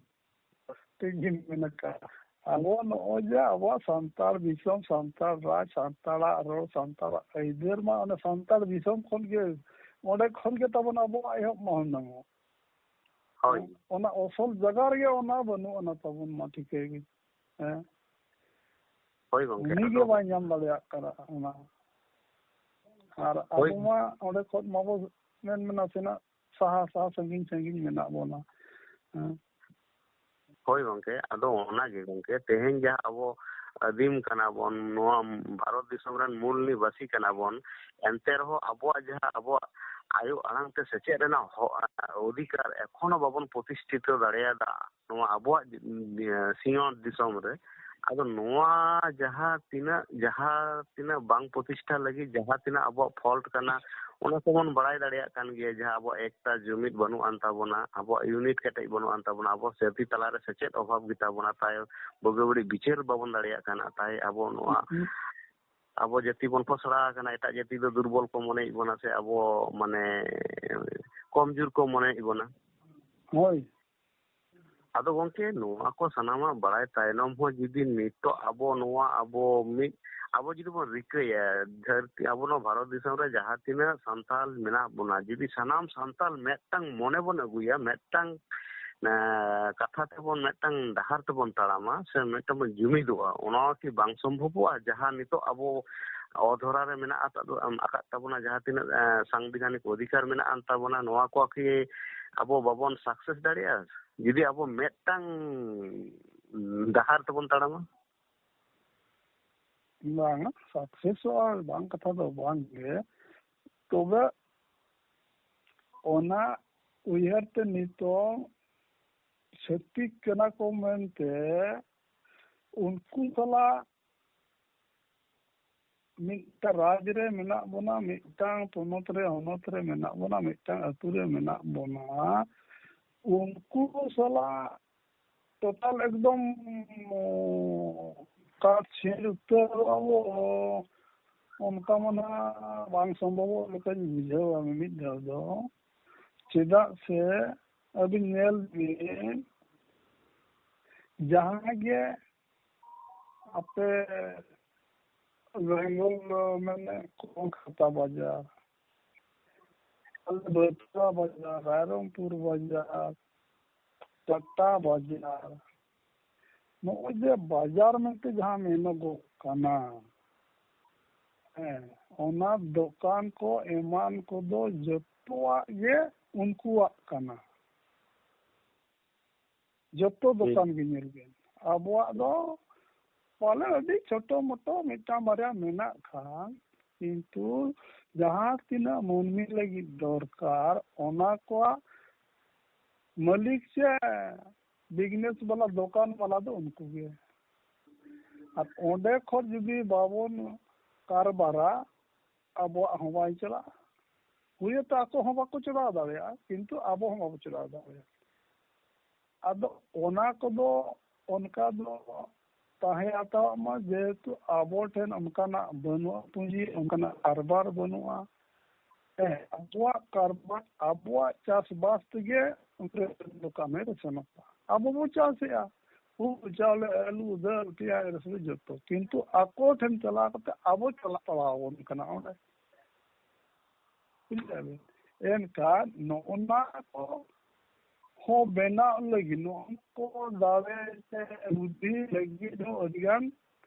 ᱴᱷᱤᱠ ᱜᱮᱢ ᱢᱮᱱ ᱟᱠᱟᱫᱼᱟ᱾ ᱟᱵᱚ ᱱᱚᱜᱼᱚᱭ ᱡᱮ ᱟᱵᱚᱣᱟᱜ ᱥᱟᱱᱛᱟᱲ ᱫᱤᱥᱚᱢ, ᱥᱟᱱᱛᱟᱲ ᱨᱟᱡᱽ, ᱥᱟᱱᱛᱟᱲᱟᱜ ᱨᱚᱲ, ᱥᱟᱱᱛᱟᱲᱟᱜ ᱟᱹᱭᱫᱟᱹᱨ ᱢᱟ ᱚᱱᱮ ᱥᱟᱱᱛᱟᱲ ᱫᱤᱥᱚᱢ ᱠᱷᱚᱱ ᱜᱮ, ᱚᱸᱰᱮ ᱠᱷᱚᱱ ᱜᱮ ᱛᱟᱵᱚᱱ ᱟᱵᱚᱣᱟᱜ ᱮᱦᱚᱵ ᱢᱟ ᱦᱩᱱᱟᱹᱝ᱾ ᱦᱳᱭ᱾ ᱚᱱᱟ ᱚᱥᱚᱞ ᱡᱟᱭᱜᱟ ᱨᱮᱜᱮ ᱚᱱᱟ ᱵᱟᱹᱱᱩᱜ ᱟᱱᱟ ᱛᱟᱵᱚᱱ ᱢᱟ, ᱴᱷᱤᱠᱟᱹᱭ ᱵᱤᱱ᱾ ᱦᱮᱸ᱾ ᱦᱳᱭ ᱜᱚᱢᱠᱮ, ᱩᱱᱤ ᱜᱮ ᱟᱫᱚ ᱵᱟᱭ ᱧᱟᱢ ᱫᱟᱲᱮᱭᱟᱜ ᱠᱟᱱᱟ ᱚᱱᱟ᱾ ᱟᱨ ᱦᱳᱭ᱾ ᱟᱵᱚ ᱢᱟ ᱚᱸᱰᱮ ᱠᱷᱚᱱ ᱢᱟᱵᱚ ᱢᱮᱱ ᱢᱮ ᱱᱟᱥᱮᱱᱟᱜ ᱥᱟᱦᱟ, ᱥᱟᱦᱟ, ᱥᱟᱺᱜᱤᱧ, ᱥᱟᱺᱜᱤᱧ ᱢᱮᱱᱟᱜ ᱵᱚᱱᱟ᱾ ᱦᱮᱸ᱾ ᱦᱳᱭ ᱜᱚᱝᱠᱮ, ᱟᱫᱚ ᱚᱱᱟᱜᱮ ᱜᱚᱝᱠᱮ, ᱛᱮᱦᱮᱧ ᱡᱟᱦᱟᱸ ᱟᱵᱚ ᱟᱹᱫᱤᱢ ᱠᱟᱱᱟ ᱵᱚᱱ, ᱱᱚᱣᱟ ᱵᱷᱟᱨᱚᱛ ᱫᱤᱥᱚᱢ ᱨᱮᱱ ᱢᱩᱞ ᱱᱤᱵᱟᱥᱤ ᱠᱟᱱᱟ ᱵᱚᱱ, ᱮᱱᱛᱮ ᱨᱮᱦᱚᱸ ᱟᱵᱚᱣᱟᱜ ᱡᱟᱦᱟᱸ ᱟᱵᱚᱣᱟᱜ ᱟᱭᱳ ᱟᱲᱟᱝ ᱛᱮ ᱥᱮᱪᱮᱫ ᱨᱮᱱᱟᱜ ᱦᱚ-, ᱚᱫᱷᱤᱠᱟᱨ ᱮᱠᱷᱚᱱᱳ ᱵᱟᱵᱚᱱ ᱯᱨᱚᱛᱤᱥᱴᱷᱤᱛᱚ ᱫᱟᱲᱮᱭᱟᱫᱟ ᱱᱚᱣᱟ ᱟᱵᱚᱣᱟᱜ ᱡᱤ-, ᱥᱤᱧᱚᱛ ᱫᱤᱥᱚᱢ ᱨᱮ᱾ ᱟᱫᱚ ᱱᱚᱣᱟ ᱡᱟᱦᱟᱸ ᱛᱤᱱᱟᱹᱜ, ᱡᱟᱦᱟᱸ ᱛᱤᱱᱟᱹᱜ ᱵᱟᱝ ᱯᱨᱚᱛᱤᱥᱴᱷᱟ ᱞᱟᱹᱜᱤᱫ ᱡᱟᱦᱟᱸ ᱛᱤᱱᱟᱹᱜ ᱟᱵᱚᱣᱟᱜ ᱯᱷᱚᱞᱴ ᱠᱟᱱᱟ, ᱚᱱᱟ ᱠᱚᱵᱚᱱ ᱵᱟᱲᱟᱭ ᱫᱟᱲᱮᱭᱟᱜ ᱠᱟᱱ ᱜᱮᱭᱟ, ᱡᱟᱦᱟᱸ ᱟᱵᱚᱣᱟᱜ ᱮᱠᱛᱟ ᱡᱩᱢᱤᱫ ᱵᱟᱹᱱᱩᱜ ᱟᱱ ᱛᱟᱵᱚᱱᱟ, ᱟᱵᱚᱣᱟᱜ ᱤᱭᱩᱱᱤᱴ ᱠᱮᱴᱮᱡ ᱵᱟᱹᱱᱩᱜ ᱟᱱ ᱛᱟᱵᱚᱱᱟ, ᱟᱵᱚ ᱡᱟᱹᱛᱤ ᱛᱟᱞᱟᱨᱮ ᱥᱮᱪᱮᱫ ᱚᱵᱷᱟᱵᱽ ᱜᱮᱛᱟ ᱵᱚᱱᱟ, ᱛᱟᱭ ᱵᱩᱜᱤ ᱵᱟᱹᱲᱤᱡ ᱵᱤᱪᱟᱹᱨ ᱵᱟᱵᱚᱱ ᱫᱟᱲᱮᱭᱟᱜ ᱠᱟᱱᱟ, ᱛᱟᱭ ᱟᱵᱚ ᱱᱚᱣᱟ ᱦᱩᱸ᱾ ᱟᱵᱚ ᱡᱟᱹᱛᱤ ᱵᱚᱱ ᱯᱚᱥᱲᱟ ᱟᱠᱟᱱᱟ, ᱮᱴᱟᱜ ᱡᱟᱹᱛᱤ ᱫᱚ ᱫᱩᱨᱵᱚᱞ ᱠᱚ ᱢᱚᱱᱮᱭᱮᱫ ᱵᱚᱱᱟ, ᱥᱮ ᱟᱵᱚ ᱢᱟᱱᱮ ᱠᱚᱢᱡᱳᱨ ᱠᱚ ᱢᱚᱱᱮᱭᱮᱫ ᱵᱚᱱᱟ᱾ ᱦᱳᱭ᱾ ᱟᱫᱚ ᱜᱚᱝᱠᱮ, ᱱᱚᱣᱟ ᱠᱚ ᱥᱟᱱᱟᱢᱟᱜ ᱵᱟᱲᱟᱭ ᱛᱟᱭᱱᱚᱢ ᱦᱚᱸ ᱡᱩᱫᱤ ᱱᱤᱛᱚᱜ ᱟᱵᱚ ᱱᱚᱣᱟ ᱟᱵᱚ ᱢᱤᱫ, ᱟᱵᱚ ᱡᱩᱫᱤ ᱵᱚᱱ ᱨᱤᱠᱟᱹᱭᱟ, ᱫᱷᱟᱹᱨᱛᱤ, ᱟᱵᱚ ᱱᱚᱣᱟ ᱵᱷᱟᱨᱚᱛ ᱫᱤᱥᱚᱢ ᱨᱮ ᱡᱟᱦᱟᱸ ᱛᱤᱱᱟᱹᱜ ᱥᱟᱱᱛᱟᱲ ᱢᱮᱱᱟᱜ ᱵᱚᱱᱟ, ᱡᱩᱫᱤ ᱥᱟᱱᱟᱢ ᱥᱟᱱᱛᱟᱲ ᱢᱤᱫᱴᱟᱝ ᱢᱚᱱᱮ ᱵᱚᱱ ᱟᱹᱜᱩᱭᱟ, ᱢᱤᱫᱴᱟᱝ, ᱮᱸ, ᱠᱟᱛᱷᱟ ᱛᱮᱵᱚᱱ, ᱢᱤᱫᱴᱟᱝ ᱰᱟᱦᱟᱨ ᱛᱮᱵᱚᱱ ᱛᱟᱲᱟᱢᱟ, ᱥᱮ ᱢᱤᱫᱴᱟᱝ ᱵᱚᱱ ᱡᱩᱢᱤᱫᱚᱜᱼᱟ, ᱚᱱᱟ ᱠᱤ ᱵᱟᱝ ᱥᱚᱢᱵᱷᱚᱵᱚᱜᱼᱟ? ᱡᱟᱦᱟᱸ ᱱᱤᱛᱚᱜ ᱟᱵᱚ ᱚᱫᱷᱚᱨᱟ ᱨᱮ ᱢᱮᱱᱟᱜ ᱟᱠᱟᱫ, ᱟᱠᱟᱫ ᱛᱟᱵᱚᱱᱟ, ᱡᱟᱦᱟᱸ ᱛᱤᱱᱟᱹᱜ, ᱮᱸ, ᱥᱟᱝᱵᱤᱫᱷᱟᱱᱤᱠ ᱚᱫᱷᱤᱠᱟᱨ ᱢᱮᱱᱟᱜ ᱟᱱ ᱛᱟᱵᱚᱱᱟ, ᱱᱚᱣᱟ ᱠᱚ ᱠᱤ ᱟᱵᱚ ᱵᱟᱵᱚᱱ ᱥᱟᱠᱥᱮᱥ ᱫᱟᱲᱮᱭᱟᱜᱼᱟ, ᱡᱩᱫᱤ ᱟᱵᱚ ᱢᱤᱫᱴᱟᱝ, ᱩᱸ, ᱰᱟᱦᱟᱨ ᱛᱮᱵᱚᱱ ᱛᱟᱲᱟᱢᱟ? ᱵᱟᱝ, ᱥᱟᱠᱥᱮᱥᱚᱜᱼᱟ ᱵᱟᱝ ᱠᱟᱛᱷᱟ ᱫᱚ ᱵᱟᱝ ᱜᱮ, ᱛᱚᱵᱮ ᱚᱱᱟ ᱩᱭᱦᱟᱹᱨ ᱛᱮ ᱱᱤᱛᱚᱜ ᱪᱷᱟᱹᱛᱤᱠ ᱠᱟᱱᱟ ᱠᱚ ᱢᱮᱱᱛᱮ ᱩᱱᱠᱩ ᱥᱟᱞᱟᱜ ᱢᱤᱫᱴᱟᱝ ᱨᱟᱡᱽ ᱨᱮ ᱢᱮᱱᱟᱜ ᱵᱚᱱᱟ, ᱢᱤᱫᱴᱟᱝ ᱯᱚᱱᱚᱛ ᱨᱮ, ᱦᱚᱱᱚᱛ ᱨᱮ ᱢᱮᱱᱟᱜ ᱵᱚᱱᱟ, ᱢᱤᱫᱴᱟᱝ ᱟᱹᱛᱩ ᱨᱮ ᱢᱮᱱᱟᱜ ᱵᱚᱱᱟ, ᱩᱱᱠᱩ ᱥᱟᱞᱟᱜ ᱴᱳᱴᱟᱞ ᱮᱠᱫᱚᱢ ᱠᱟᱴ ᱪᱷᱤᱸᱲ ᱩᱛᱟᱹᱨᱚᱜᱼᱟ ᱵᱚ, ᱚᱱᱠᱟ ᱢᱟ ᱱᱟᱦᱟᱜ ᱵᱟᱝ ᱥᱚᱢᱵᱷᱚᱵᱚᱜ ᱞᱮᱠᱟᱧ ᱵᱩᱡᱷᱟᱹᱣᱟ ᱢᱤᱢᱤᱫ ᱫᱷᱟᱣ ᱫᱚ᱾ ᱪᱮᱫᱟᱜ ᱥᱮ ᱟᱹᱵᱤᱱ ᱧᱮᱞ ᱵᱤᱱ, ᱡᱟᱦᱟᱸ ᱜᱮ ᱟᱯᱮ ᱵᱮᱝᱜᱚᱞ ᱫᱚ ᱢᱟᱱᱮ ᱠᱚᱞᱠᱟᱛᱟ ᱵᱟᱡᱟᱨ, ᱟᱞᱮ ᱵᱟᱹᱛᱩᱣᱟ ᱵᱟᱡᱟᱨ, ᱨᱟᱭᱨᱚᱝᱯᱩᱨ ᱵᱟᱡᱟᱨ, ᱴᱟᱴᱟ ᱵᱟᱡᱟᱨ, ᱱᱚᱜᱼᱚᱭ ᱡᱮ ᱵᱟᱡᱟᱨ ᱢᱮᱱᱛᱮ ᱡᱟᱦᱟᱸ ᱢᱮᱱᱚᱜᱚᱜ ᱠᱟᱱᱟ, ᱦᱮᱸ, ᱚᱱᱟ ᱫᱚᱠᱟᱱ ᱠᱚ ᱮᱢᱟᱱ ᱠᱚᱫᱚ ᱡᱚᱛᱚᱣᱟᱜ ᱜᱮ ᱩᱱᱠᱩᱣᱟᱜ ᱠᱟᱱᱟ᱾ ᱡᱚᱛᱚ ᱫᱚᱠᱟᱱ ᱜᱮ ᱧᱮᱞ ᱵᱮᱱ᱾ ᱟᱵᱚᱣᱟᱜ ᱫᱚ ᱯᱟᱞᱮ ᱟᱹᱰᱤ ᱪᱷᱳᱴᱳ ᱢᱳᱴᱳ ᱢᱤᱫᱴᱟᱝ ᱵᱟᱨᱭᱟ ᱢᱮᱱᱟᱜ ᱠᱷᱟᱱ, ᱠᱤᱱᱛᱩ ᱡᱟᱦᱟᱸ ᱛᱤᱱᱟᱹᱜ ᱢᱟᱹᱱᱢᱤ ᱞᱟᱹᱜᱤᱫ ᱫᱚᱨᱠᱟᱨ, ᱚᱱᱟ ᱠᱚᱣᱟᱜ ᱢᱟᱹᱞᱤᱠ ᱥᱮ ᱵᱤᱡᱽᱱᱮᱥ ᱵᱟᱞᱟ, ᱫᱚᱠᱟᱱ ᱵᱟᱞᱟ ᱫᱚ ᱩᱱᱠᱩ ᱜᱮ᱾ ᱟᱨ ᱚᱸᱰᱮ ᱠᱷᱚᱱ ᱡᱩᱫᱤ ᱵᱟᱵᱚᱱ ᱠᱟᱨᱵᱟᱨᱟ, ᱟᱵᱚᱣᱟᱜ ᱦᱚᱸ ᱵᱟᱭ ᱪᱟᱞᱟᱜᱼᱟ᱾ ᱦᱩᱭᱩᱜ ᱟᱠᱚ ᱦᱚᱸ ᱵᱟᱠᱚ ᱪᱟᱞᱟᱣ ᱫᱟᱲᱮᱭᱟᱜᱼᱟ, ᱠᱤᱱᱛᱩ ᱟᱵᱚ ᱦᱚᱸ ᱵᱟᱵᱚ ᱪᱟᱞᱟᱣ ᱫᱟᱲᱮᱭᱟᱜᱼᱟ᱾ ᱟᱫᱚ ᱚᱱᱟ ᱠᱚᱫᱚ ᱚᱱᱠᱟ ᱫᱚ ᱛᱟᱦᱮᱸ ᱦᱟᱛᱟᱣᱟᱜ ᱢᱟ, ᱡᱮᱦᱮᱛᱩ ᱟᱵᱚ ᱴᱷᱮᱱ ᱚᱱᱠᱟᱱᱟᱜ ᱵᱟᱹᱱᱩᱜᱼᱟ, ᱯᱩᱸᱡᱤ ᱚᱱᱠᱟᱱᱟᱜ ᱠᱟᱨᱵᱟᱨ ᱵᱟᱹᱱᱩᱜᱼᱟ᱾ ᱦᱮᱸ, ᱟᱵᱚᱣᱟᱜ ᱠᱟᱨᱵᱟᱨ, ᱟᱵᱚᱣᱟᱜ ᱪᱟᱥᱵᱟᱥ ᱛᱮᱜᱮ ᱚᱸᱰᱮ ᱫᱚᱠᱟᱱ ᱨᱮ ᱥᱮᱱᱚᱜᱼᱟ᱾ ᱟᱵᱚ ᱵᱚ ᱪᱟᱥᱮᱜᱼᱟ, ᱦᱩᱲᱩ, ᱪᱟᱣᱞᱮ, ᱟᱹᱞᱩ, ᱫᱟᱹᱞ, ᱯᱮᱸᱭᱟᱡᱽ, ᱨᱟᱹᱥᱩᱱ, ᱡᱚᱛᱚ, ᱠᱤᱱᱛᱩ ᱟᱠᱚ ᱴᱷᱮᱱ ᱪᱟᱞᱟᱣ ᱠᱟᱛᱮ ᱟᱵᱚ ᱪᱟᱞᱟᱜ ᱯᱟᱲᱟᱣ ᱟᱵᱚᱱ ᱠᱟᱱᱟ ᱚᱸᱰᱮ᱾ ᱵᱩᱡᱷᱟᱹᱣ ᱵᱮᱱ? ᱮᱱᱠᱷᱟᱱ ᱱᱚᱜᱼᱚ ᱱᱟ ᱠᱚ ᱦᱚᱸ ᱵᱮᱱᱟᱣ ᱞᱟᱹᱜᱤᱫ, ᱱᱚᱜᱼᱚ ᱱᱟ ᱠᱚ ᱫᱟᱲᱮ ᱥᱮ ᱵᱩᱫᱽᱫᱷᱤ ᱞᱟᱹᱜᱤᱫ ᱦᱚᱸ ᱟᱹᱰᱤ ᱜᱟᱱ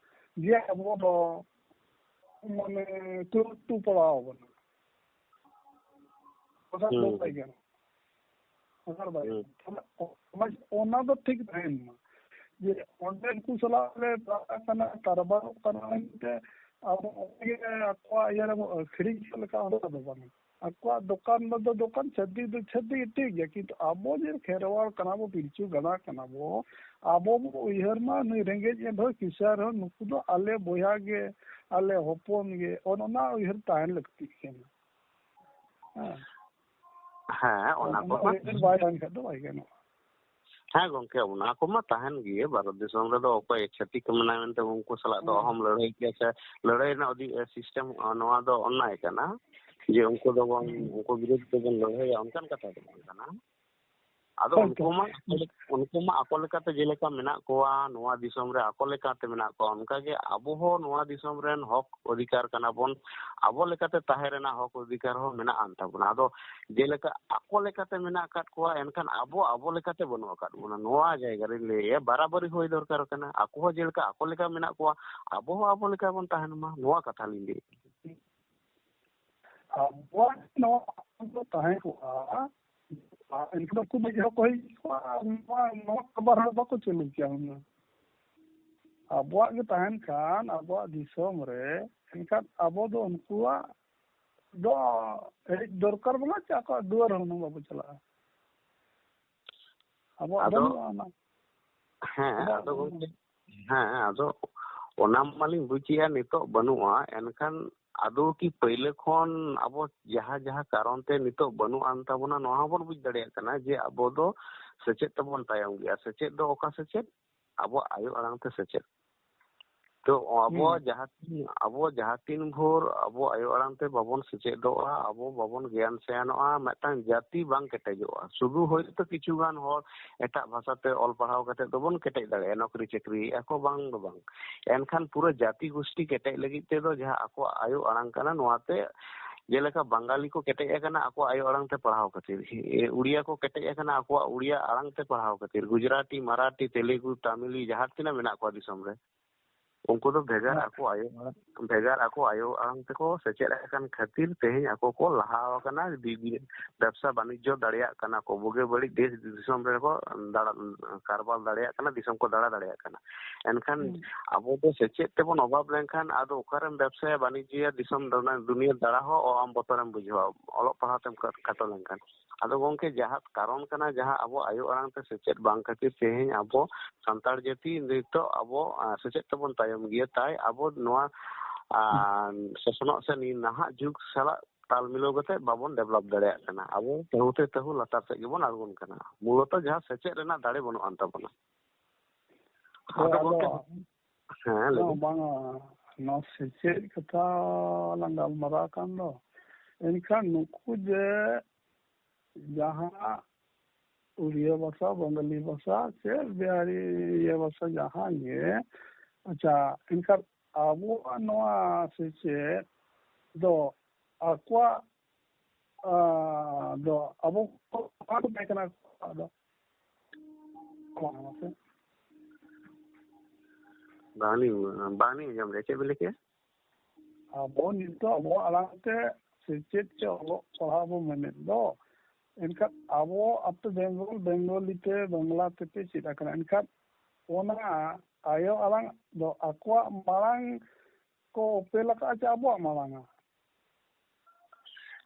ᱜᱮ ᱟᱵᱚ ᱫᱚ ᱢᱟᱱᱮ ᱠᱩᱨᱩᱢᱩᱴᱩ ᱯᱟᱲᱟᱣ ᱟᱵᱚᱱᱟ᱾ ᱵᱟᱠᱷᱟᱱ ᱫᱚ ᱦᱩᱸ᱾ ᱵᱟᱭ ᱜᱟᱱᱚᱜᱼᱟ᱾ ᱵᱟᱠᱷᱟᱱ ᱵᱟᱭ ᱦᱩᱸ᱾ ᱜᱟᱱᱚᱜᱼᱟ᱾ ᱛᱟᱦᱞᱮ ᱚᱱᱟ, ᱚᱱᱟ ᱫᱚ ᱴᱷᱤᱠ ᱛᱟᱦᱮᱱ ᱢᱟ, ᱡᱮ ᱚᱸᱰᱮ ᱩᱱᱠᱩ ᱥᱟᱞᱟᱜ ᱞᱮ ᱪᱟᱞᱟᱜ ᱠᱟᱱᱟ, ᱠᱟᱨᱵᱟᱨᱚᱜ ᱠᱟᱱᱟ ᱢᱮᱱᱛᱮ ᱟᱵᱚ ᱚᱸᱰᱮ ᱜᱮ ᱟᱠᱚᱣᱟᱜ ᱤᱭᱟᱹ ᱨᱮᱵᱚ ᱟᱹᱠᱷᱨᱤᱧ ᱠᱮᱫ ᱞᱮᱠᱟ, ᱚᱱᱠᱟ ᱫᱚ ᱵᱟᱝ᱾ ᱟᱠᱚᱣᱟᱜ ᱫᱚᱠᱟᱱ ᱨᱮᱫᱚ ᱫᱚᱠᱟᱱ, ᱪᱷᱟᱹᱛᱤᱠ ᱫᱚ ᱪᱷᱟᱹᱛᱤᱠ, ᱴᱷᱤᱠ ᱜᱮᱭᱟ, ᱠᱤᱱᱛᱩ ᱟᱵᱚ ᱡᱮ ᱠᱷᱮᱨᱣᱟᱲ ᱠᱟᱱᱟ ᱵᱚ, ᱯᱤᱞᱪᱩ ᱜᱟᱲᱟ ᱠᱟᱱᱟ ᱵᱚ, ᱟᱵᱚ ᱵᱚ ᱩᱭᱦᱟᱹᱨ ᱢᱟ, ᱱᱩᱭ ᱨᱮᱸᱜᱮᱡ ᱮ ᱨᱮᱦᱚᱸ ᱠᱤᱥᱟᱹᱬ ᱨᱮᱦᱚᱸ, ᱱᱩᱠᱩ ᱫᱚ ᱟᱞᱮ ᱵᱚᱭᱦᱟ ᱜᱮ, ᱟᱞᱮ ᱦᱚᱯᱚᱱ ᱜᱮ, ᱚᱱ ᱚᱱᱟ ᱩᱭᱦᱟᱹᱨ ᱛᱟᱦᱮᱱ ᱞᱟᱹᱠᱛᱤᱜ ᱠᱟᱱᱟ᱾ ᱦᱮᱸ᱾ ᱦᱮᱸ, ᱚᱱᱟ ᱚᱱᱟ ᱠᱚᱢᱟ ᱩᱭᱦᱟᱹᱨ ᱵᱟᱭ ᱛᱟᱦᱮᱱ ᱠᱷᱟᱱ ᱫᱚ ᱵᱟᱭ ᱜᱟᱱᱚᱜᱼᱟ᱾ ᱦᱮᱸ ᱜᱚᱝᱠᱮ, ᱚᱱᱟ ᱠᱚᱢᱟ ᱛᱟᱦᱮᱱ ᱜᱮ᱾ ᱵᱷᱟᱨᱚᱛ ᱫᱤᱥᱚᱢ ᱨᱮᱫᱚ ᱚᱠᱚᱭ ᱪᱷᱟᱹᱛᱤᱠ ᱠᱚ ᱢᱮᱱᱟᱭ ᱢᱮᱱᱛᱮ ᱩᱱᱠᱩ ᱥᱟᱞᱟᱜ ᱫᱚ ᱦᱮᱸ᱾ ᱚᱦᱚᱢ ᱞᱟᱹᱲᱦᱟᱹᱭ ᱠᱮᱭᱟ ᱥᱮ ᱞᱟᱹᱲᱦᱟᱹᱭ ᱨᱮᱱᱟᱜ ᱟᱹᱰᱤ, ᱮ, ᱥᱤᱥᱴᱮᱢ, ᱱᱚᱣᱟ ᱫᱚ ᱚᱱᱱᱟᱭ ᱠᱟᱱᱟ ᱡᱮ ᱩᱱᱠᱩ ᱫᱚᱵᱚᱱ, ᱦᱮᱸ᱾ ᱩᱱᱠᱩ ᱵᱤᱨᱩᱫᱷ ᱫᱚᱵᱚᱱ ᱞᱟᱹᱲᱦᱟᱹᱭᱟ, ᱚᱱᱠᱟᱱ ᱠᱟᱛᱷᱟ ᱫᱚ ᱵᱟᱝ ᱠᱟᱱᱟ᱾ ᱟᱫᱚ ᱦᱳᱭ ᱛᱚ᱾ ᱩᱱᱠᱩ ᱢᱟ, ᱩᱱᱠᱩ ᱢᱟ ᱟᱠᱚ ᱞᱮᱠᱟᱛᱮ ᱡᱮᱞᱮᱠᱟ ᱢᱮᱱᱟᱜ ᱠᱚᱣᱟ ᱱᱚᱣᱟ ᱫᱤᱥᱚᱢ ᱨᱮ, ᱟᱠᱚ ᱞᱮᱠᱟᱛᱮ ᱢᱮᱱᱟᱜ ᱠᱚᱣᱟ, ᱚᱱᱠᱟᱜᱮ ᱟᱵᱚ ᱦᱚᱸ ᱱᱚᱣᱟ ᱫᱤᱥᱚᱢ ᱨᱮᱱ ᱦᱚᱠ ᱚᱫᱷᱤᱠᱟᱨ ᱠᱟᱱᱟ ᱵᱚᱱ, ᱟᱵᱚ ᱞᱮᱠᱟᱛᱮ ᱛᱟᱦᱮᱸ ᱨᱮᱱᱟᱜ ᱦᱚᱠ ᱚᱫᱷᱤᱠᱟᱨ ᱦᱚᱸ ᱢᱮᱱᱟᱜ ᱟᱱ ᱛᱟᱵᱚᱱᱟ᱾ ᱟᱫᱚ ᱡᱮᱞᱮᱠᱟ ᱟᱠᱚ ᱞᱮᱠᱟᱛᱮ ᱢᱮᱱᱟᱜ ᱟᱠᱟᱫ ᱠᱚᱣᱟ, ᱮᱱᱠᱷᱟᱱ ᱟᱵᱚ ᱟᱵᱚ ᱞᱮᱠᱟᱛᱮ ᱵᱟᱹᱱᱩᱜ ᱟᱠᱟᱫ ᱵᱚᱱᱟ᱾ ᱱᱚᱣᱟ ᱡᱟᱭᱜᱟ ᱨᱮᱧ ᱞᱟᱹᱭᱟ, ᱵᱟᱨᱟᱵᱟᱨᱤ ᱦᱩᱭ ᱫᱚᱨᱠᱟᱨ ᱠᱟᱱᱟ᱾ ᱟᱠᱚ ᱦᱚᱸ ᱡᱮᱞᱮᱠᱟ ᱟᱠᱚ ᱞᱮᱠᱟ ᱢᱮᱱᱟᱜ ᱠᱚᱣᱟ, ᱟᱵᱚ ᱦᱚᱸ ᱟᱵᱚ ᱞᱮᱠᱟ ᱵᱚᱱ ᱛᱟᱦᱮᱱ ᱢᱟ, ᱱᱚᱣᱟ ᱠᱟᱛᱷᱟ ᱞᱤᱧ ᱞᱟᱹᱭᱮᱫ᱾ ᱟᱵᱚᱣᱟᱜ ᱱᱚᱣᱟ ᱫᱚ ᱛᱟᱦᱮᱸ ᱠᱚᱜᱼᱟ, ᱟᱨ ᱮᱱᱠᱷᱟᱱ ᱩᱱᱠᱩ ᱢᱤᱫ ᱦᱚᱲ ᱠᱚ ᱦᱮᱡ ᱠᱚᱜᱼᱟ, ᱟᱨ ᱱᱚᱣᱟ, ᱱᱚᱣᱟ ᱠᱟᱨᱵᱟᱨ ᱦᱚᱸ ᱵᱟᱠᱚ ᱪᱟᱹᱞᱩ ᱠᱮᱭᱟ ᱦᱩᱱᱟᱹᱝ᱾ ᱟᱵᱚᱣᱟᱜ ᱜᱮ ᱛᱟᱦᱮᱱ ᱠᱷᱟᱱ ᱟᱵᱚᱣᱟᱜ ᱫᱤᱥᱚᱢ ᱨᱮ, ᱮᱱᱠᱷᱟᱱ ᱟᱵᱚ ᱫᱚ ᱩᱱᱠᱩᱣᱟᱜ ᱫᱚ ᱦᱮᱡ ᱫᱚᱨᱠᱟᱨ ᱵᱟᱝᱟ, ᱪᱮ ᱟᱠᱚᱣᱟᱜ ᱫᱩᱣᱟᱹᱨ ᱦᱚᱸ ᱦᱩᱱᱟᱹᱝ ᱵᱟᱵᱚ ᱪᱟᱞᱟᱜᱼᱟ᱾ ᱟᱵᱚᱣᱟᱜ ᱟᱫᱚ ᱵᱟᱹᱱᱩᱜᱼᱟ ᱚᱱᱟ᱾ ᱦᱮᱸ, ᱟᱵᱚᱣᱟᱜ ᱟᱫᱚ ᱵᱟᱹᱱᱩᱜᱼᱟ᱾ ᱜᱚᱢᱠᱮ, ᱦᱮᱸ, ᱟᱫᱚ ᱚᱱᱟ ᱢᱟᱞᱤᱧ ᱵᱩᱡᱽ ᱮᱫᱼᱟ ᱱᱤᱛᱚᱜ ᱵᱟᱹᱱᱩᱜᱼᱟ, ᱮᱱᱠᱷᱟᱱ ᱟᱫᱚ ᱠᱤ ᱯᱟᱹᱭᱞᱟᱹ ᱠᱷᱚᱱ ᱟᱵᱚ ᱡᱟᱦᱟᱸ ᱡᱟᱦᱟᱸ ᱠᱟᱨᱚᱱ ᱛᱮ ᱱᱤᱛᱚᱜ ᱵᱟᱹᱱᱩᱜ ᱟᱱ ᱛᱟᱵᱚᱱᱟ, ᱱᱚᱣᱟ ᱦᱚᱸᱵᱚᱱ ᱵᱩᱡᱽ ᱫᱟᱲᱮᱭᱟᱜ ᱠᱟᱱᱟ ᱡᱮ ᱟᱵᱚ ᱫᱚ ᱥᱮᱪᱮᱫ ᱛᱮᱵᱚᱱ ᱛᱟᱭᱚᱢ ᱜᱮᱭᱟ᱾ ᱥᱮᱪᱮᱫ ᱫᱚ ᱚᱠᱟ ᱥᱮᱪᱮᱫ? ᱟᱵᱚᱣᱟᱜ ᱟᱭᱳ ᱟᱲᱟᱝ ᱛᱮ ᱥᱮᱪᱮᱫ᱾ ᱛᱚ ᱟᱵᱚ ᱦᱩᱸ᱾ ᱡᱟᱦᱟᱸ ᱛᱤᱱ, ᱟᱵᱚ ᱡᱟᱦᱟᱸ ᱛᱤᱱ ᱵᱷᱳᱨ ᱟᱵᱚ ᱟᱭᱳ ᱟᱲᱟᱝ ᱛᱮ ᱵᱟᱵᱚᱱ ᱥᱮᱪᱮᱫᱚᱜᱼᱟ, ᱟᱵᱚ ᱵᱟᱵᱚᱱ ᱜᱮᱭᱟᱱ ᱥᱮᱭᱟᱱᱚᱜᱼᱟ, ᱢᱤᱫᱴᱟᱝ ᱡᱟᱹᱛᱤ ᱵᱟᱝ ᱠᱮᱴᱮᱡᱚᱜᱼᱟ᱾ ᱥᱩᱫᱷᱩ ᱦᱚᱭᱛᱳ ᱠᱤᱪᱷᱩ ᱜᱟᱱ ᱦᱚᱲ ᱮᱴᱟᱜ ᱵᱷᱟᱥᱟ ᱛᱮ ᱚᱞ ᱯᱟᱲᱦᱟᱣ ᱠᱟᱛᱮ ᱫᱚᱵᱚᱱ ᱠᱮᱴᱮᱡ ᱫᱟᱲᱮᱭᱟᱜᱼᱟ, ᱱᱚᱠᱨᱤ ᱪᱟᱹᱠᱨᱤᱭᱮᱫᱼᱟ ᱠᱚ, ᱵᱟᱝ ᱫᱚ ᱵᱟᱝ᱾ ᱮᱱᱠᱷᱟᱱ ᱯᱩᱨᱟᱹ ᱡᱟᱹᱛᱤ ᱜᱩᱥᱴᱤ ᱠᱮᱴᱮᱡ ᱞᱟᱹᱜᱤᱫ ᱛᱮᱫᱚ ᱡᱟᱦᱟᱸ ᱟᱠᱚᱣᱟᱜ ᱟᱭᱳ ᱟᱲᱟᱝ ᱠᱟᱱᱟ, ᱱᱚᱣᱟᱛᱮ ᱡᱮᱞᱮᱠᱟ ᱵᱟᱝᱜᱟᱞᱤ ᱠᱚ ᱠᱮᱴᱮᱡ ᱟᱠᱟᱱᱟ ᱟᱠᱚᱣᱟᱜ ᱟᱭᱳ ᱟᱲᱟᱝ ᱛᱮ ᱯᱟᱲᱦᱟᱣ ᱠᱷᱟᱹᱛᱤᱨ, ᱩᱲᱤᱭᱟ ᱠᱚ ᱠᱮᱴᱮᱡ ᱟᱠᱟᱱᱟ ᱟᱠᱚᱣᱟᱜ ᱩᱲᱤᱭᱟ ᱟᱲᱟᱝ ᱛᱮ ᱯᱟᱲᱦᱟᱣ ᱠᱷᱟᱹᱛᱤᱨ, ᱜᱩᱡᱽᱨᱟᱴᱤ, ᱢᱟᱨᱟᱴᱷᱤ, ᱛᱮᱞᱮᱜᱩ, ᱛᱟᱢᱤᱞᱤ ᱡᱟᱦᱟᱸ ᱛᱤᱱᱟᱹᱜ ᱢᱮᱱᱟᱜ ᱠᱚᱣᱟ ᱫᱤᱥᱚᱢ ᱨᱮ, ᱩᱱᱠᱩ ᱫᱚ ᱵᱷᱮᱜᱟᱨ ᱦᱮᱸ᱾ ᱟᱠᱚ ᱟᱭᱳ ᱟᱲᱟᱝ, ᱵᱷᱮᱜᱟᱨ ᱟᱠᱚ ᱟᱭᱳ ᱟᱲᱟᱝ ᱛᱮᱠᱚ ᱥᱮᱪᱮᱫ ᱟᱠᱟᱱ ᱠᱷᱟᱹᱛᱤᱨ ᱛᱮᱦᱮᱧ ᱟᱠᱚ ᱠᱚ ᱞᱟᱦᱟ ᱟᱠᱟᱱᱟ, ᱵᱤ-, ᱵᱤ-, ᱵᱮᱵᱽᱥᱟ ᱵᱟᱱᱤᱡᱽᱡᱚ ᱫᱟᱲᱮᱭᱟᱜ ᱠᱟᱱᱟ ᱠᱚ, ᱵᱩᱜᱤ ᱵᱟᱹᱲᱤᱡ ᱫᱮᱥ ᱫᱤᱥᱚᱢ ᱨᱮᱠᱚ ᱫᱟᱬᱟ, ᱠᱟᱨᱵᱟᱨ ᱫᱟᱲᱮᱭᱟᱜ ᱠᱟᱱᱟ, ᱫᱤᱥᱚᱢ ᱠᱚ ᱫᱟᱬᱟ ᱫᱟᱲᱮᱭᱟᱜ ᱠᱟᱱᱟ᱾ ᱮᱱᱠᱷᱟᱱ ᱦᱩᱸ᱾ ᱟᱵᱚ ᱫᱚ ᱥᱮᱪᱮᱫ ᱛᱮᱵᱚᱱ ᱚᱵᱷᱟᱵ ᱞᱮᱱᱠᱷᱟᱱ ᱟᱫᱚ ᱚᱠᱟᱨᱮᱢ ᱵᱮᱵᱽᱥᱟᱭᱟ, ᱵᱟᱱᱤᱡᱽᱡᱚᱭᱟ, ᱫᱤᱥᱚᱢ ᱫᱟᱬᱟ, ᱫᱩᱱᱤᱭᱟᱹ ᱫᱟᱬᱟ ᱦᱚᱸ ᱟᱢ ᱵᱚᱛᱚᱨᱮᱢ ᱵᱩᱡᱷᱟᱹᱣᱟ, ᱚᱞᱚᱜ ᱯᱟᱲᱦᱟᱣ ᱛᱮᱢ ᱠᱷᱟᱴᱚ ᱞᱮᱱᱠᱷᱟᱱ᱾ ᱟᱫᱚ ᱜᱚᱢᱠᱮ, ᱡᱟᱦᱟᱸ ᱠᱟᱨᱚᱱ ᱠᱟᱱᱟ, ᱡᱟᱦᱟᱸ ᱟᱵᱚ ᱟᱭᱳ ᱟᱲᱟᱝ ᱛᱮ ᱥᱮᱪᱮᱫ ᱵᱟᱝ ᱠᱷᱟᱹᱛᱤᱨ ᱛᱮᱦᱮᱧ ᱟᱵᱚ ᱥᱟᱱᱛᱟᱲ ᱡᱟᱹᱛᱤ ᱱᱤᱛᱚᱜ ᱟᱵᱚ, ᱟ, ᱥᱮᱪᱮᱫ ᱛᱮᱵᱚᱱ ᱛᱟᱭᱚᱢ ᱜᱮᱭᱟ, ᱛᱟᱭ ᱟᱵᱚ ᱱᱚᱣᱟ, ᱟ, ᱥᱚᱥᱱᱚᱜ ᱥᱮ ᱱᱤᱭᱟᱹ ᱱᱟᱦᱟᱜ ᱡᱩᱜᱽ ᱥᱟᱞᱟᱜ ᱛᱟᱞ ᱢᱤᱞᱟᱹᱣ ᱠᱟᱛᱮ ᱵᱟᱵᱚᱱ develop ᱫᱟᱲᱮᱭᱟᱜ ᱠᱟᱱᱟ᱾ ᱟᱵᱚ ᱛᱟᱹᱦᱩ ᱛᱮ ᱛᱟᱹᱦᱩ ᱞᱟᱛᱟᱨ ᱥᱮᱫ ᱜᱮᱵᱚᱱ ᱟᱬᱜᱚᱱ ᱠᱟᱱᱟ᱾ ᱢᱩᱞᱚᱛᱚ ᱡᱟᱦᱟᱸ ᱥᱮᱪᱮᱫ ᱨᱮᱱᱟᱜ ᱫᱟᱲᱮ ᱵᱟᱹᱱᱩᱜ ᱟᱱ ᱛᱟᱵᱚᱱᱟ᱾ ᱦᱳᱭ, ᱟᱫᱚ ᱟᱫᱚ ᱜᱚᱢᱠᱮ, ᱦᱮᱸ, ᱞᱟᱹᱭ ᱵᱟᱝ, ᱵᱤᱱ᱾ ᱵᱟᱝᱟ, ᱱᱚᱣᱟ ᱥᱮᱪᱮᱫ ᱠᱟᱛᱷᱟ ᱞᱟᱝ ᱜᱟᱞᱢᱟᱨᱟᱣ ᱠᱟᱱ ᱫᱚ, ᱮᱱᱠᱷᱟᱱ ᱱᱩᱠᱩ ᱡᱮ ᱡᱟᱦᱟᱸ ᱩᱲᱤᱭᱟ ᱵᱷᱟᱥᱟ, ᱵᱟᱝᱜᱟᱞᱤ ᱵᱷᱟᱥᱟ, ᱥᱮ ᱵᱤᱦᱟᱨᱤ ᱤᱭᱟᱹ ᱵᱷᱟᱥᱟ ᱡᱟᱦᱟᱸ ᱜᱮ, ᱟᱪᱪᱷᱟ, ᱮᱱᱠᱷᱟᱱ ᱟᱵᱚᱣᱟᱜ ᱱᱚᱣᱟ ᱥᱮᱪᱮᱫ ᱫᱚ ᱟᱠᱚᱣᱟᱜ, ᱟ, ᱫᱚ ᱟᱵᱚ ᱠᱚ ᱛᱟᱦᱮᱸ ᱠᱟᱱᱟ ᱟᱠᱚᱣᱟᱜ ᱫᱚ᱾ ᱢᱟᱥᱮ᱾ ᱵᱟᱝᱞᱤᱧ, ᱵᱟᱝᱞᱤᱧ ᱟᱸᱡᱚᱢ ᱞᱮᱫᱟ, ᱪᱮᱫ ᱵᱤᱱ ᱞᱟᱹᱭ ᱠᱮᱫᱟ? ᱟᱵᱚ ᱱᱤᱛᱚᱜ ᱟᱵᱚᱣᱟᱜ ᱟᱲᱟᱝ ᱛᱮ ᱥᱮᱪᱮᱫ ᱪᱮ ᱚᱞᱚᱜ ᱯᱟᱲᱦᱟᱣ ᱵᱚ ᱢᱮᱱᱮᱫ ᱫᱚ, ᱮᱱᱠᱷᱟᱱ ᱟᱵᱚ ᱟᱯᱮ ᱵᱮᱝᱜᱚᱞ, ᱵᱮᱝᱜᱚᱞᱤ ᱛᱮ, ᱵᱟᱝᱞᱟ ᱛᱮᱯᱮ ᱪᱮᱫ ᱟᱠᱟᱱᱟ, ᱮᱱᱠᱷᱟᱱ ᱚᱱᱟ ᱟᱭᱳ ᱟᱲᱟᱝ ᱫᱚ ᱟᱠᱚᱣᱟᱜ ᱢᱟᱲᱟᱝ ᱠᱚ ᱚᱯᱮᱞ ᱟᱠᱟᱫᱼᱟ ᱪᱮ ᱟᱵᱚᱣᱟᱜ ᱢᱟᱲᱟᱝᱟ?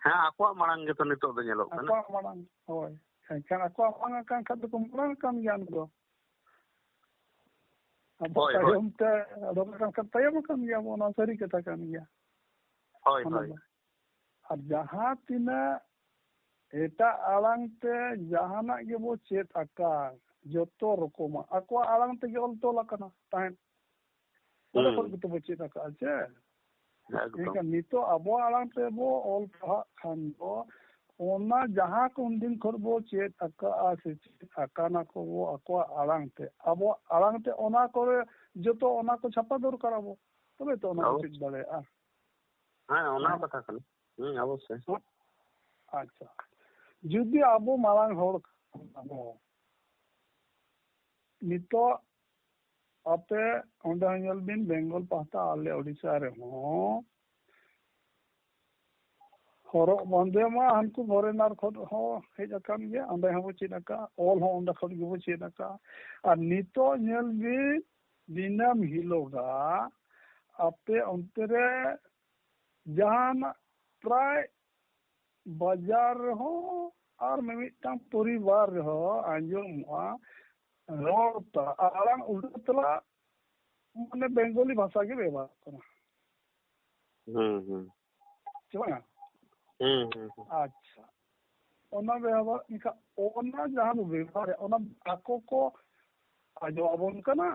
ᱦᱮᱸ, ᱟᱠᱚᱣᱟᱜ ᱢᱟᱲᱟᱝ ᱜᱮᱛᱚ ᱱᱤᱛᱚᱜ ᱫᱚ ᱧᱮᱞᱚᱜ ᱠᱟᱱᱟ᱾ ᱟᱠᱚᱣᱟᱜ ᱢᱟᱲᱟᱝ, ᱦᱳᱭ᱾ ᱮᱱᱠᱷᱟᱱ ᱟᱠᱚᱣᱟᱜ ᱢᱟᱲᱟᱝ ᱟᱠᱟᱱ ᱠᱷᱟᱱ ᱫᱚᱠᱚ ᱢᱟᱲᱟᱝ ᱟᱠᱟᱱ ᱜᱮᱭᱟ ᱩᱱᱠᱩ ᱫᱚ᱾ ᱟᱵᱚ ᱦᱳᱭ, ᱦᱳᱭ᱾ ᱛᱟᱭᱚᱢ ᱛᱮ ᱚᱰᱚᱠ ᱟᱠᱟᱱ ᱠᱷᱟᱱ ᱛᱟᱭᱚᱢ ᱟᱠᱟᱱ ᱜᱮᱭᱟ ᱵᱚᱱ, ᱚᱱᱟ ᱥᱟᱹᱨᱤ ᱠᱟᱛᱷᱟ ᱠᱟᱱ ᱜᱮᱭᱟ᱾ ᱦᱳᱭ, ᱚᱱᱟ ᱦᱳᱭ᱾ ᱫᱚ᱾ ᱟᱨ ᱡᱟᱦᱟᱸ ᱛᱤᱱᱟᱹᱜ ᱮᱴᱟᱜ ᱟᱲᱟᱝ ᱛᱮ ᱡᱟᱦᱟᱱᱟᱜ ᱜᱮᱵᱚ ᱪᱮᱫ ᱟᱠᱟᱫ, ᱡᱚᱛᱚ ᱨᱚᱠᱚᱢᱟᱜ ᱟᱠᱚᱣᱟᱜ ᱟᱲᱟᱝ ᱛᱮᱜᱮ ᱚᱞ ᱛᱚᱞ ᱟᱠᱟᱱᱟ ᱛᱟᱦᱮᱸᱫ᱾ ᱚᱸᱰᱮ ᱦᱩᱸ᱾ ᱠᱷᱚᱱ ᱜᱮᱛᱚ ᱵᱚ ᱪᱮᱫ ᱟᱠᱟᱫᱼᱟ ᱪᱮ? ᱮᱠᱫᱚᱢ᱾ ᱮᱱᱠᱷᱟᱱ ᱱᱤᱛᱚᱜ ᱟᱵᱚᱣᱟᱜ ᱟᱲᱟᱝ ᱛᱮᱵᱚ ᱚᱞ ᱯᱟᱲᱦᱟᱜ ᱠᱷᱟᱱ ᱫᱚ, ᱚᱱᱟ ᱡᱟᱦᱟᱸ ᱠᱚ ᱩᱱᱫᱤᱱ ᱠᱷᱚᱱ ᱵᱚ ᱪᱮᱫ ᱟᱠᱟᱫᱼᱟ ᱥᱮ ᱪᱮᱫ ᱟᱠᱟᱱᱟ ᱠᱚ ᱵᱚ ᱟᱠᱚᱣᱟᱜ ᱟᱲᱟᱝ ᱛᱮ, ᱟᱵᱚᱣᱟᱜ ᱟᱲᱟᱝ ᱛᱮ ᱚᱱᱟ ᱠᱚᱨᱮ ᱡᱚᱛᱚ ᱚᱱᱟ ᱠᱚ ᱪᱷᱟᱯᱟ ᱫᱚᱨᱠᱟᱨ ᱟᱵᱚ, ᱛᱚᱵᱮ ᱛᱚ ᱚᱱᱟ ᱵᱚ ᱚᱵᱚᱥᱥᱳᱭ᱾ ᱪᱮᱫ ᱫᱟᱲᱮᱭᱟᱜᱼᱟ᱾ ᱦᱮᱸ, ᱚᱱᱟ ᱦᱮᱸ᱾ ᱠᱟᱛᱷᱟ ᱠᱟᱱᱟ᱾ ᱦᱩᱸ, ᱚᱵᱚᱥᱥᱳᱭ᱾ ᱟᱪᱪᱷᱟ, ᱡᱩᱫᱤ ᱟᱵᱚ ᱢᱟᱨᱟᱝ ᱦᱚᱲ ᱠᱟᱱᱟ ᱵᱚ, ᱱᱤᱛᱚᱜ ᱟᱯᱮ ᱚᱸᱰᱮ ᱦᱚᱸ ᱧᱮᱞ ᱵᱤᱱ, ᱵᱮᱝᱜᱚᱞ ᱯᱟᱦᱴᱟ, ᱟᱞᱮ ᱳᱰᱤᱥᱟ ᱨᱮᱦᱚᱸ ᱦᱚᱨᱚᱜ ᱵᱟᱸᱫᱮ ᱢᱟ ᱦᱟᱱᱠᱩ ᱯᱷᱚᱨᱮᱱᱟᱨ ᱠᱷᱚᱱ ᱦᱚᱸ ᱦᱮᱡ ᱟᱠᱟᱱ ᱜᱮᱭᱟ, ᱚᱸᱰᱮ ᱦᱚᱸᱵᱚ ᱪᱮᱫ ᱟᱠᱟᱫᱼᱟ, ᱚᱞ ᱦᱚᱸ ᱚᱸᱰᱮ ᱠᱷᱚᱱ ᱜᱮᱵᱚ ᱪᱮᱫ ᱟᱠᱟᱫᱼᱟ᱾ ᱟᱨ ᱱᱤᱛᱚᱜ ᱧᱮᱞ ᱵᱤᱱ, ᱫᱤᱱᱟᱹᱢ ᱦᱤᱞᱳᱜᱟ ᱟᱯᱮ ᱚᱱᱛᱮ ᱨᱮ ᱡᱟᱦᱟᱱᱟᱜ ᱯᱨᱟᱭ ᱵᱟᱡᱟᱨ ᱨᱮᱦᱚᱸ ᱟᱨ ᱢᱤᱢᱤᱫᱴᱟᱝ ᱯᱚᱨᱤᱵᱟᱨ ᱨᱮᱦᱚᱸ ᱟᱸᱡᱚᱢᱚᱜᱼᱟ, ᱨᱚᱲ ᱛᱟ-, ᱟᱲᱟᱝ ᱩᱞᱴᱟᱹ ᱛᱮᱞᱟ, ᱢᱟᱱᱮ ᱵᱮᱝᱜᱚᱞᱤ ᱵᱷᱟᱥᱟ ᱜᱮ ᱵᱮᱵᱚᱦᱟᱨᱚᱜ ᱠᱟᱱᱟ᱾ ᱦᱩᱸ, ᱦᱩᱸ᱾ ᱪᱮ ᱵᱟᱝᱟ? ᱦᱩᱸ, ᱦᱩᱸ, ᱦᱩᱸ᱾ ᱟᱪᱪᱷᱟ, ᱚᱱᱟ ᱵᱮᱵᱚᱦᱟᱨ, ᱮᱱᱠᱷᱟᱱ ᱚᱱᱟ ᱡᱟᱦᱟᱸ ᱵᱚ ᱵᱮᱵᱚᱦᱟᱨᱮᱫ, ᱚᱱᱟ ᱟᱠᱚ ᱠᱚ ᱟᱸᱡᱚᱢ ᱟᱵᱚᱱ ᱠᱟᱱᱟ,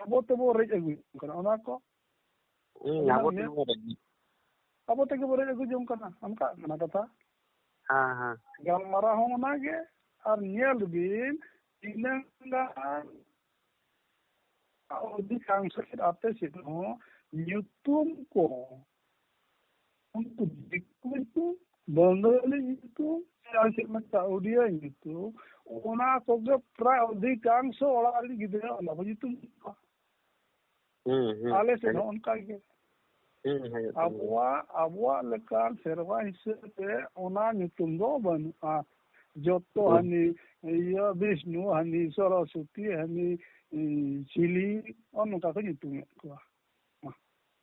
ᱟᱵᱚ ᱛᱮᱵᱚ ᱨᱮᱡ ᱟᱹᱜᱩᱭᱮᱫ ᱠᱟᱱᱟ ᱚᱱᱟ ᱠᱚ᱾ ᱦᱩᱸ, ᱚᱱᱟ ᱟᱵᱚ ᱤᱭᱟᱹ ᱛᱮᱜᱮ ᱵᱚ ᱨᱮᱡ᱾ ᱟᱵᱚ ᱛᱮᱜᱮ ᱵᱚ ᱨᱮᱡ ᱟᱹᱜᱩ ᱡᱚᱝ ᱠᱟᱱᱟ, ᱚᱱᱠᱟᱜ ᱠᱟᱱᱟ ᱠᱟᱛᱷᱟ᱾ ᱦᱮᱸ, ᱦᱮᱸ᱾ ᱜᱟᱞᱢᱟᱨᱟᱣ ᱦᱚᱸ ᱚᱱᱟᱜᱮ, ᱟᱨ ᱧᱮᱞ ᱵᱤᱱ ᱛᱤᱱᱟᱹᱝ ᱜᱟᱱ ᱚᱫᱷᱤᱠᱟᱝᱥᱚ ᱥᱮᱫ ᱟᱯᱮ ᱥᱮᱫ ᱦᱚᱸ ᱧᱩᱛᱩᱢ ᱠᱚ, ᱩᱱᱠᱩ ᱫᱤᱠᱩ ᱧᱩᱛᱩᱢ, ᱵᱟᱝᱜᱟᱞᱤ ᱧᱩᱛᱩᱢ, ᱥᱮ ᱟᱨ ᱪᱮᱫ ᱢᱮᱱ ᱠᱟᱜ, ᱩᱰᱤᱭᱟ ᱧᱩᱛᱩᱢ, ᱚᱱᱟ ᱠᱚᱜᱮ ᱯᱨᱟᱭ ᱚᱫᱷᱤᱠᱟᱝᱥᱚ ᱚᱲᱟᱜ ᱨᱮᱱ ᱜᱤᱫᱽᱨᱟᱹ ᱚᱱᱟ ᱠᱚ ᱧᱩᱛᱩᱢ ᱠᱚᱣᱟ᱾ ᱦᱩᱸ, ᱦᱩᱸ᱾ ᱟᱞᱮ ᱥᱮᱫ ᱦᱚᱸ ᱚᱱᱠᱟ ᱜᱮ᱾ ᱦᱩᱸ, ᱦᱩᱭᱩᱜ ᱠᱟᱱ ᱜᱮᱭᱟ᱾ ᱟᱵᱚᱣᱟᱜ, ᱟᱵᱚᱣᱟᱜ ᱞᱮᱠᱟᱱ ᱥᱮᱨᱣᱟ ᱦᱤᱥᱟᱹᱵ ᱛᱮ ᱚᱱᱟ ᱧᱩᱛᱩᱢ ᱫᱚ ᱵᱟᱹᱱᱩᱜᱼᱟ᱾ ᱡᱚᱛᱚ ᱦᱩᱸ᱾ ᱦᱟᱹᱱᱤ ᱤᱭᱟᱹ ᱵᱤᱥᱱᱩ, ᱦᱟᱹᱱᱤ ᱥᱚᱨᱚᱥᱚᱛᱤ, ᱦᱟᱹᱱᱤ, ᱩᱸ, ᱪᱤᱞᱤ, ᱚᱱ ᱱᱚᱝᱠᱟ ᱠᱚ ᱧᱩᱛᱩᱢᱮᱫ ᱠᱚᱣᱟ᱾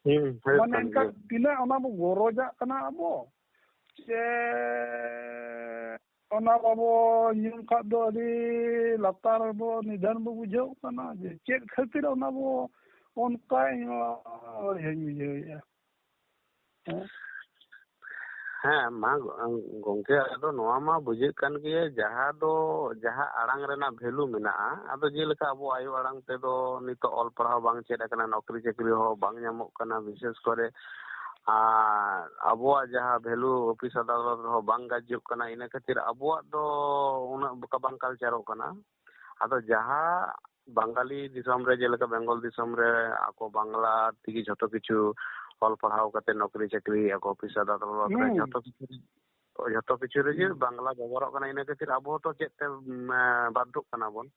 ᱦᱩᱸ, ᱦᱩᱭᱩᱜ ᱢᱟᱱᱮ ᱠᱟᱱ ᱮᱱᱠᱷᱟᱱ ᱜᱮᱭᱟ᱾ ᱛᱤᱱᱟᱹᱜ ᱚᱱᱟ ᱵᱚ ᱜᱚᱨᱚᱡᱟᱜ ᱠᱟᱱᱟ ᱟᱵᱚ, ᱥᱮ ᱚᱱᱟ ᱵᱟᱵᱚ ᱧᱩ ᱠᱷᱟᱱ ᱫᱚ ᱟᱹᱰᱤ ᱞᱟᱛᱟᱨ ᱵᱚ ᱱᱤᱫᱷᱟᱹᱱ ᱵᱚ ᱵᱩᱡᱷᱟᱹᱣ ᱠᱟᱱᱟ, ᱡᱮ ᱪᱮᱫ ᱠᱷᱟᱹᱛᱤᱨ ᱚᱱᱟ ᱵᱚ ᱚᱱᱠᱟ ᱤᱧ ᱢᱟ ᱵᱟᱹᱧ ᱵᱩᱡᱷᱟᱹᱣᱮᱫᱼᱟ᱾ ᱦᱮᱸ᱾ ᱦᱮᱸ, ᱢᱟ ᱜᱚ-, ᱜᱚᱝᱠᱮ, ᱟᱫᱚ ᱱᱚᱣᱟ ᱢᱟ ᱵᱩᱡᱷᱟᱹᱜ ᱠᱟᱱ ᱜᱮ, ᱡᱟᱦᱟᱸ ᱫᱚ, ᱡᱟᱦᱟᱸ ᱟᱲᱟᱝ ᱨᱮᱱᱟᱜ value ᱢᱮᱱᱟᱜᱼᱟ, ᱟᱫᱚ ᱡᱮᱞᱮᱠᱟ ᱟᱵᱚ ᱟᱭᱳ ᱟᱲᱟᱝ ᱛᱮᱫᱚ ᱱᱤᱛᱚᱜ ᱚᱞ ᱯᱟᱲᱦᱟᱣ ᱵᱟᱝ ᱪᱮᱫ ᱟᱠᱟᱱᱟ, ᱱᱚᱠᱨᱤ ᱪᱟᱹᱠᱨᱤ ᱦᱚᱸ ᱵᱟᱝ ᱧᱟᱢᱚᱜ ᱠᱟᱱᱟ, ᱵᱤᱥᱮᱥ ᱠᱚᱨᱮ, ᱟᱨ ᱟᱵᱚᱣᱟᱜ ᱡᱟᱦᱟᱸ value ᱚᱯᱷᱤᱥ ᱟᱫᱟᱞᱚᱛ ᱨᱮᱦᱚᱸ ᱵᱟᱝ ᱜᱟᱡᱚᱜ ᱠᱟᱱᱟ, ᱤᱱᱟᱹ ᱠᱷᱟᱹᱛᱤᱨ ᱟᱵᱚᱣᱟᱜ ᱫᱚ ᱩᱱᱟᱹᱜ ᱵᱟᱝ ᱠᱟᱞᱪᱟᱨᱚᱜ ᱠᱟᱱᱟ᱾ ᱟᱫᱚ ᱡᱟᱦᱟᱸ ᱵᱟᱝᱜᱟᱞᱤ ᱫᱤᱥᱚᱢ ᱨᱮ, ᱡᱮᱞᱮᱠᱟ ᱵᱮᱝᱜᱚᱞ ᱫᱤᱥᱚᱢ ᱨᱮ, ᱟᱠᱚ ᱵᱟᱝᱞᱟ ᱛᱮᱜᱮ ᱡᱷᱚᱛᱚ ᱠᱤᱪᱷᱩ ᱚᱞ ᱯᱟᱲᱦᱟᱣ ᱠᱟᱛᱮ ᱱᱚᱠᱨᱤ ᱪᱟᱹᱠᱨᱤ ᱟᱠᱚ, ᱚᱯᱷᱤᱥ ᱟᱫᱟᱞᱚᱛ ᱨᱮ ᱦᱩᱸ᱾ ᱡᱷᱚᱛᱚ ᱠᱤᱪᱷᱩ, ᱡᱷᱚᱛᱚ ᱠᱤᱪᱷᱩ ᱨᱮᱜᱮ ᱦᱩᱸ᱾ ᱵᱟᱝᱞᱟ ᱵᱮᱵᱚᱦᱟᱨᱚᱜ ᱠᱟᱱᱟ᱾ ᱤᱱᱟᱹ ᱠᱷᱟᱹᱛᱤᱨ ᱟᱵᱚ ᱦᱚᱸᱛᱚ ᱪᱮᱫ ᱛᱮ, ᱩᱢ, ᱵᱟᱫᱽᱫᱷᱚᱜ ᱠᱟᱱᱟ ᱵᱚᱱ?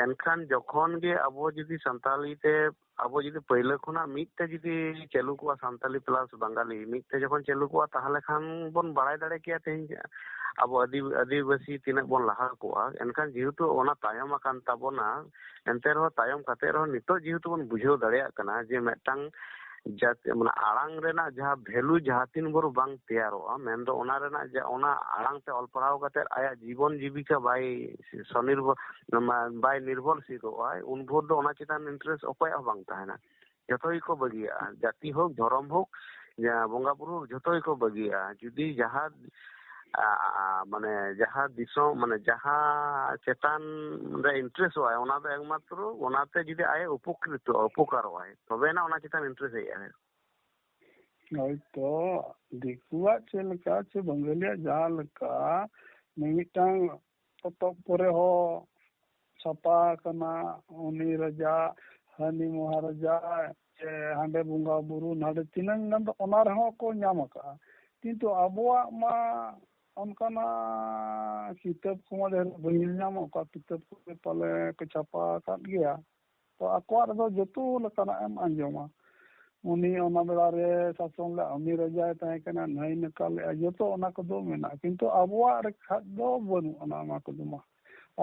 ᱮᱱᱠᱷᱟᱱ ᱡᱚᱠᱷᱚᱱ ᱜᱮ ᱟᱵᱚ ᱡᱩᱫᱤ ᱥᱟᱱᱛᱟᱞᱤ ᱛᱮ, ᱟᱵᱚ ᱡᱩᱫᱤ ᱯᱟᱹᱭᱞᱟᱹ ᱠᱷᱚᱱᱟᱜ ᱢᱤᱫ ᱛᱮ ᱡᱩᱫᱤ ᱪᱟᱹᱞᱩ ᱠᱚᱜᱼᱟ ᱥᱟᱱᱛᱟᱞᱤ plus ᱵᱟᱝᱜᱟᱞᱤ, ᱢᱤᱫ ᱛᱮ ᱡᱚᱠᱷᱚᱱ ᱪᱟᱹᱞᱩ ᱠᱚᱜᱼᱟ, ᱛᱟᱦᱚᱞᱮ ᱠᱷᱟᱱ ᱵᱚᱱ ᱵᱟᱲᱟᱭ ᱫᱟᱲᱮ ᱠᱮᱭᱟ ᱛᱮᱦᱮᱧ ᱟᱵᱚ ᱟᱹᱫᱤ-, ᱟᱹᱫᱤᱵᱟᱹᱥᱤ ᱛᱤᱱᱟᱹᱜ ᱵᱚᱱ ᱞᱟᱦᱟ ᱠᱚᱜᱼᱟ᱾ ᱮᱱᱠᱷᱟᱱ ᱡᱮᱦᱮᱛᱩ ᱚᱱᱟ ᱛᱟᱭᱚᱢ ᱟᱠᱟᱱ ᱛᱟᱵᱚᱱᱟ, ᱮᱱᱛᱮ ᱨᱮᱦᱚᱸ ᱛᱟᱭᱚᱢ ᱠᱟᱛᱮ ᱨᱮᱦᱚᱸ ᱱᱤᱛᱚᱜ ᱡᱮᱦᱮᱛᱩ ᱵᱚᱱ ᱵᱩᱡᱷᱟᱹᱣ ᱫᱟᱲᱮᱭᱟᱜ ᱠᱟᱱᱟ ᱡᱮ ᱢᱤᱫᱴᱟᱝ ᱡᱟᱹᱛ, ᱢᱟᱱᱮ ᱟᱲᱟᱝ ᱨᱮᱱᱟᱜ ᱡᱟᱦᱟᱸ value ᱡᱟᱦᱟᱸ ᱛᱤᱱ ᱵᱷᱳᱨ ᱵᱟᱝ ᱛᱮᱭᱟᱨᱚᱜᱼᱟ, ᱢᱮᱱᱫᱚ ᱚᱱᱟ ᱨᱮᱱᱟᱜ ᱡᱟ-, ᱚᱱᱟ ᱟᱲᱟᱝ ᱛᱮ ᱚᱞ ᱯᱟᱲᱦᱟᱣ ᱠᱟᱛᱮ ᱟᱭᱟᱜ ᱡᱤᱵᱚᱱ ᱡᱤᱵᱤᱠᱟ ᱵᱟᱭ ᱥᱚᱱᱤᱨᱵᱷᱚᱨ, ᱢᱟ-, ᱵᱟᱭ ᱱᱤᱨᱵᱷᱚᱨᱥᱤᱞᱚᱜᱼᱟᱭ, ᱩᱱ ᱵᱷᱳᱨ ᱫᱚ ᱚᱱᱟ ᱪᱮᱛᱟᱱ interest ᱚᱠᱚᱭᱟᱜ ᱦᱚᱸ ᱵᱟᱝ ᱛᱟᱦᱮᱱᱟ᱾ ᱡᱚᱛᱚ ᱜᱮᱠᱚ ᱵᱟᱹᱜᱤᱭᱟᱜᱼᱟ, ᱡᱟᱹᱛᱤ ᱦᱳᱠ, ᱫᱷᱚᱨᱚᱢ ᱦᱳᱠ, ᱡᱟ-, ᱵᱚᱸᱜᱟ ᱵᱩᱨᱩ ᱦᱳᱠ, ᱡᱚᱛᱚ ᱜᱮᱠᱚ ᱵᱟᱹᱜᱤᱭᱟᱜᱼᱟ᱾ ᱡᱩᱫᱤ ᱡᱟᱦᱟᱸ, ᱟ, ᱢᱟᱱᱮ ᱡᱟᱦᱟᱸ ᱫᱤᱥᱚᱢ, ᱢᱟᱱᱮ ᱡᱟᱦᱟᱸ ᱪᱮᱛᱟᱱ ᱨᱮ interest ᱚᱜᱼᱟᱭ, ᱚᱱᱟ ᱫᱚ ᱮᱠᱢᱟᱛᱨᱚ ᱚᱱᱟᱛᱮ ᱡᱩᱫᱤ ᱟᱡ ᱩᱯᱚᱠᱨᱤᱛᱚᱜᱼᱟ, ᱩᱯᱚᱠᱟᱨᱚᱜᱼᱟᱭ, ᱛᱚᱵᱮ ᱮᱱᱟ ᱚᱱᱟ ᱪᱮᱛᱟᱱ interest ᱦᱮᱡ ᱟᱭᱟ᱾ ᱦᱳᱭᱛᱚ, ᱫᱤᱠᱩᱣᱟᱜ ᱪᱮᱫ ᱞᱮᱠᱟ ᱪᱮ ᱵᱟᱝᱜᱟᱞᱤᱭᱟᱜ ᱡᱟᱦᱟᱸ ᱞᱮᱠᱟ, ᱢᱤᱢᱤᱫᱴᱟᱝ ᱯᱚᱛᱚᱵ ᱠᱚᱨᱮ ᱦᱚᱸ ᱪᱷᱟᱯᱟ ᱟᱠᱟᱱᱟ, ᱩᱱᱤ ᱨᱟᱡᱟ, ᱦᱟᱹᱱᱤ ᱢᱚᱦᱟᱨᱟᱡᱟ, ᱪᱮ ᱦᱟᱸᱰᱮ ᱵᱚᱸᱜᱟ ᱵᱩᱨᱩ, ᱱᱟᱰᱮ ᱛᱤᱱᱟᱹᱝ ᱜᱟᱱ ᱫᱚ ᱚᱱᱟ ᱨᱮᱦᱚᱸ ᱠᱚ ᱧᱟᱢ ᱟᱠᱟᱫᱼᱟ᱾ ᱠᱤᱱᱛᱩ ᱟᱵᱚᱣᱟᱜ ᱢᱟ ᱚᱱᱠᱟᱱᱟᱜ ᱠᱤᱛᱟᱹᱵ ᱠᱚᱢᱟ ᱰᱷᱮᱨ ᱵᱟᱹᱧ ᱧᱮᱞ ᱧᱟᱢᱟ, ᱚᱠᱟ ᱠᱤᱛᱟᱹᱵ ᱠᱚᱨᱮ ᱯᱟᱞᱮ ᱠᱚ ᱪᱷᱟᱯᱟ ᱟᱠᱟᱫ ᱜᱮᱭᱟ᱾ ᱛᱚ ᱟᱠᱚᱣᱟᱜ ᱨᱮᱫᱚ ᱡᱚᱛᱚ ᱞᱮᱠᱟᱱᱟᱜ ᱮᱢ ᱟᱸᱡᱚᱢᱟ᱾ ᱩᱱᱤ ᱚᱱᱟ ᱵᱮᱲᱟ ᱨᱮ ᱥᱟᱥᱚᱱ ᱞᱮᱫ, ᱩᱱᱤ ᱨᱟᱡᱟᱭ ᱛᱟᱦᱮᱸ ᱠᱟᱱᱟ, ᱱᱟᱹᱭ ᱱᱟᱠᱟ ᱞᱮᱫᱼᱟ, ᱡᱚᱛᱚ ᱚᱱᱟ ᱠᱚᱫᱚ ᱢᱮᱱᱟᱜᱼᱟ᱾ ᱠᱤᱱᱛᱩ ᱟᱵᱚᱣᱟᱜ ᱨᱮ ᱠᱷᱟᱡ ᱫᱚ ᱵᱟᱹᱱᱩᱜ ᱟᱱᱟ, ᱚᱱᱟ ᱠᱚᱫᱚ ᱢᱟ᱾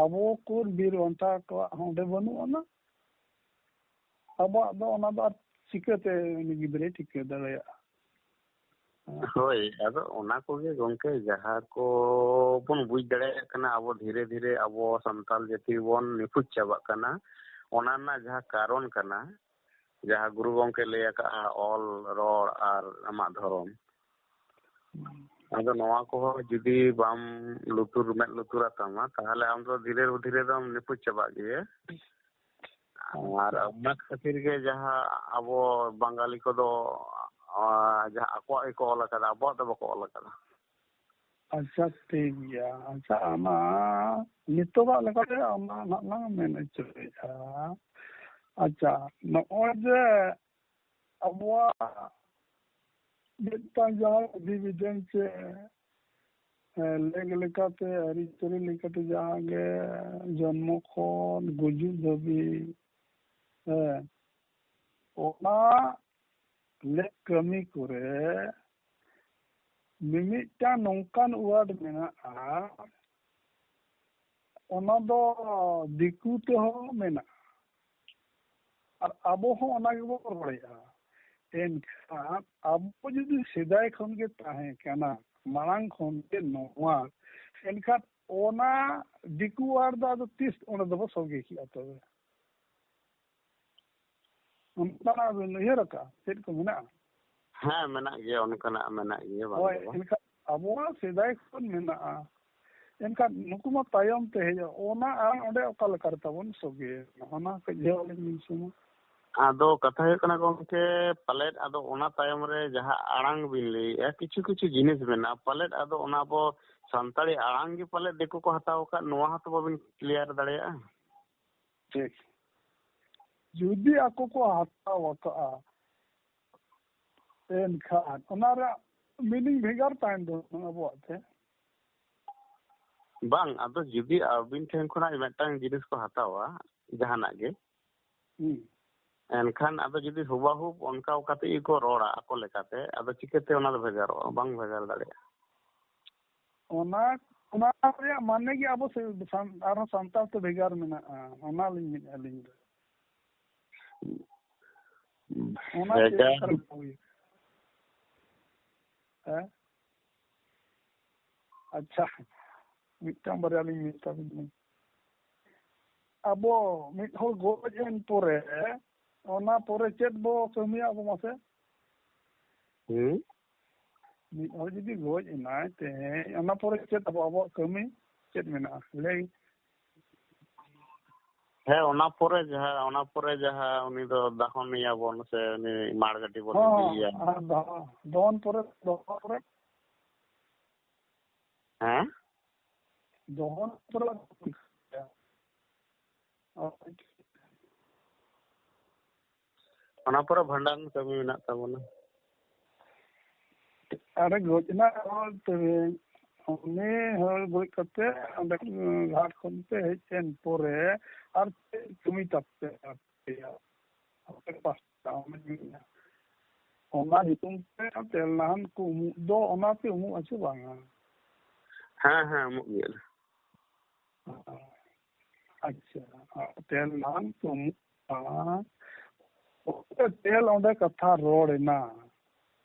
ᱟᱵᱚ ᱠᱚ ᱵᱤᱨ ᱵᱟᱱᱴᱟ ᱠᱚᱣᱟᱜ ᱦᱚᱸ ᱚᱸᱰᱮ ᱵᱟᱹᱱᱩᱜ ᱟᱱᱟ᱾ ᱟᱵᱚᱣᱟᱜ ᱫᱚ ᱚᱱᱟ ᱫᱚ ᱟᱨ ᱪᱤᱠᱟᱹᱛᱮ ᱩᱱᱤ ᱜᱤᱫᱽᱨᱟᱹᱭ ᱴᱷᱤᱠᱟᱹ ᱫᱟᱲᱮᱭᱟᱜᱼᱟ? ᱦᱳᱭ, ᱟᱫᱚ ᱚᱱᱟ ᱠᱚᱜᱮ ᱜᱚᱢᱠᱮ, ᱡᱟᱦᱟᱸ ᱠᱚ ᱵᱚᱱ ᱵᱩᱡᱽ ᱫᱟᱲᱮᱭᱟᱜ ᱠᱟᱱᱟ, ᱟᱵᱚ ᱫᱷᱤᱨᱮ ᱫᱷᱤᱨᱮ ᱟᱵᱚ ᱥᱟᱱᱛᱟᱲ ᱡᱟᱹᱛᱤ ᱵᱚᱱ ᱱᱤᱯᱷᱩᱡ ᱪᱟᱵᱟᱜ ᱠᱟᱱᱟ᱾ ᱚᱱᱟ ᱨᱮᱱᱟᱜ ᱡᱟᱦᱟᱸ ᱠᱟᱨᱚᱱ ᱠᱟᱱᱟ, ᱡᱟᱦᱟᱸ ᱜᱩᱨᱩ ᱜᱚᱢᱠᱮ ᱞᱟᱹᱭ ᱟᱠᱟᱫᱼᱟ, ᱚᱞ, ᱨᱚᱲ ᱟᱨ ᱟᱢᱟᱜ ᱫᱷᱚᱨᱚᱢ᱾ ᱟᱫᱚ ᱱᱚᱣᱟ ᱠᱚᱦᱚᱸ ᱡᱩᱫᱤ ᱵᱟᱢ ᱞᱩᱛᱩᱨ, ᱢᱮᱫ ᱞᱩᱛᱩᱨᱟᱜ ᱛᱟᱢᱟ, ᱛᱟᱦᱚᱞᱮ ᱟᱢ ᱫᱚ ᱫᱷᱤᱨᱮ ᱫᱷᱤᱨᱮ ᱫᱚᱢ ᱱᱤᱯᱷᱩᱡ ᱪᱟᱵᱟᱜ ᱜᱮᱭᱟ᱾ ᱟᱨ ᱚᱱᱟ ᱠᱷᱟᱹᱛᱤᱨ ᱜᱮ ᱡᱟᱦᱟᱸ ᱟᱵᱚ ᱵᱟᱝᱜᱟᱞᱤ ᱠᱚᱫᱚ, ᱟᱸ, ᱡᱟᱦᱟᱸ ᱟᱠᱚᱣᱟᱜ ᱜᱮᱠᱚ ᱚᱞ ᱟᱠᱟᱫᱟ, ᱟᱵᱚᱣᱟᱜ ᱫᱚ ᱵᱟᱠᱚ ᱚᱞ ᱟᱠᱟᱫᱟ᱾ ᱟᱪᱪᱷᱟ, ᱴᱷᱤᱠ ᱜᱮᱭᱟ᱾ ᱟᱪᱪᱷᱟ, ᱚᱱᱟ ᱱᱤᱛᱚᱜᱟᱜ ᱞᱮᱠᱟᱛᱮ ᱚᱱᱟ ᱱᱟᱜ ᱞᱟᱝ ᱢᱮᱱ ᱦᱚᱪᱚᱭᱮᱫᱼᱟ᱾ ᱟᱪᱪᱷᱟ, ᱱᱚᱜᱼᱚᱭ ᱡᱮ ᱟᱵᱚᱣᱟᱜ ᱢᱤᱫᱴᱟᱝ ᱡᱟᱦᱟᱸ ᱵᱤᱫᱷᱤ ᱵᱤᱫᱷᱟᱱ ᱪᱮ, ᱮ, ᱞᱮᱠ ᱞᱮᱠᱟᱛᱮ, ᱟᱹᱨᱤᱪᱟᱹᱞᱤ ᱞᱮᱠᱟᱛᱮ ᱡᱟᱦᱟᱸ ᱜᱮ ᱡᱚᱱᱢᱚ ᱠᱷᱚᱱ ᱜᱩᱡᱩᱜ ᱫᱷᱟᱹᱵᱤᱡ, ᱦᱮᱸ, ᱚᱱᱟ ᱞᱮᱠ ᱠᱟᱹᱢᱤ ᱠᱚᱨᱮ ᱢᱤᱢᱤᱫᱴᱟᱝ ᱱᱚᱝᱠᱟᱱ ᱣᱟᱨᱰ ᱢᱮᱱᱟᱜᱼᱟ, ᱚᱱᱟ ᱫᱚ ᱫᱤᱠᱩ ᱛᱮᱦᱚᱸ ᱢᱮᱱᱟᱜᱼᱟ, ᱟᱨ ᱟᱵᱚ ᱦᱚᱸ ᱚᱱᱟ ᱜᱮᱵᱚᱱ ᱨᱚᱲᱮᱫᱼᱟ᱾ ᱮᱱᱠᱷᱟᱱ ᱟᱵᱚ ᱡᱩᱫᱤ ᱥᱮᱫᱟᱭ ᱠᱷᱚᱱ ᱜᱮ ᱛᱟᱦᱮᱸ ᱠᱟᱱᱟ, ᱢᱟᱲᱟᱝ ᱠᱷᱚᱱ ᱜᱮ ᱱᱚᱣᱟ, ᱮᱱᱠᱷᱟᱱ ᱚᱱᱟ ᱫᱤᱠᱩ ᱣᱟᱨᱰ ᱫᱚ ᱟᱫᱚ ᱛᱤᱥ ᱚᱸᱰᱮ ᱫᱚᱵᱚ ᱥᱚᱜᱮ ᱠᱮᱜᱼᱟ ᱛᱚᱵᱮ? ᱚᱱᱠᱟᱱᱟᱜ ᱵᱤᱱ ᱩᱭᱦᱟᱹᱨ ᱟᱠᱟᱫᱼᱟ? ᱪᱮᱫ ᱠᱚ ᱢᱮᱱᱟᱜᱼᱟ? ᱦᱮᱸ, ᱢᱮᱱᱟᱜ ᱜᱮᱭᱟ, ᱚᱱᱠᱟᱱᱟᱜ ᱢᱮᱱᱟᱜ ᱜᱮᱭᱟ, ᱵᱟᱝ ᱦᱳᱭ, ᱫᱚ ᱵᱟᱝ᱾ ᱮᱱᱠᱷᱟᱱ ᱟᱵᱚᱣᱟᱜ ᱥᱮᱫᱟᱭ ᱠᱷᱚᱱ ᱢᱮᱱᱟᱜᱼᱟ, ᱮᱱᱠᱷᱟᱱ ᱱᱩᱠᱩ ᱢᱟ ᱛᱟᱭᱚᱢ ᱛᱮ ᱦᱮᱡ, ᱚᱱᱟ ᱟᱨ ᱚᱸᱰᱮ ᱚᱠᱟ ᱞᱮᱠᱟ ᱨᱮ ᱛᱟᱵᱚᱱ ᱥᱚᱜᱮᱭᱮᱱᱟ? ᱚᱱᱟ ᱠᱟᱹᱡ ᱞᱟᱹᱭ ᱟᱹᱞᱤᱧ ᱵᱤᱱ ᱥᱮ ᱢᱟ᱾ ᱟᱫᱚ ᱠᱟᱛᱷᱟ ᱦᱩᱭᱩᱜ ᱠᱟᱱᱟ ᱜᱚᱢᱠᱮ, ᱯᱟᱞᱮᱫ ᱟᱫᱚ ᱚᱱᱟ ᱛᱟᱭᱚᱢ ᱨᱮ ᱡᱟᱦᱟᱸ ᱟᱲᱟᱝ ᱵᱤᱱ ᱞᱟᱹᱭᱮᱜᱼᱟ, ᱠᱤᱪᱷᱩ ᱠᱤᱪᱷᱩ ᱡᱤᱱᱤᱥ ᱢᱮᱱᱟᱜᱼᱟ, ᱯᱟᱞᱮᱫ ᱟᱫᱚ ᱚᱱᱟ ᱟᱵᱚ ᱥᱟᱱᱛᱟᱲᱤ ᱟᱲᱟᱝ ᱜᱮ ᱯᱟᱞᱮᱫ ᱫᱤᱠᱩ ᱠᱚ ᱦᱟᱛᱟᱣ ᱟᱠᱟᱫ, ᱱᱚᱣᱟ ᱦᱚᱸᱛᱚ ᱵᱟᱵᱤᱱ ᱠᱞᱤᱭᱟᱨ ᱫᱟᱲᱮᱭᱟᱜᱼᱟ᱾ ᱴᱷᱤᱠ᱾ ᱡᱩᱫᱤ ᱟᱠᱚ ᱠᱚ ᱦᱟᱛᱟᱣ ᱟᱠᱟᱫᱼᱟ, ᱮᱱᱠᱷᱟᱱ ᱚᱱᱟ ᱨᱮᱭᱟᱜ ᱢᱤᱱᱤᱝ ᱵᱷᱮᱜᱟᱨ ᱛᱟᱦᱮᱱ ᱫᱚ ᱟᱵᱚᱣᱟᱜ ᱛᱮ᱾ ᱵᱟᱝ, ᱟᱫᱚ ᱡᱩᱫᱤ ᱟᱹᱵᱤᱱ ᱴᱷᱮᱱ ᱠᱷᱚᱱᱟᱜ ᱢᱤᱫᱴᱟᱝ ᱡᱤᱱᱤᱥ ᱠᱚ ᱦᱟᱛᱟᱣᱟ, ᱡᱟᱦᱟᱱᱟᱜ ᱜᱮ, ᱦᱩᱸ᱾ ᱮᱱᱠᱷᱟᱱ ᱟᱫᱚ ᱡᱩᱫᱤ ᱦᱩᱵᱟᱦᱩᱵ ᱚᱱᱠᱟ ᱠᱟᱛᱮ ᱜᱮᱠᱚ ᱨᱚᱲᱟ ᱟᱠᱚ ᱞᱮᱠᱟᱛᱮ, ᱟᱫᱚ ᱪᱤᱠᱟᱹᱛᱮ ᱚᱱᱟ ᱫᱚ ᱵᱷᱮᱜᱟᱨᱚᱜᱼᱟ? ᱵᱟᱝ ᱵᱷᱮᱜᱟᱨ ᱫᱟᱲᱮᱭᱟᱜᱼᱟ᱾ ᱚᱱᱟ, ᱚᱱᱟ ᱨᱮᱭᱟᱜ ᱢᱟᱱᱮ ᱜᱮ ᱟᱵᱚ ᱥᱮ-, ᱥᱟᱱ-, ᱟᱨᱦᱚᱸ ᱥᱟᱱᱛᱟᱲ ᱛᱮ ᱵᱷᱮᱜᱟᱨ ᱢᱮᱱᱟᱜᱼᱟ, ᱚᱱᱟ ᱞᱤᱧ ᱢᱮᱱᱮᱫᱼᱟ ᱟᱹᱞᱤᱧ ᱫᱚ᱾ ᱚᱱᱟ ᱪᱮᱫ ᱵᱷᱮᱜᱟᱨ᱾ ᱞᱮᱠᱟ ᱨᱮ ᱦᱩᱭ? ᱦᱮᱸ? ᱟᱪᱪᱷᱟ, ᱢᱤᱫᱴᱟᱝ ᱵᱟᱨᱭᱟ ᱞᱤᱧ ᱢᱮᱛᱟ ᱵᱤᱱ ᱠᱟᱱᱟ᱾ ᱟᱵᱚ ᱢᱤᱫ ᱦᱚᱲ ᱜᱚᱡ ᱮᱱ ᱯᱚᱨᱮ, ᱚᱱᱟ ᱯᱚᱨᱮ ᱪᱮᱫ ᱵᱚ ᱠᱟᱹᱢᱤᱭᱟ ᱟᱵᱚ ᱢᱟᱥᱮ? ᱦᱩᱸ? ᱢᱤᱫ ᱦᱚᱲ ᱡᱩᱫᱤ ᱜᱚᱡ ᱮᱱᱟᱭ ᱛᱮᱦᱮᱧ, ᱚᱱᱟ ᱯᱚᱨᱮ ᱪᱮᱫ ᱟᱵᱚ, ᱟᱵᱚᱣᱟᱜ ᱠᱟᱹᱢᱤ ᱪᱮᱫ ᱢᱮᱱᱟᱜᱼᱟ? ᱞᱟᱹᱭ᱾ ᱦᱮᱸ, ᱚᱱᱟ ᱯᱚᱨᱮ ᱡᱟᱦᱟᱸ, ᱚᱱᱟ ᱯᱚᱨᱮ ᱡᱟᱦᱟᱸ ᱩᱱᱤ ᱫᱚ ᱫᱟᱦᱚᱱᱮᱭᱟ ᱵᱚᱱ ᱥᱮ ᱩᱱᱤ ᱢᱟᱲ ᱜᱟᱹᱰᱤ ᱵᱚᱱ ᱦᱚᱸ, ᱤᱫᱤᱭᱮᱭᱟ᱾ ᱟᱨ ᱫᱚᱦᱚ-, ᱫᱚᱦᱚᱱ ᱯᱚᱨᱮ, ᱫᱚᱦᱚᱱ ᱯᱚᱨᱮ᱾ ᱦᱮᱸ? ᱫᱚᱦᱚᱱ ᱯᱚᱨᱮ᱾ ᱚᱱᱟ ᱯᱚᱨᱮ ᱵᱷᱟᱸᱰᱟᱱ ᱠᱟᱹᱢᱤ ᱢᱮᱱᱟᱜ ᱛᱟᱵᱚᱱᱟ᱾ ᱟᱨᱮ ᱜᱚᱡ ᱮᱱᱟ ᱦᱚᱲ ᱛᱮᱦᱮᱧ, ᱩᱱᱤ ᱦᱚᱲ ᱜᱚᱡ ᱠᱟᱛᱮ ᱚᱸᱰᱮ ᱜᱷᱟᱴ ᱠᱷᱚᱱ ᱯᱮ ᱦᱮᱡ ᱮᱱ ᱯᱚᱨᱮ ᱟᱨ ᱪᱮᱫ ᱠᱟᱹᱢᱤ ᱛᱟᱯᱮ ᱟᱯᱮᱭᱟᱜ? ᱟᱯᱮ ᱯᱟᱥᱴᱟ ᱚᱱᱟ ᱧᱩᱭᱟ᱾ ᱚᱱᱟ ᱧᱩᱛᱩᱢ ᱛᱮ ᱛᱮᱞ ᱱᱟᱦᱟᱱ ᱠᱚ ᱩᱢᱩᱜ ᱫᱚ, ᱚᱱᱟ ᱯᱮ ᱩᱢᱩᱜ ᱟᱥᱮ ᱵᱟᱝᱟ? ᱦᱮᱸ, ᱦᱮᱸ, ᱩᱢᱩᱜ ᱜᱮᱭᱟᱞᱮ᱾ ᱟᱪᱪᱷᱟ, ᱛᱮᱞ ᱱᱟᱦᱟᱱ ᱠᱚ ᱩᱢᱩᱜᱼᱟ᱾ ᱚᱠᱚᱭ ᱛᱮᱞ ᱚᱸᱰᱮ ᱠᱟᱛᱷᱟ ᱨᱚᱲ ᱮᱱᱟ,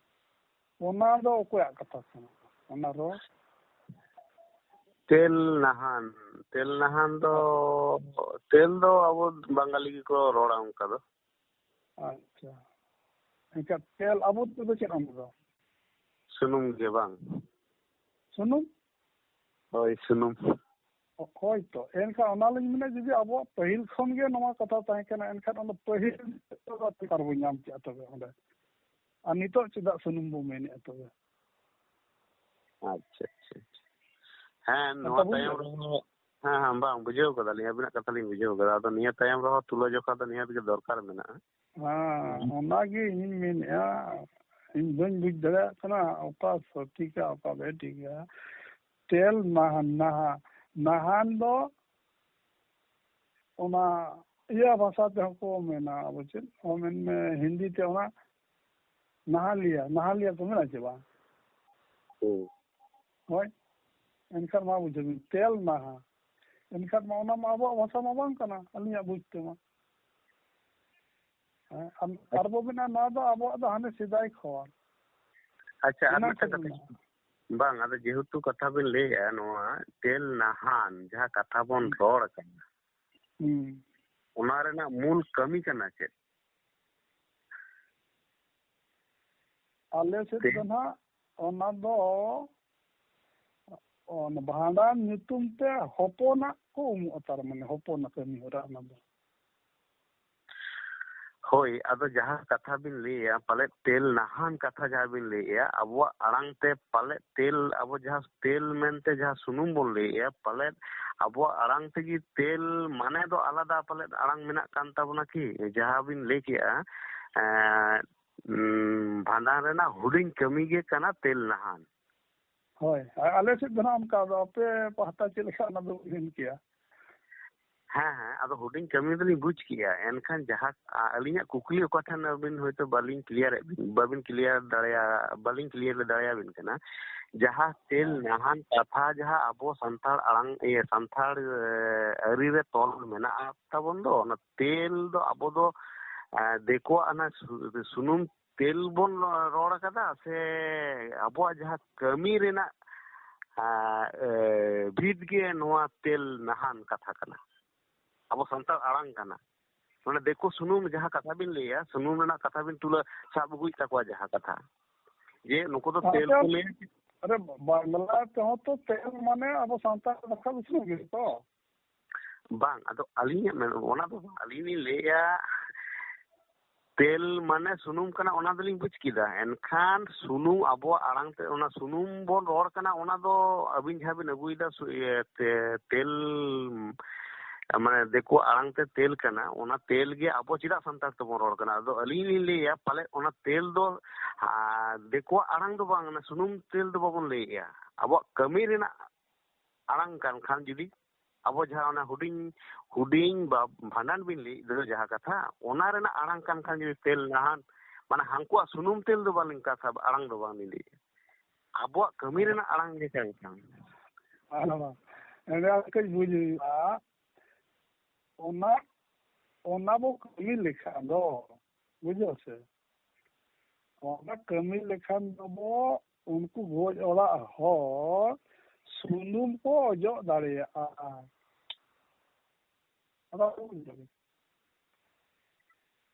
ᱚᱱᱟ ᱫᱚ ᱚᱠᱚᱭᱟᱜ ᱠᱟᱛᱷᱟ ᱠᱟᱱᱟ? ᱚᱱᱟ ᱨᱚᱲ? ᱛᱮᱞ ᱱᱟᱦᱟᱱ, ᱛᱮᱞ ᱱᱟᱦᱟᱱ ᱫᱚ, ᱛᱮᱞ ᱫᱚ ᱟᱵᱚ ᱵᱟᱝᱜᱟᱞᱤ ᱜᱮᱠᱚ ᱨᱚᱲᱟ ᱚᱱᱠᱟ ᱫᱚ᱾ ᱟᱪᱪᱷᱟ, ᱮᱱᱠᱷᱟᱱ ᱛᱮᱞ ᱟᱵᱚ ᱛᱮᱫᱚ ᱪᱮᱫ ᱚᱱᱟ ᱫᱚ? ᱥᱩᱱᱩᱢ ᱜᱮ ᱵᱟᱝ? ᱥᱩᱱᱩᱢ? ᱦᱳᱭ, ᱥᱩᱱᱩᱢ᱾ ᱦᱳᱭ ᱛᱚ, ᱮᱱᱠᱷᱟᱱ ᱚᱱᱟ ᱞᱤᱧ ᱢᱮᱱᱟ, ᱡᱩᱫᱤ ᱟᱵᱚᱣᱟᱜ ᱯᱟᱹᱦᱤᱞ ᱠᱷᱚᱱ ᱜᱮ ᱱᱚᱣᱟ ᱠᱟᱛᱷᱟ ᱛᱟᱦᱮᱸ ᱠᱟᱱᱟ, ᱮᱱᱠᱷᱟᱱ ᱚᱱᱟ ᱯᱟᱹᱦᱤᱞ ᱟᱨ ᱵᱚᱱ ᱧᱟᱢ ᱠᱮᱜᱼᱟ ᱛᱚᱵᱮ ᱚᱸᱰᱮ᱾ ᱟᱨ ᱱᱤᱛᱚᱜ ᱪᱮᱫᱟᱜ ᱥᱩᱱᱩᱢ ᱵᱚ ᱢᱮᱱᱮᱜᱼᱟ ᱛᱚᱵᱮ? ᱟᱪᱪᱷᱟ, ᱟᱪᱪᱷᱟ, ᱟᱪᱪᱷᱟ᱾ ᱦᱮᱸ, ᱱᱚᱣᱟ ᱛᱟᱵᱚᱱ ᱛᱟᱭᱚᱢ ᱜᱮ᱾ ᱨᱮᱦᱚᱸ, ᱦᱮᱸ, ᱦᱮᱸ, ᱵᱟᱝ, ᱵᱩᱡᱷᱟᱹᱣ ᱠᱟᱫᱟᱞᱤᱧ, ᱟᱹᱵᱤᱱᱟᱜ ᱠᱟᱛᱷᱟ ᱞᱤᱧ ᱵᱩᱡᱷᱟᱹᱣ ᱠᱟᱫᱟ᱾ ᱟᱫᱚ ᱱᱤᱭᱟᱹ ᱛᱟᱭᱚᱢ ᱨᱮᱦᱚᱸ ᱛᱩᱞᱟᱹ ᱡᱚᱠᱷᱟ ᱫᱚ ᱱᱤᱦᱟᱹᱛ ᱜᱮ ᱫᱚᱨᱠᱟᱨ ᱢᱮᱱᱟᱜᱼᱟ᱾ ᱦᱮᱸ, ᱚᱱᱟᱜᱮ ᱤᱧᱤᱧ ᱢᱮᱱᱮᱜᱼᱟ, ᱤᱧ ᱵᱟᱹᱧ ᱵᱩᱡᱽ ᱫᱟᱲᱮᱭᱟᱜ ᱠᱟᱱᱟ ᱚᱠᱟ ᱥᱚᱴᱷᱤᱠᱟ, ᱚᱠᱟ ᱵᱮᱴᱷᱤᱠᱟ᱾ ᱛᱮᱞ ᱱᱟᱦᱟᱱ, ᱱᱟᱦᱟ-, ᱱᱟᱦᱟᱱ ᱫᱚ ᱚᱱᱟ ᱤᱭᱟᱹ ᱵᱷᱟᱥᱟ ᱛᱮᱦᱚᱸ ᱠᱚ ᱢᱮᱱᱟ, ᱟᱵᱚ ᱪᱮᱫ ᱠᱚ ᱢᱮᱱ ᱢᱮ, ᱦᱤᱱᱫᱤ ᱛᱮ ᱚᱱᱟ ᱱᱟᱦᱟᱞᱤᱭᱟ, ᱱᱟᱦᱟᱞᱤᱭᱟ ᱠᱚ ᱢᱮᱱᱟ ᱪᱮ ᱵᱟᱝ? ᱦᱩᱸ᱾ ᱦᱳᱭ᱾ ᱮᱱᱠᱷᱟᱱ ᱢᱟ ᱵᱩᱡᱷᱟᱹᱣ ᱵᱤᱱ, ᱛᱮᱞ ᱱᱟᱦᱟ᱾ ᱮᱱᱠᱷᱟᱱ ᱢᱟ ᱚᱱᱟ ᱢᱟ ᱟᱵᱚᱣᱟᱜ ᱵᱷᱟᱥᱟ ᱢᱟ ᱵᱟᱝ ᱠᱟᱱᱟ, ᱟᱹᱞᱤᱧᱟᱜ ᱵᱩᱡᱽ ᱛᱮᱢᱟ᱾ ᱦᱮᱸ, ᱟᱨ, ᱟᱨ ᱵᱚ ᱢᱮᱱᱟ, ᱱᱚᱣᱟ ᱫᱚ ᱟᱵᱚᱣᱟᱜ ᱫᱚ ᱦᱟᱱᱮ ᱥᱮᱫᱟᱭ ᱠᱷᱚᱱ᱾ ᱟᱪᱪᱷᱟ, ᱟᱨ ᱚᱱᱟ ᱢᱤᱫᱴᱟᱝ ᱠᱷᱚᱱ ᱠᱟᱛᱷᱟ᱾ ᱢᱮᱱᱟᱜᱼᱟ᱾ ᱵᱟᱝ, ᱟᱫᱚ ᱡᱮᱦᱮᱛᱩ ᱠᱟᱛᱷᱟ ᱵᱤᱱ ᱞᱟᱹᱭᱮᱜᱼᱟ, ᱱᱚᱣᱟ ᱛᱮᱞ ᱱᱟᱦᱟᱱ ᱡᱟᱦᱟᱸ ᱠᱟᱛᱷᱟ ᱵᱚᱱ ᱦᱩᱸ᱾ ᱨᱚᱲ ᱠᱟᱱᱟ, ᱦᱩᱸ᱾ ᱚᱱᱟ ᱨᱮᱱᱟᱜ ᱢᱩᱞ ᱠᱟᱹᱢᱤ ᱠᱟᱱᱟ ᱪᱮᱫ? ᱟᱞᱮ ᱥᱮᱫ ᱛᱮ? ᱫᱚ ᱱᱟᱦᱟᱜ ᱚᱱᱟ ᱫᱚ, ᱚᱱᱟ ᱵᱷᱟᱸᱰᱟᱱ ᱧᱩᱛᱩᱢ ᱛᱮ ᱦᱚᱯᱚᱱᱟᱜ ᱠᱚ ᱩᱢᱩᱜᱼᱟ, ᱛᱟᱨ ᱢᱟᱱᱮ ᱦᱚᱯᱚᱱᱟᱜ ᱠᱟᱹᱢᱤ ᱦᱚᱨᱟ ᱚᱱᱟ ᱫᱚ᱾ ᱦᱳᱭ, ᱟᱫᱚ ᱡᱟᱦᱟᱸ ᱠᱟᱛᱷᱟ ᱵᱤᱱ ᱞᱟᱹᱭᱮᱜᱼᱟ, ᱯᱟᱞᱮᱫ ᱛᱮᱞ ᱱᱟᱦᱟᱱ ᱠᱟᱛᱷᱟ ᱡᱟᱦᱟᱸ ᱵᱤᱱ ᱞᱟᱹᱭᱮᱜᱼᱟ, ᱟᱵᱚᱣᱟᱜ ᱟᱲᱟᱝ ᱛᱮ ᱯᱟᱞᱮᱫ ᱛᱮᱞ, ᱟᱵᱚ ᱡᱟᱦᱟᱸ ᱛᱮᱞ ᱢᱮᱱᱛᱮ ᱡᱟᱦᱟᱸ ᱥᱩᱱᱩᱢ ᱵᱚᱱ ᱞᱟᱹᱭᱮᱜᱼᱟ, ᱯᱟᱞᱮᱫ ᱟᱵᱚᱣᱟᱜ ᱟᱲᱟᱝ ᱛᱮᱜᱮ ᱛᱮᱞ ᱢᱟᱱᱮ ᱫᱚ ᱟᱞᱟᱫᱟ ᱯᱟᱞᱮᱫ ᱟᱲᱟᱝ ᱢᱮᱱᱟᱜ ᱠᱟᱱ ᱛᱟᱵᱚᱱᱟ ᱠᱤ? ᱡᱟᱦᱟᱸ ᱵᱤᱱ ᱞᱟᱹᱭ ᱠᱮᱜᱼᱟ, ᱮᱸ, ᱩᱸ, ᱵᱷᱟᱸᱰᱟᱱ ᱨᱮᱱᱟᱜ ᱦᱩᱰᱤᱧ ᱠᱟᱹᱢᱤ ᱜᱮ ᱠᱟᱱᱟ ᱛᱮᱞ ᱱᱟᱦᱟᱱ᱾ ᱦᱳᱭ, ᱟ-, ᱟᱞᱮ ᱥᱮᱫ ᱫᱚ ᱱᱟᱦᱟᱜ ᱚᱱᱠᱟ ᱫᱚ, ᱟᱯᱮ ᱯᱟᱦᱴᱟ ᱪᱮᱫ ᱞᱮᱠᱟ ᱚᱱᱟ ᱫᱚ ᱵᱟᱹᱧ ᱢᱮᱱ ᱠᱮᱭᱟ᱾ ᱦᱮᱸ, ᱦᱮᱸ, ᱟᱫᱚ ᱦᱩᱰᱤᱧ ᱠᱟᱹᱢᱤ ᱫᱚᱞᱤᱧ ᱵᱩᱡᱽ ᱠᱮᱜᱼᱟ, ᱮᱱᱠᱷᱟᱱ ᱡᱟᱦᱟᱸ, ᱟ-, ᱟᱹᱞᱤᱧᱟᱜ ᱠᱩᱠᱞᱤ ᱚᱠᱟ ᱴᱷᱮᱱ ᱟᱹᱵᱤᱱ ᱦᱚᱭᱛᱳ ᱵᱟᱹᱞᱤᱧ clear ᱮᱫ ᱵᱤᱱ, ᱵᱟᱹᱵᱤᱱ clear ᱫᱟᱲᱮᱭᱟ-, ᱵᱟᱹᱞᱤᱧ clear ᱫᱟᱲᱮᱭᱟᱵᱤᱱ ᱠᱟᱱᱟ, ᱡᱟᱦᱟᱸ ᱛᱮᱞ ᱦᱮᱸ᱾ ᱱᱟᱦᱟᱱ ᱠᱟᱛᱷᱟ ᱡᱟᱦᱟᱸ ᱟᱵᱚ ᱥᱟᱱᱛᱟᱲ ᱟᱲᱟᱝ, ᱤᱭᱟᱹ, ᱥᱟᱱᱛᱟᱲ, ᱮ, ᱟᱹᱨᱤ ᱨᱮ ᱛᱚᱞ ᱢᱮᱱᱟᱜᱼᱟ ᱛᱟᱵᱚᱱ ᱫᱚ, ᱚᱱᱟ ᱛᱮᱞ ᱫᱚ ᱟᱵᱚ ᱫᱚ, ᱮ, ᱫᱤᱠᱩᱣᱟᱜ ᱚᱱᱟ ᱥᱩ-, ᱥᱩᱱᱩᱢ ᱛᱮᱞ ᱵᱚᱱ ᱨᱚᱲ ᱠᱟᱫᱟ ᱥᱮ ᱟᱵᱚᱣᱟᱜ ᱡᱟᱦᱟᱸ ᱠᱟᱹᱢᱤ ᱨᱮᱱᱟᱜ, ᱟ, ᱮ, ᱵᱷᱤᱛ ᱜᱮ ᱱᱚᱣᱟ ᱛᱮᱞ ᱱᱟᱦᱟᱱ ᱠᱟᱛᱷᱟ ᱠᱟᱱᱟ, ᱟᱵᱚ ᱥᱟᱱᱛᱟᱲ ᱟᱲᱟᱝ ᱠᱟᱱᱟ? ᱢᱟᱱᱮ ᱫᱤᱠᱩ ᱥᱩᱱᱩᱢ ᱡᱟᱦᱟᱸ ᱠᱟᱛᱷᱟ ᱵᱤᱱ ᱞᱟᱹᱭᱟ, ᱥᱩᱱᱩᱢ ᱨᱮᱱᱟᱜ ᱠᱟᱛᱷᱟ ᱵᱤᱱ ᱛᱩᱞᱟᱹ ᱥᱟᱵ ᱟᱹᱜᱩᱭᱮᱫ ᱛᱟᱠᱚᱣᱟ ᱡᱟᱦᱟᱸ ᱠᱟᱛᱷᱟ, ᱡᱮ ᱱᱩᱠᱩ ᱫᱚ ᱛᱮᱞ ᱠᱚ ᱟᱪᱪᱷᱟ, ᱞᱟᱹᱭᱟ᱾ ᱟᱨᱮ, ᱵᱟᱝᱞᱟ ᱛᱮᱦᱚᱸ ᱛᱚ ᱛᱮᱞ ᱢᱟᱱᱮ ᱟᱵᱚ ᱥᱟᱱᱛᱟᱲ ᱵᱷᱟᱥᱟ ᱵᱷᱤᱛᱨᱤ ᱜᱮ ᱛᱚ᱾ ᱵᱟᱝ, ᱟᱫᱚ ᱟᱹᱞᱤᱧᱟᱜ ᱢᱮᱱ, ᱚᱱᱟ ᱫᱚ ᱵᱟᱝ, ᱟᱹᱞᱤᱧ ᱞᱤᱧ ᱞᱟᱹᱭᱮᱜᱼᱟ, ᱛᱮᱞ ᱢᱟᱱᱮ ᱥᱩᱱᱩᱢ ᱠᱟᱱᱟ, ᱚᱱᱟ ᱫᱚᱞᱤᱧ ᱵᱩᱡᱽ ᱠᱮᱫᱟ᱾ ᱮᱱᱠᱷᱟᱱ ᱥᱩᱱᱩᱢ, ᱟᱵᱚᱣᱟᱜ ᱟᱲᱟᱝ ᱛᱮ ᱚᱱᱟ ᱥᱩᱱᱩᱢ ᱵᱚᱱ ᱨᱚᱲ ᱠᱟᱱᱟ, ᱚᱱᱟ ᱫᱚ ᱟᱹᱵᱤᱱ ᱡᱟᱦᱟᱸ ᱵᱤᱱ ᱟᱹᱜᱩᱭᱮᱫᱟ, ᱥᱩ-, ᱤᱭᱟᱹ, ᱛᱮ-, ᱛᱮᱞ, ᱢᱟᱱᱮ ᱫᱤᱠᱩᱣᱟᱜ ᱟᱲᱟᱝ ᱛᱮ ᱛᱮᱞ ᱠᱟᱱᱟ, ᱚᱱᱟ ᱛᱮᱞ ᱜᱮ ᱟᱵᱚ ᱪᱮᱫᱟᱜ ᱥᱟᱱᱛᱟᱲ ᱛᱮᱵᱚᱱ ᱨᱚᱲ ᱠᱟᱱᱟ? ᱟᱫᱚ ᱟᱹᱞᱤᱧ ᱞᱤᱧ ᱞᱟᱹᱭᱟ, ᱯᱟᱞᱮᱫ ᱚᱱᱟ ᱛᱮᱞ ᱫᱚ, ᱟ, ᱫᱤᱠᱩᱣᱟᱜ ᱟᱲᱟᱝ ᱫᱚ ᱵᱟᱝ, ᱚᱱᱟ ᱥᱩᱱᱩᱢ ᱛᱮᱞ ᱫᱚ ᱵᱟᱵᱚᱱ ᱞᱟᱹᱭᱮᱜᱼᱟ, ᱟᱵᱚᱣᱟᱜ ᱠᱟᱹᱢᱤ ᱨᱮᱱᱟᱜ ᱟᱲᱟᱝ ᱠᱟᱱ ᱠᱷᱟᱱ ᱡᱩᱫᱤ ᱟᱵᱚ ᱡᱟᱦᱟᱸ ᱚᱱᱟ ᱦᱩᱰᱤᱧ, ᱦᱩᱰᱤᱧ ᱵᱟ-, ᱵᱷᱟᱸᱰᱟᱱ ᱵᱤᱱ ᱞᱟᱹᱭᱮᱫ ᱫᱚ ᱡᱟᱦᱟᱸ ᱠᱟᱛᱷᱟ, ᱚᱱᱟ ᱨᱮᱱᱟᱜ ᱟᱲᱟᱝ ᱠᱟᱱ ᱠᱷᱟᱱ ᱡᱩᱫᱤ ᱛᱮᱞ ᱱᱟᱦᱟᱱ, ᱢᱟᱱᱮ ᱦᱟᱱᱠᱩᱣᱟᱜ ᱥᱩᱱᱩᱢ ᱛᱮᱞ ᱫᱚ ᱵᱟᱹᱞᱤᱧ ᱠᱟᱛᱷᱟ, ᱟᱲᱟᱝ ᱫᱚ ᱵᱟᱝᱞᱤᱧ ᱞᱟᱹᱭᱮᱫᱼᱟ᱾ ᱟᱵᱚᱣᱟᱜ ᱠᱟᱹᱢᱤ ᱨᱮᱱᱟᱜ ᱟᱲᱟᱝ ᱜᱮ ᱠᱟᱱ ᱠᱷᱟᱱ᱾ ᱟᱨ ᱮᱸᱰᱮ ᱠᱟᱹᱡ ᱵᱩᱡᱽ ᱦᱩᱭᱩᱜᱼᱟ᱾ ᱚᱱᱟ, ᱚᱱᱟ ᱵᱚ ᱠᱟᱹᱢᱤ ᱞᱮᱠᱷᱟᱱ ᱫᱚ, ᱵᱩᱡᱷᱟᱹᱣ ᱥᱮ? ᱚᱱᱟ ᱠᱟᱹᱢᱤ ᱞᱮᱠᱷᱟᱱ ᱫᱚᱵᱚ ᱩᱱᱠᱩ ᱜᱚᱡ ᱚᱲᱟᱜ ᱦᱚᱲ ᱥᱩᱱᱩᱢ ᱠᱚ ᱚᱡᱚᱜ ᱫᱟᱲᱮᱭᱟᱜᱼᱟ᱾ ᱟᱫᱚ ᱵᱩᱡᱷᱟᱹᱣ᱾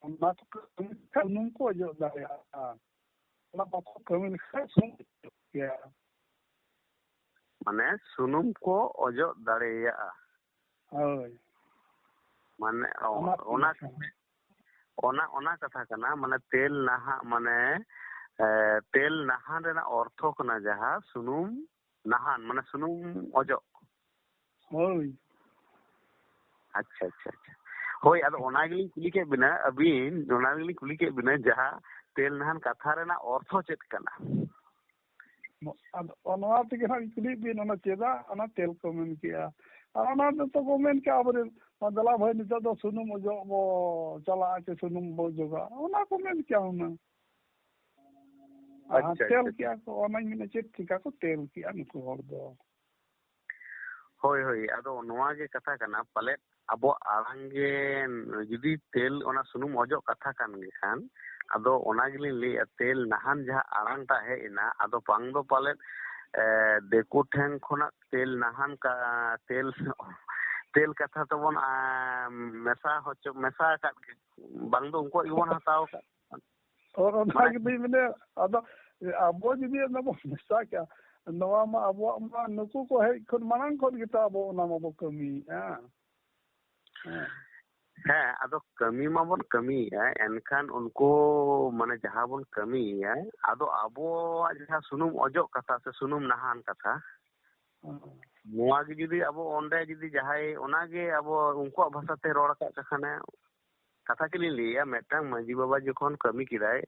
ᱚᱱᱟ ᱠᱚ ᱠᱟᱹᱢᱤ ᱞᱮᱠᱷᱟᱱ ᱥᱩᱱᱩᱢ ᱠᱚ ᱚᱡᱚᱜ ᱫᱟᱲᱮᱭᱟᱜᱼᱟ᱾ ᱚᱱᱟ ᱵᱟᱠᱚ ᱠᱟᱹᱢᱤ ᱞᱮᱠᱷᱟᱱ ᱥᱩᱱᱩᱢ ᱚᱡᱚᱜ ᱜᱮᱭᱟ᱾ ᱢᱟᱱᱮ ᱥᱩᱱᱩᱢ ᱠᱚ ᱚᱡᱚᱜ ᱫᱟᱲᱮᱭᱟᱜᱼᱟ᱾ ᱦᱳᱭ᱾ ᱢᱟᱱᱮ ᱚ-, ᱚᱱᱟ ᱚᱱᱟ, ᱠᱟᱛᱷᱟ᱾ ᱚᱱᱟ, ᱚᱱᱟ ᱠᱟᱛᱷᱟ ᱠᱟᱱᱟ, ᱢᱟᱱᱮ ᱛᱮᱞ ᱱᱟᱦᱟᱜ, ᱢᱟᱱᱮ, ᱮ, ᱛᱮᱞ ᱱᱟᱦᱟᱱ ᱨᱮᱱᱟᱜ ᱚᱨᱛᱷᱚ ᱠᱟᱱᱟ ᱡᱟᱦᱟᱸ ᱥᱩᱱᱩᱢ ᱱᱟᱦᱟᱱ, ᱢᱟᱱᱮ ᱥᱩᱱᱩᱢ ᱚᱡᱚᱜ᱾ ᱦᱳᱭ᱾ ᱟᱪᱪᱷᱟ, ᱟᱪᱪᱷᱟ, ᱟᱪᱪᱷᱟ᱾ ᱦᱳᱭ, ᱟᱫᱚ ᱚᱱᱟ ᱜᱮᱞᱤᱧ ᱠᱩᱞᱤ ᱠᱮᱫ ᱵᱤᱱᱟ, ᱟᱹᱵᱤᱱ ᱚᱱᱟ ᱜᱮᱞᱤᱧ ᱠᱩᱞᱤ ᱠᱮᱫ ᱵᱤᱱᱟ, ᱡᱟᱦᱟᱸ ᱛᱮᱞ ᱱᱟᱦᱟᱱ ᱠᱟᱛᱷᱟ ᱨᱮᱱᱟᱜ ᱚᱨᱛᱷᱚ ᱪᱮᱫ ᱠᱟᱱᱟ? ᱟᱫᱚ ᱱᱚᱣᱟ ᱛᱮᱜᱮ ᱦᱟᱸᱜ ᱠᱩᱞᱤᱭᱮᱫ ᱵᱤᱱ, ᱚᱱᱟ ᱪᱮᱫᱟᱜ ᱚᱱᱟ ᱛᱮᱞ ᱠᱚ ᱢᱮᱱ ᱠᱮᱜᱼᱟ? ᱟᱨ ᱚᱱᱟ ᱫᱚ ᱠᱚ ᱢᱮᱱ ᱠᱮᱜᱼᱟ ᱟᱵᱚᱨᱮᱱ, "ᱫᱮᱞᱟ ᱵᱷᱟᱹᱭ, ᱱᱤᱛᱚᱜ ᱫᱚ ᱥᱩᱱᱩᱢ ᱚᱡᱚᱜ ᱵᱚ ᱪᱟᱞᱟᱜᱼᱟ, ᱪᱮ ᱥᱩᱱᱩᱢ ᱵᱚ ᱚᱡᱚᱜᱟ?" ᱚᱱᱟ ᱠᱚ ᱢᱮᱱ ᱠᱮᱜᱼᱟ ᱦᱩᱱᱟᱹᱝ᱾ ᱟᱨ ᱟᱪᱪᱷᱟ, ᱛᱮᱞ ᱟᱪᱪᱷᱟ᱾ ᱠᱮᱜᱼᱟ ᱠᱚ, ᱚᱱᱟᱧ ᱢᱮᱱᱟ, ᱪᱮᱫ ᱪᱤᱠᱟ ᱠᱚ ᱛᱮᱞ ᱠᱮᱜᱼᱟ ᱱᱩᱠᱩ ᱦᱚᱲ ᱫᱚ? ᱦᱳᱭ, ᱦᱳᱭ, ᱟᱫᱚ ᱱᱚᱣᱟ ᱜᱮ ᱠᱟᱛᱷᱟ ᱠᱟᱱᱟ, ᱯᱟᱞᱮᱫ ᱟᱵᱚᱣᱟᱜ ᱟᱲᱟᱝ ᱜᱮ ᱡᱩᱫᱤ ᱛᱮᱞ, ᱚᱱᱟ ᱥᱩᱱᱩᱢ ᱚᱡᱚᱜ ᱠᱟᱛᱷᱟ ᱠᱟᱱ ᱜᱮ ᱠᱷᱟᱱ, ᱟᱫᱚ ᱚᱱᱟ ᱜᱮᱞᱤᱧ ᱞᱟᱹᱭᱮᱫᱼᱟ, ᱛᱮᱞ ᱱᱟᱦᱟᱱ ᱡᱟᱦᱟᱸ ᱟᱲᱟᱝ ᱴᱟᱜ ᱦᱮᱡ ᱮᱱᱟ, ᱟᱫᱚ ᱵᱟᱝ ᱫᱚ ᱯᱟᱞᱮᱫ, ᱮ, ᱫᱤᱠᱩ ᱴᱷᱮᱱ ᱠᱷᱚᱱᱟᱜ ᱛᱮᱞ ᱱᱟᱦᱟᱱ ᱠᱟ-, ᱛᱮᱞ, ᱛᱮᱞ ᱠᱟᱛᱷᱟ ᱛᱮᱵᱚᱱ, ᱟ, ᱢᱮᱥᱟ ᱦᱚᱪᱚ, ᱢᱮᱥᱟ ᱟᱠᱟᱫ ᱜᱮ, ᱵᱟᱝ ᱫᱚ ᱩᱱᱠᱩᱣᱟᱜ ᱜᱮᱵᱚᱱ ᱦᱟᱛᱟᱣ ᱟᱠᱟᱫ᱾ ᱦᱳᱭ, ᱚᱱᱟ ᱢᱟᱱᱮ ᱜᱮᱛᱚᱧ ᱢᱮᱱᱮᱫ, ᱟᱫᱚ ᱟᱵᱚ ᱡᱩᱫᱤ ᱚᱱᱟ ᱵᱚᱱ ᱢᱮᱥᱟ ᱠᱮᱜᱼᱟ, ᱱᱚᱣᱟ ᱢᱟ ᱟᱵᱚᱣᱟᱜ ᱢᱟ ᱱᱩᱠᱩ ᱠᱚ ᱦᱮᱡ ᱠᱷᱚᱱ ᱢᱟᱲᱟᱝ ᱠᱷᱚᱱ ᱜᱮᱛᱚ ᱟᱵᱚ ᱚᱱᱟ ᱢᱟᱵᱚ ᱠᱟᱹᱢᱤᱭᱮᱫᱼᱟ᱾ ᱦᱮᱸ᱾ ᱦᱮᱸ, ᱟᱫᱚ ᱠᱟᱹᱢᱤ ᱢᱟᱵᱚᱱ ᱠᱟᱹᱢᱤᱭᱮᱫᱼᱟ, ᱮᱱᱠᱷᱟᱱ ᱩᱱᱠᱩ ᱢᱟᱱᱮ ᱡᱟᱦᱟᱸ ᱵᱚᱱ ᱠᱟᱹᱢᱤᱭᱮᱫᱼᱟ, ᱟᱫᱚ ᱟᱵᱚᱣᱟᱜ ᱡᱟᱦᱟᱸ ᱥᱩᱱᱩᱢ ᱚᱡᱚᱜ ᱠᱟᱛᱷᱟ ᱥᱮ ᱥᱩᱱᱩᱢ ᱱᱟᱦᱟᱱ ᱠᱟᱛᱷᱟ, ᱦᱮᱸ᱾ ᱱᱚᱣᱟ ᱜᱮ ᱡᱩᱫᱤ ᱟᱵᱚ ᱚᱸᱰᱮ ᱡᱩᱫᱤ ᱡᱟᱦᱟᱸᱭ ᱚᱱᱟᱜᱮ ᱟᱵᱚ ᱩᱱᱠᱩᱣᱟᱜ ᱵᱷᱟᱥᱟᱛᱮ ᱨᱚᱲ ᱟᱠᱟᱫ ᱠᱷᱟᱱᱮ, ᱠᱟᱛᱷᱟ ᱜᱮᱞᱤᱧ ᱞᱟᱹᱭᱟ, ᱢᱤᱫᱴᱟᱝ ᱢᱟᱺᱡᱷᱤ ᱵᱟᱵᱟ ᱡᱚᱠᱷᱚᱱ ᱠᱟᱹᱢᱤ ᱠᱮᱫᱟᱭ,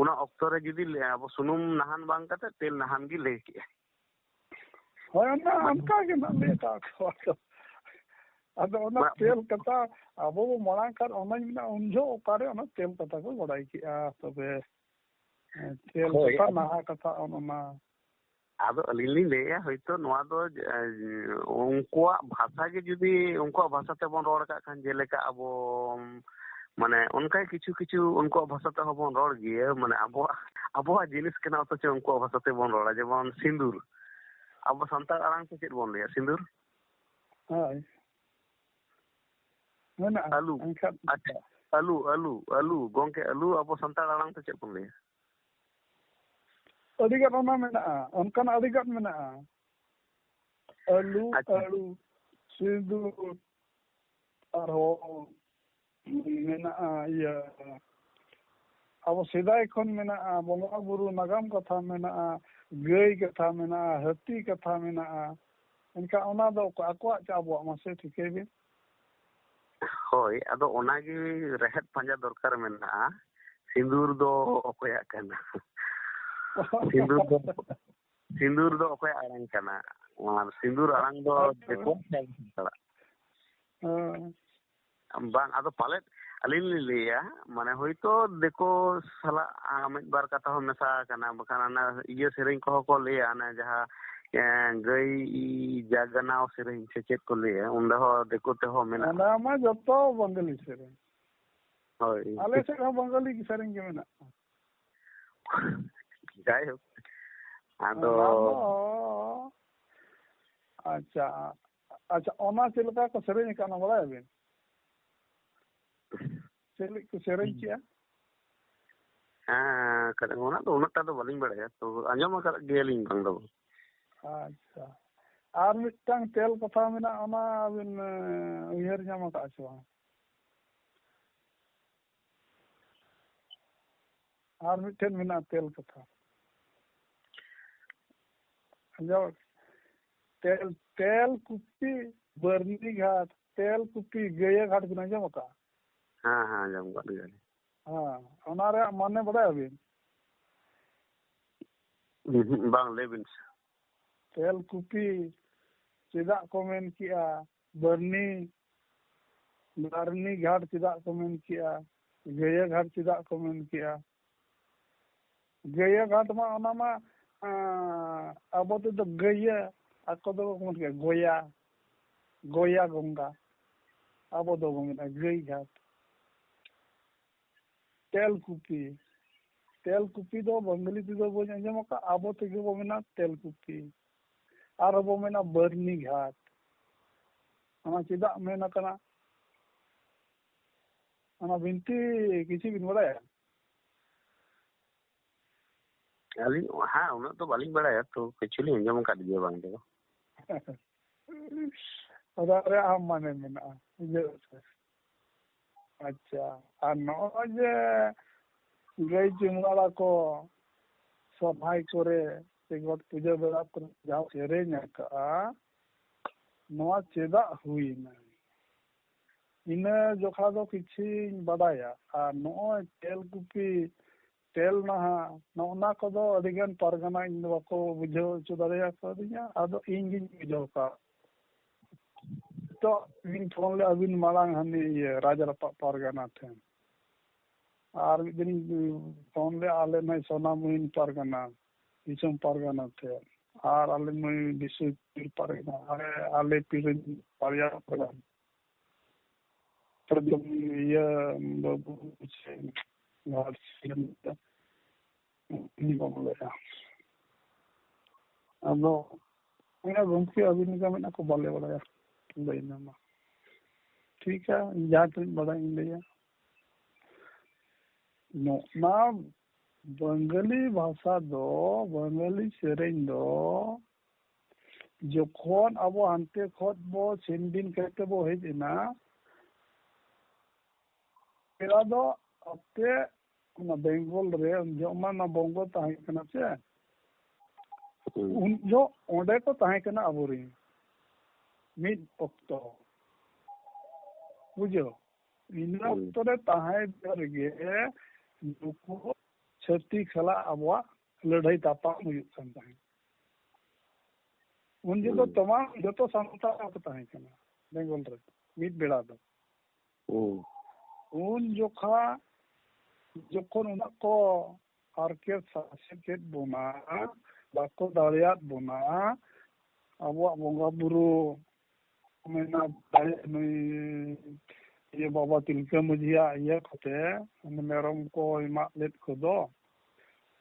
ᱚᱱᱟ ᱚᱠᱛᱚ ᱨᱮ ᱡᱩᱫᱤ ᱞᱟᱹᱭᱟ, ᱟᱵᱚ ᱥᱩᱱᱩᱢ ᱱᱟᱦᱟᱱ ᱵᱟᱝ ᱠᱟᱛᱮ ᱛᱮᱞ ᱱᱟᱦᱟᱱ ᱜᱮ ᱞᱟᱹᱭ ᱠᱮᱜᱼᱟᱭ᱾ ᱦᱳᱭ, ᱚᱱᱟ ᱢᱟᱱᱮ ᱚᱱᱠᱟ ᱜᱮ ᱱᱟᱜ ᱞᱟᱹᱭ ᱟᱠᱟᱫ ᱠᱚᱣᱟ ᱠᱚ᱾ ᱟᱫᱚ ᱚᱱᱟ ᱢᱟ- ᱛᱮᱞ ᱠᱟᱛᱷᱟ ᱟᱵᱚ ᱵᱚ ᱢᱟᱲᱟᱝ ᱠᱷᱟᱱ, ᱚᱱᱟᱧ ᱢᱮᱱᱟ, ᱩᱱ ᱡᱚᱦᱚᱜ ᱚᱠᱟᱨᱮ ᱚᱱᱟ ᱛᱮᱞ ᱠᱟᱛᱷᱟ ᱠᱚ ᱵᱟᱲᱟᱭ ᱠᱮᱜᱼᱟ? ᱛᱚᱵᱮ, ᱦᱮᱸ, ᱛᱮᱞ ᱦᱳᱭ, ᱠᱟᱛᱷᱟ, ᱟᱫᱚ ᱱᱟᱦᱟ ᱠᱟᱛᱷᱟ, ᱚᱱ ᱚᱱᱟ᱾ ᱟᱫᱚ ᱟᱹᱞᱤᱧ ᱞᱤᱧ ᱞᱟᱹᱭᱮᱜᱼᱟ, ᱦᱳᱭᱛᱳ ᱱᱚᱣᱟ ᱫᱚ, ᱮ, ᱩᱱᱠᱩᱣᱟᱜ ᱵᱷᱟᱥᱟ ᱜᱮ ᱡᱩᱫᱤ ᱩᱱᱠᱩᱣᱟᱜ ᱵᱷᱟᱥᱟ ᱛᱮᱵᱚᱱ ᱨᱚᱲ ᱠᱟᱜ ᱠᱷᱟᱱ, ᱡᱮᱞᱮᱠᱟ ᱟᱵᱚ, ᱢᱟᱱᱮ, ᱚᱱᱠᱟ ᱠᱤᱪᱷᱩ ᱠᱤᱪᱷᱩ ᱩᱱᱠᱩᱣᱟᱜ ᱵᱷᱟᱥᱟ ᱛᱮᱦᱚᱸ ᱵᱚᱱ ᱨᱚᱲ ᱜᱮᱭᱟ, ᱢᱟᱱᱮ, ᱟᱵᱚᱣᱟᱜ, ᱟᱵᱚᱣᱟᱜ ᱡᱤᱱᱤᱥ ᱠᱟᱱᱟ, ᱚᱛᱷᱚᱪᱚ ᱩᱱᱠᱩᱣᱟᱜ ᱵᱷᱟᱥᱟ ᱛᱮᱵᱚᱱ ᱨᱚᱲᱟ᱾ ᱡᱮᱢᱚᱱ ᱥᱤᱸᱫᱩᱨ, ᱟᱵᱚ ᱥᱟᱱᱛᱟᱲ ᱟᱲᱟᱝ ᱛᱮ ᱪᱮᱫ ᱵᱚᱱ ᱞᱟᱹᱭᱟ? ᱥᱤᱸᱫᱩᱨ? ᱦᱳᱭ᱾ ᱢᱮᱱᱟᱜᱼᱟ᱾ ᱟᱹᱞᱩ᱾ ᱮᱱᱠᱷᱟᱱ ᱟᱪᱪᱷᱟ, ᱟᱹᱞᱩ, ᱟᱹᱞᱩ, ᱟᱹᱞᱩ, ᱜᱚᱝᱠᱮ, ᱟᱹᱞᱩ ᱟᱵᱚ ᱥᱟᱱᱛᱟᱲ ᱟᱲᱟᱝ ᱛᱮ ᱪᱮᱫ ᱵᱚᱱ ᱞᱟᱹᱭᱟ? ᱟᱹᱰᱤᱜᱟᱱ ᱚᱱᱟ ᱢᱮᱱᱟᱜᱼᱟ, ᱚᱱᱠᱟᱱᱟᱜ ᱟᱹᱰᱤᱜᱟᱱ ᱢᱮᱱᱟᱜᱼᱟ᱾ ᱟᱹᱞᱩ, ᱟᱪᱪᱷᱟ᱾ ᱟᱹᱲᱩ, ᱥᱤᱸᱫᱩᱨ, ᱟᱨᱦᱚᱸ ᱢᱮᱱᱟᱜᱼᱟ ᱤᱭᱟᱹ, ᱟᱵᱚ ᱥᱮᱫᱟᱭ ᱠᱷᱚᱱ ᱢᱮᱱᱟᱜᱼᱟ, ᱵᱚᱸᱜᱟ ᱵᱩᱨᱩ ᱱᱟᱜᱟᱢ ᱠᱟᱛᱷᱟ ᱢᱮᱱᱟᱜᱼᱟ, ᱜᱟᱹᱭ ᱠᱟᱛᱷᱟ ᱢᱮᱱᱟᱜᱼᱟ, ᱦᱟᱹᱛᱤ ᱠᱟᱛᱷᱟ ᱢᱮᱱᱟᱜᱼᱟ᱾ ᱮᱱᱠᱷᱟᱱ ᱚᱱᱟ ᱫᱚ ᱚᱠᱟ-, ᱟᱠᱚᱣᱟᱜ ᱪᱮ ᱟᱵᱚᱣᱟᱜ? ᱢᱟᱥᱮ ᱴᱷᱤᱠᱟᱹᱭ ᱵᱤᱱ᱾ ᱦᱳᱭ, ᱟᱫᱚ ᱚᱱᱟᱜᱮ ᱨᱮᱦᱮᱫ ᱯᱟᱸᱡᱟ ᱫᱚᱨᱠᱟᱨ ᱢᱮᱱᱟᱜᱼᱟ᱾ ᱥᱤᱸᱫᱩᱨ ᱫᱚ ᱚᱠᱚᱭᱟᱜ ᱠᱟᱱᱟ? ᱥᱤᱸᱫᱩᱨ ᱫᱚ, ᱥᱤᱸᱫᱩᱨ ᱫᱚ ᱚᱠᱚᱭᱟᱜ ᱟᱲᱟᱝ ᱠᱟᱱᱟ? ᱟᱨ ᱥᱤᱸᱫᱩᱨ ᱟᱲᱟᱝ ᱫᱚ ᱫᱤᱠᱩᱣᱟᱜ ᱥᱮ ᱟᱵᱚ ᱥᱟᱱᱛᱟᱲᱟᱜ? ᱦᱮᱸ᱾ ᱵᱟᱝ, ᱟᱫᱚ ᱯᱟᱞᱮᱫ ᱟᱹᱞᱤᱧ ᱞᱤᱧ ᱞᱟᱹᱭᱟ, ᱢᱟᱱᱮ, ᱦᱳᱭᱛᱳ ᱫᱤᱠᱩ ᱥᱟᱞᱟᱜ, ᱟ, ᱢᱤᱫ ᱵᱟᱨ ᱠᱟᱛᱷᱟ ᱦᱚᱸ ᱢᱮᱥᱟ ᱟᱠᱟᱱᱟ, ᱵᱟᱠᱷᱟᱱ ᱚᱱᱟ ᱤᱭᱟᱹ ᱥᱮᱨᱮᱧ ᱠᱚᱦᱚᱸ ᱠᱚ ᱞᱟᱹᱭᱟ, ᱚᱱᱟ ᱡᱟᱦᱟᱸ, ᱮ, ᱜᱟᱹᱭ ᱡᱟᱜᱟᱱᱟᱣ ᱥᱮᱨᱮᱧ ᱥᱮ ᱪᱮᱫ ᱠᱚ ᱞᱟᱹᱭᱟ, ᱚᱸᱰᱮ ᱦᱚᱸ ᱫᱤᱠᱩ ᱛᱮᱦᱚᱸ ᱢᱮᱱᱟᱜᱼᱟ᱾ ᱚᱱᱟ ᱢᱟ ᱡᱚᱛᱚ ᱵᱟᱝᱜᱟᱞᱤ ᱥᱮᱨᱮᱧ᱾ ᱦᱳᱭ᱾ ᱟᱞᱮ ᱥᱮᱫ ᱦᱚᱸ ᱵᱟᱝᱜᱟᱞᱤ ᱥᱮᱨᱮᱧ ᱜᱮ ᱢᱮᱱᱟᱜᱼᱟ᱾ ᱡᱟᱭᱦᱳᱠ, ᱟᱫᱚ ᱚᱱᱟ ᱫᱚ, ᱟᱪᱪᱷᱟ, ᱟᱪᱪᱷᱟ, ᱚᱱᱟ ᱪᱮᱫ ᱞᱮᱠᱟ ᱠᱚ ᱥᱮᱨᱮᱧ ᱟᱠᱟᱫ, ᱚᱱᱟ ᱵᱟᱲᱟᱭᱟᱵᱤᱱ? ᱪᱮᱫ ᱞᱮᱠᱟ ᱠᱚ ᱥᱮᱨᱮᱧ ᱠᱮᱜᱼᱟ? ᱦᱮᱸ, ᱠᱟᱹᱴᱤᱡ ᱚᱱᱟ ᱫᱚ ᱩᱱᱟᱹᱜ ᱴᱟ ᱫᱚ ᱵᱟᱹᱞᱤᱧ ᱵᱟᱲᱟᱭᱟ, ᱛᱚ ᱟᱸᱡᱚᱢ ᱟᱠᱟᱫ ᱜᱮᱭᱟᱞᱤᱧ ᱵᱟᱝ ᱫᱚ ᱵᱟᱝ᱾ ᱟᱪᱪᱷᱟ, ᱟᱨ ᱢᱤᱫᱴᱟᱝ ᱛᱮᱞ ᱠᱟᱛᱷᱟ ᱢᱮᱱᱟᱜᱼᱟ, ᱚᱱᱟ ᱵᱤᱱ, ᱮ, ᱩᱭᱦᱟᱹᱨ ᱧᱟᱢ ᱟᱠᱟᱫᱼᱟ ᱥᱮ ᱵᱟᱝ? ᱟᱨ ᱢᱤᱫᱴᱷᱮᱱ ᱢᱮᱱᱟᱜᱼᱟ ᱛᱮᱞ ᱠᱟᱛᱷᱟ᱾ ᱟᱸᱡᱚᱢ? ᱛᱮᱞ, ᱛᱮᱞ ᱠᱩᱯᱤ ᱵᱟᱹᱨᱱᱤ ᱜᱷᱟᱴ, ᱛᱮᱞ ᱠᱩᱯᱤ ᱜᱟᱹᱭᱟᱹ ᱜᱷᱟᱴ ᱵᱤᱱ ᱟᱸᱡᱚᱢ ᱟᱠᱟᱫᱼᱟ? ᱦᱮᱸ, ᱦᱮᱸ, ᱟᱸᱡᱚᱢ ᱟᱠᱟᱫ ᱜᱮᱭᱟᱞᱤᱧ᱾ ᱦᱮᱸ, ᱚᱱᱟ ᱨᱮᱭᱟᱜ ᱢᱟᱱᱮ ᱵᱟᱲᱟᱭᱟᱵᱤᱱ? ᱩᱸᱦᱩᱸᱜ, ᱵᱟᱝ, ᱞᱟᱹᱭ ᱵᱤᱱ ᱥᱮ᱾ ᱛᱮᱞ ᱠᱩᱯᱤ ᱪᱮᱫᱟᱜ ᱠᱚ ᱢᱮᱱ ᱠᱮᱜᱼᱟ? ᱵᱟᱹᱨᱱᱤ, ᱵᱟᱹᱨᱱᱤ ᱜᱷᱟᱴ ᱪᱮᱫᱟᱜ ᱠᱚ ᱢᱮᱱ ᱠᱮᱜᱼᱟ? ᱜᱟᱹᱭᱟᱹ ᱜᱷᱟᱴ ᱪᱮᱫᱟᱜ ᱠᱚ ᱢᱮᱱ ᱠᱮᱜᱼᱟ? ᱜᱟᱹᱭᱟᱹ ᱜᱷᱟᱴ ᱢᱟ ᱚᱱᱟ ᱢᱟ, ᱟᱸ, ᱟᱵᱚ ᱛᱮᱫᱚ ᱜᱟᱹᱭᱟᱹ, ᱟᱠᱚ ᱫᱚ ᱠᱚ ᱢᱮᱱ ᱠᱮᱜᱼᱟ ᱜᱚᱭᱟ, ᱜᱚᱭᱟ ᱜᱚᱝᱜᱟ, ᱟᱵᱚ ᱫᱚᱵᱚ ᱢᱮᱱᱟ ᱜᱟᱹᱭ ᱜᱷᱟᱴ᱾ ᱛᱮᱞᱠᱩᱯᱤ, ᱛᱮᱞᱠᱩᱯᱤ ᱫᱚ ᱵᱟᱝᱜᱟᱞᱤ ᱛᱮᱫᱚ ᱵᱟᱹᱧ ᱟᱸᱡᱚᱢ ᱟᱠᱟᱫ, ᱟᱵᱚ ᱛᱮᱜᱮ ᱵᱚ ᱢᱮᱱᱟ ᱛᱮᱞᱠᱩᱯᱤ, ᱟᱨᱦᱚᱸ ᱵᱚ ᱢᱮᱱᱟ ᱵᱟᱹᱨᱱᱤ ᱜᱷᱟᱴ᱾ ᱚᱱᱟ ᱪᱮᱫᱟᱜ ᱢᱮᱱ ᱟᱠᱟᱱᱟ? ᱚᱱᱟ ᱵᱤᱱᱛᱤ ᱠᱤᱪᱷᱩ ᱵᱤᱱ ᱵᱟᱲᱟᱭᱟ? ᱟᱹᱞᱤᱧ ᱦᱟᱸ ᱩᱱᱟᱹᱜ ᱫᱚ ᱵᱟᱹᱞᱤᱧ ᱵᱟᱲᱟᱭᱟ, ᱛᱚ ᱠᱤᱪᱷᱩ ᱞᱤᱧ ᱟᱸᱡᱚᱢ ᱟᱠᱟᱫ ᱜᱮᱭᱟ ᱵᱟᱝ ᱫᱚ᱾ ᱚᱱᱟ ᱨᱮᱭᱟᱜ ᱦᱚᱸ ᱢᱟᱱᱮ ᱢᱮᱱᱟᱜᱼᱟ, ᱵᱩᱡᱷᱟᱹᱣ ᱥᱮ? ᱟᱪᱪᱷᱟ, ᱟᱨ ᱱᱚᱜᱼᱚᱭ ᱡᱮ ᱜᱟᱹᱭ ᱪᱩᱢᱟᱹᱲᱟ ᱠᱚ ᱥᱚᱨᱦᱟᱭ ᱠᱚᱨᱮ ᱥᱮ ᱜᱚᱴ ᱯᱩᱡᱟᱹ ᱵᱮᱲᱟ ᱠᱚᱨᱮ ᱡᱟᱦᱟᱸ ᱥᱮᱨᱮᱧ ᱟᱠᱟᱜᱼᱟ, ᱱᱚᱣᱟ ᱪᱮᱫᱟᱜ ᱦᱩᱭᱱᱟ? ᱤᱱᱟᱹ ᱡᱚᱠᱷᱟ ᱫᱚ ᱠᱤᱪᱷᱤᱧ ᱵᱟᱰᱟᱭᱟ᱾ ᱟᱨ ᱱᱚᱜᱼᱚᱭ ᱛᱮᱞᱠᱩᱯᱤ, ᱛᱮᱞ ᱱᱟᱦᱟ, ᱱᱚᱜᱼᱱᱟ ᱠᱚᱫᱚ ᱟᱹᱰᱤᱜᱟᱱ ᱯᱟᱨᱜᱟᱱᱟ ᱤᱧ ᱫᱚ ᱵᱟᱠᱚ ᱵᱩᱡᱷᱟᱹᱣ ᱦᱚᱪᱚ ᱫᱟᱲᱮᱭᱟᱠᱟᱣᱫᱤᱧᱟ, ᱟᱫᱚ ᱤᱧ ᱜᱤᱧ ᱵᱩᱡᱷᱟᱹᱣ ᱠᱟᱜ᱾ ᱱᱤᱛᱚᱜ ᱤᱧ ᱯᱷᱳᱱ ᱞᱮᱫ ᱟᱹᱵᱤᱱ ᱢᱟᱲᱟᱝ ᱦᱟᱹᱱᱤ ᱤᱭᱟᱹ ᱨᱟᱡᱽ ᱨᱟᱯᱟᱜ ᱯᱟᱨᱜᱟᱱᱟ ᱴᱷᱮᱱ, ᱟᱨ ᱢᱤᱫ ᱫᱤᱱ ᱤᱧ ᱯᱷᱳᱱ ᱞᱮᱫ ᱟᱞᱮ ᱱᱚᱜᱼᱚᱭ ᱥᱳᱱᱟᱢᱩᱦᱤᱱ ᱯᱟᱨᱜᱟᱱᱟ, ᱫᱤᱥᱚᱢ ᱯᱟᱨᱜᱟᱱᱟ ᱴᱷᱮᱱ, ᱟᱨ ᱟᱞᱮ ᱱᱩᱭ ᱵᱤᱥᱱᱩᱯᱩᱨ ᱯᱟᱨᱜᱟᱱᱟ, ᱟᱞᱮ, ᱟᱞᱮ ᱯᱤᱲᱟᱹ ᱵᱟᱨᱭᱟ ᱯᱟᱨᱜᱟᱱᱟ᱾ ᱛᱚ ᱡᱮᱢᱚᱱ ᱤᱭᱟᱹ ᱵᱟᱹᱵᱩ ᱥᱮ ᱜᱷᱟᱴ ᱥᱤᱞᱟᱹ ᱢᱤᱫᱴᱟᱝ ᱩᱱᱤ ᱵᱟᱵᱚ ᱞᱟᱹᱭᱟ᱾ ᱟᱫᱚ ᱚᱱᱟ ᱜᱚᱢᱠᱮ ᱟᱹᱵᱤᱱ ᱞᱮᱠᱟ ᱢᱮᱱᱟᱜ ᱠᱚ ᱵᱟᱞᱮ ᱵᱟᱲᱟᱭᱟ, ᱞᱟᱹᱭ ᱧᱟᱢᱟ᱾ ᱴᱷᱤᱠᱟ, ᱤᱧ ᱡᱟᱦᱟᱸ ᱛᱤᱱᱟᱹᱜ ᱵᱟᱲᱟᱭ ᱤᱧ ᱞᱟᱹᱭᱟ᱾ ᱱᱚᱜᱼᱱᱟ ᱵᱟᱝᱜᱟᱞᱤ ᱵᱷᱟᱥᱟ ᱫᱚ, ᱵᱟᱝᱜᱟᱞᱤ ᱥᱮᱨᱮᱧ ᱫᱚ ᱡᱚᱠᱷᱚᱱ ᱟᱵᱚ ᱦᱟᱱᱛᱮ ᱠᱷᱚᱱ ᱵᱚ ᱪᱷᱤᱱᱵᱤᱱ ᱠᱟᱛᱮ ᱵᱚ ᱦᱮᱡ ᱮᱱᱟ, ᱯᱮᱲᱟ ᱫᱚ ᱟᱯᱮ ᱚᱱᱟ ᱵᱮᱝᱜᱚᱞ ᱨᱮ ᱩᱱ ᱡᱚᱦᱚᱜ ᱢᱟ ᱚᱱᱟ ᱵᱚᱝᱜᱚ ᱛᱟᱦᱮᱸ ᱠᱟᱱᱟ ᱥᱮ, ᱦᱩᱸ᱾ ᱩᱱ ᱡᱚᱦᱚᱜ ᱚᱸᱰᱮ ᱠᱚ ᱛᱟᱦᱮᱸ ᱠᱟᱱᱟ ᱟᱵᱚᱨᱮᱱ ᱢᱤᱫ ᱚᱠᱛᱚ, ᱵᱩᱡᱷᱟᱹᱣ᱾ ᱤᱱᱟᱹ ᱦᱩᱸ᱾ ᱚᱠᱛᱚ ᱨᱮ ᱛᱟᱦᱮᱸ ᱨᱮᱜᱮ ᱱᱩᱠᱩ ᱪᱷᱟᱹᱛᱤᱠ ᱥᱟᱞᱟᱜ ᱟᱵᱚᱣᱟᱜ ᱞᱟᱹᱲᱦᱟᱹᱭ ᱛᱟᱯᱟᱢ ᱦᱩᱭᱩᱜ ᱠᱟᱱ ᱛᱟᱦᱮᱸᱫ᱾ ᱩᱱ ᱡᱚᱦᱚᱜ ᱫᱚ ᱦᱩᱸ᱾ ᱛᱟᱢᱟᱢ ᱡᱚᱛᱚ ᱥᱟᱱᱛᱟᱲ ᱠᱚ ᱛᱟᱦᱮᱸ ᱠᱟᱱᱟ᱾ ᱵᱮᱝᱜᱚᱞ ᱨᱮ ᱢᱤᱫ ᱵᱮᱲᱟ ᱫᱚ᱾ ᱦᱩᱸ᱾ ᱩᱱ ᱡᱚᱠᱷᱟ ᱡᱚᱠᱷᱚᱱ ᱩᱱᱟᱹᱜ ᱠᱚ ᱦᱟᱨᱠᱮᱛ ᱥᱟᱥᱮᱛ ᱠᱮᱫ ᱵᱚᱱᱟ, ᱵᱟᱠᱚ ᱫᱟᱲᱮᱭᱟᱫ ᱵᱚᱱᱟ, ᱟᱵᱚᱣᱟᱜ ᱵᱚᱸᱜᱟ ᱵᱩᱨᱩ ᱢᱮᱱᱟᱜ ᱫᱟᱲᱮ ᱱᱩᱭ ᱤᱭᱟᱹ ᱵᱟᱵᱟ ᱛᱤᱞᱠᱟᱹ ᱢᱟᱹᱡᱷᱤᱭᱟᱜ ᱤᱭᱟᱹ ᱠᱚᱛᱮ, ᱩᱱᱤ ᱢᱮᱨᱚᱢ ᱠᱚ ᱮᱢᱟᱜ ᱞᱮᱫ ᱠᱚᱫᱚ,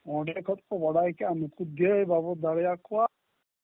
ᱚᱸᱰᱮ ᱠᱷᱚᱱ ᱠᱚ ᱵᱟᱰᱟᱭ ᱠᱮᱜᱼᱟ ᱱᱩᱠᱩ ᱜᱮ ᱵᱟᱵᱚ ᱫᱟᱲᱮᱭᱟᱠᱚᱣᱟ,